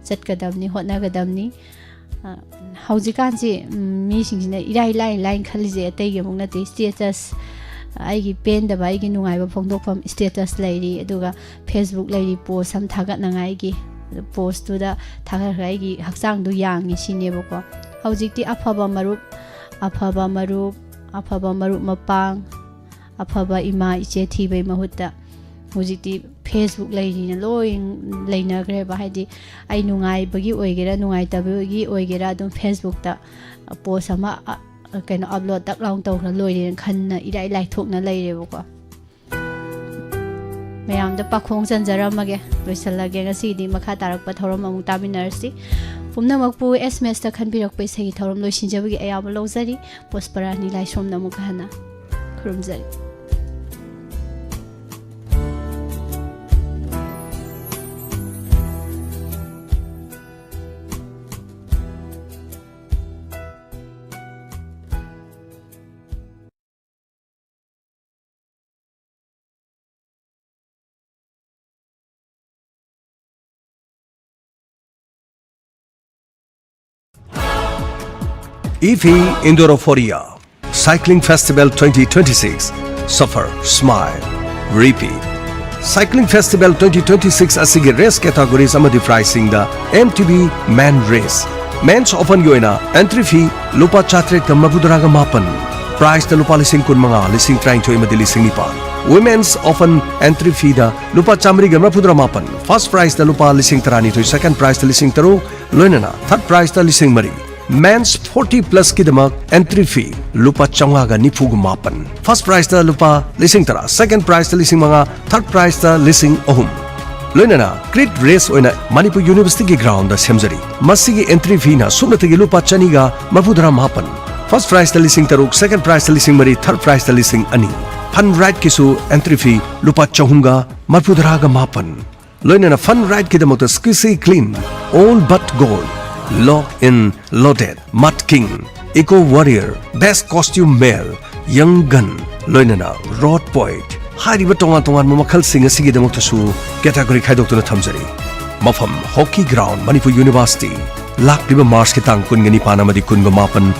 ꯆꯠꯀꯗꯕꯅꯤ, ꯍꯣꯠꯅꯒꯗꯕꯅꯤ꯫ ꯑ, ꯍꯧꯖꯤꯛꯀꯥꯟꯁꯤ, ꯎꯝ, ꯃꯤꯁꯤꯡꯁꯤꯅ ꯏꯔꯥꯏ ꯂꯥꯏ ꯂꯥꯏꯅ ꯈꯜꯂꯤꯁꯦ ꯑꯇꯩꯒꯤ ꯑꯃꯨꯛ ꯅꯠꯇꯦ, status, ꯑꯩꯒꯤ ꯄꯦꯟꯗꯕ, ꯑꯩꯒꯤ ꯅꯨꯡꯉꯥꯏꯕ ꯐꯣꯡꯗꯣꯛꯐꯝ status ꯂꯩꯔꯤ, ꯑꯗꯨꯒ Facebook ꯂꯩꯔꯤ, post ꯑꯃ ꯊꯥꯒꯠꯅꯉꯥꯏꯒꯤ꯫ ꯑꯗꯨ postꯇꯨꯗ ꯊꯥꯒꯠꯈ꯭ꯔꯒ ꯑꯩꯒꯤ ꯍꯛꯆꯥꯡꯗꯣ ꯌꯥꯡꯉꯤ ꯁꯤꯅꯦꯕꯀꯣ꯫ ꯍꯧꯖꯤꯛꯇꯤ ꯑꯐꯕ ꯃꯔꯨꯞ, ꯑꯐꯕ ꯃꯔꯨꯞ, ꯑꯐꯕ ꯃꯔꯨꯞ ꯃꯄꯥꯡ, ꯑꯐꯕ ꯏꯃꯥ ꯏꯆꯦ ꯊꯤꯕꯩ ꯃꯍꯨꯠꯇ ꯍꯧꯖꯤꯛꯇꯤ Facebook ꯂꯩꯔꯤꯅ ꯂꯣꯏ ꯂꯩꯅꯈ꯭ꯔꯦꯕ꯫ ꯍꯥꯏꯗꯤ ꯑꯩ ꯅꯨꯡꯉꯥꯏꯕꯒꯤ ꯑꯣꯏꯒꯦꯔꯥ ꯅꯨꯡꯉꯥꯏꯇꯕꯒꯤ ꯑꯣꯏꯒꯦꯔꯥ ꯑꯗꯨꯝ Facebookꯇ post ꯑꯃ, ꯑ, ꯀꯩꯅꯣ, upload ꯇꯛ ꯂꯥꯎꯅ ꯇꯧꯈ꯭ꯔ ꯂꯣꯏꯔꯦꯅ ꯈꯟꯅ ꯏꯔꯥꯏ ꯂꯥꯏꯊꯣꯛꯅ ꯂꯩꯔꯦꯕꯀꯣ꯫ ꯃꯌꯥꯝꯗ ꯄꯥꯈꯣꯡ ꯆꯟꯖꯔꯝꯃꯒꯦ, ꯂꯣꯏꯁꯤꯜꯂꯒꯦ꯫ ꯉꯁꯤꯒꯤꯗꯤ ꯃꯈꯥ ꯇꯥꯔꯛꯄ ꯊꯧꯔꯝ ꯑꯃꯨꯛ ꯇꯥꯃꯤꯟꯅꯔꯁꯤ꯫ ꯄꯨꯝꯅꯃꯛꯄꯨ ꯑꯦꯁ ꯃꯦꯁꯇ ꯈꯟꯕꯤꯔꯛꯄ ꯏꯁꯩꯒꯤ ꯊꯧꯔꯝ ꯂꯣꯏꯁꯤꯟꯖꯕꯒꯤ ꯑꯌꯥꯕ ꯂꯧꯖꯔꯤ꯫ ꯄꯨꯁꯄꯔꯥꯅꯤ ꯂꯥꯏꯁ꯭ꯔꯣꯝꯅ ꯑꯃꯨꯛꯀ ꯍꯟꯅ ꯈꯨꯔꯨꯝꯖꯔꯤ꯫ Efi Endorophorya, Cycling Festival twenty twenty-six, Suffer, Smile, Repeat. Cycling Festival twenty twenty-six ꯑꯁꯤꯒꯤ race categories ꯑꯃꯗꯤ prizeꯁꯤꯡꯗ M T B Men Race, Men's Openꯒꯤ ꯑꯣꯏꯅ entry fee ꯂꯨꯄꯥ ꯆꯥꯇ꯭ꯔꯦꯠꯀ ꯃꯔꯤꯐꯨꯇꯔꯥꯒ ꯃꯥꯄꯟ, prizeꯇ ꯂꯨꯄꯥ ꯂꯤꯁꯤꯡ ꯀꯨꯟꯃꯉꯥ, ꯂꯤꯁꯤꯡ ꯇꯔꯥꯅꯤꯊꯣꯏ ꯑꯃꯗꯤ ꯂꯤꯁꯤꯡ ꯅꯤꯄꯥꯟ꯫ Women's Open entry feeꯗ ꯂꯨꯄꯥ ꯆꯥꯃꯔꯤꯒ ꯃꯔꯤꯐꯨꯇꯔꯥ ꯃꯥꯄꯟ, first prizeꯇ ꯂꯨꯄꯥ ꯂꯤꯁꯤꯡ ꯇꯔꯥꯅꯤꯊꯣꯏ, second prizeꯇ ꯂꯤꯁꯤꯡ ꯇꯔꯨꯛ, ꯂꯣꯏꯅꯅ third prizeꯇ ꯂꯤꯁꯤꯡ ꯃꯔꯤ꯫ Men's forty plusꯀꯤꯗꯃꯛ entry fee ꯂꯨꯄꯥ ꯆꯥꯝꯃꯉꯥꯒ ꯅꯤꯐꯨꯒ ꯃꯥꯄꯟ, first prizeꯇ ꯂꯨꯄꯥ ꯂꯤꯁꯤꯡ ꯇꯔꯥ, second prizeꯇ ꯂꯤꯁꯤꯡ ꯃꯉꯥ, third prizeꯇ ꯂꯤꯁꯤꯡ ꯑꯍꯨꯝ꯫ ꯂꯣꯏꯅꯅ crit race ꯑꯣꯏꯅ ꯃꯅꯤꯄꯨꯔ Universityꯒꯤ groundꯗ ꯁꯦꯝꯖꯔꯤ꯫ ꯃꯁꯤꯒꯤ entry feeꯅ ꯁꯨꯞꯅꯇꯒꯤ ꯂꯨꯄꯥ ꯆꯅꯤꯒ ꯃꯔꯤꯐꯨꯇꯔꯥ ꯃꯥꯄꯟ, first prizeꯇ ꯂꯤꯁꯤꯡ ꯇꯔꯨꯛ, second prizeꯇ ꯂꯤꯁꯤꯡ ꯃꯔꯤ, third prizeꯇ ꯂꯤꯁꯤꯡ ꯑꯅꯤ꯫ Fun rideꯀꯤꯁꯨ entry fee ꯂꯨꯄꯥ ꯆꯍꯨꯝꯒ ꯃꯔꯤꯐꯨꯇꯔꯥꯒ ꯃꯥꯄꯟ꯫ ꯂꯣꯏꯅꯅ fun rideꯀꯤꯗꯃꯛꯇ Squeezy Clean, Old But Gold, Lock In Loaded, Mud King, Eco Warrior, Best Costume Male, Young Gun, ꯂꯣꯏꯅꯅ Road Poet ꯍꯥꯏꯔꯤꯕ ꯇꯣꯉꯥꯟ ꯇꯣꯉꯥꯟꯕ ꯃꯈꯜꯁꯤꯡ ꯑꯁꯤꯒꯤꯗꯃꯛꯇꯁꯨ category ꯈꯥꯏꯗꯣꯛꯇꯨꯅ ꯊꯝꯖꯔꯤ꯫ ꯃꯐꯝ: Hockey Ground, ꯃꯅꯤꯄꯨꯔ University꯫ ꯂꯥꯛꯂꯤꯕ Marchꯀꯤ ꯇꯥꯡ ꯀꯨꯟꯒ ꯅꯤꯄꯥꯟ ꯑꯃꯗꯤ ꯀꯨꯟꯒ ꯃꯥꯄꯟ,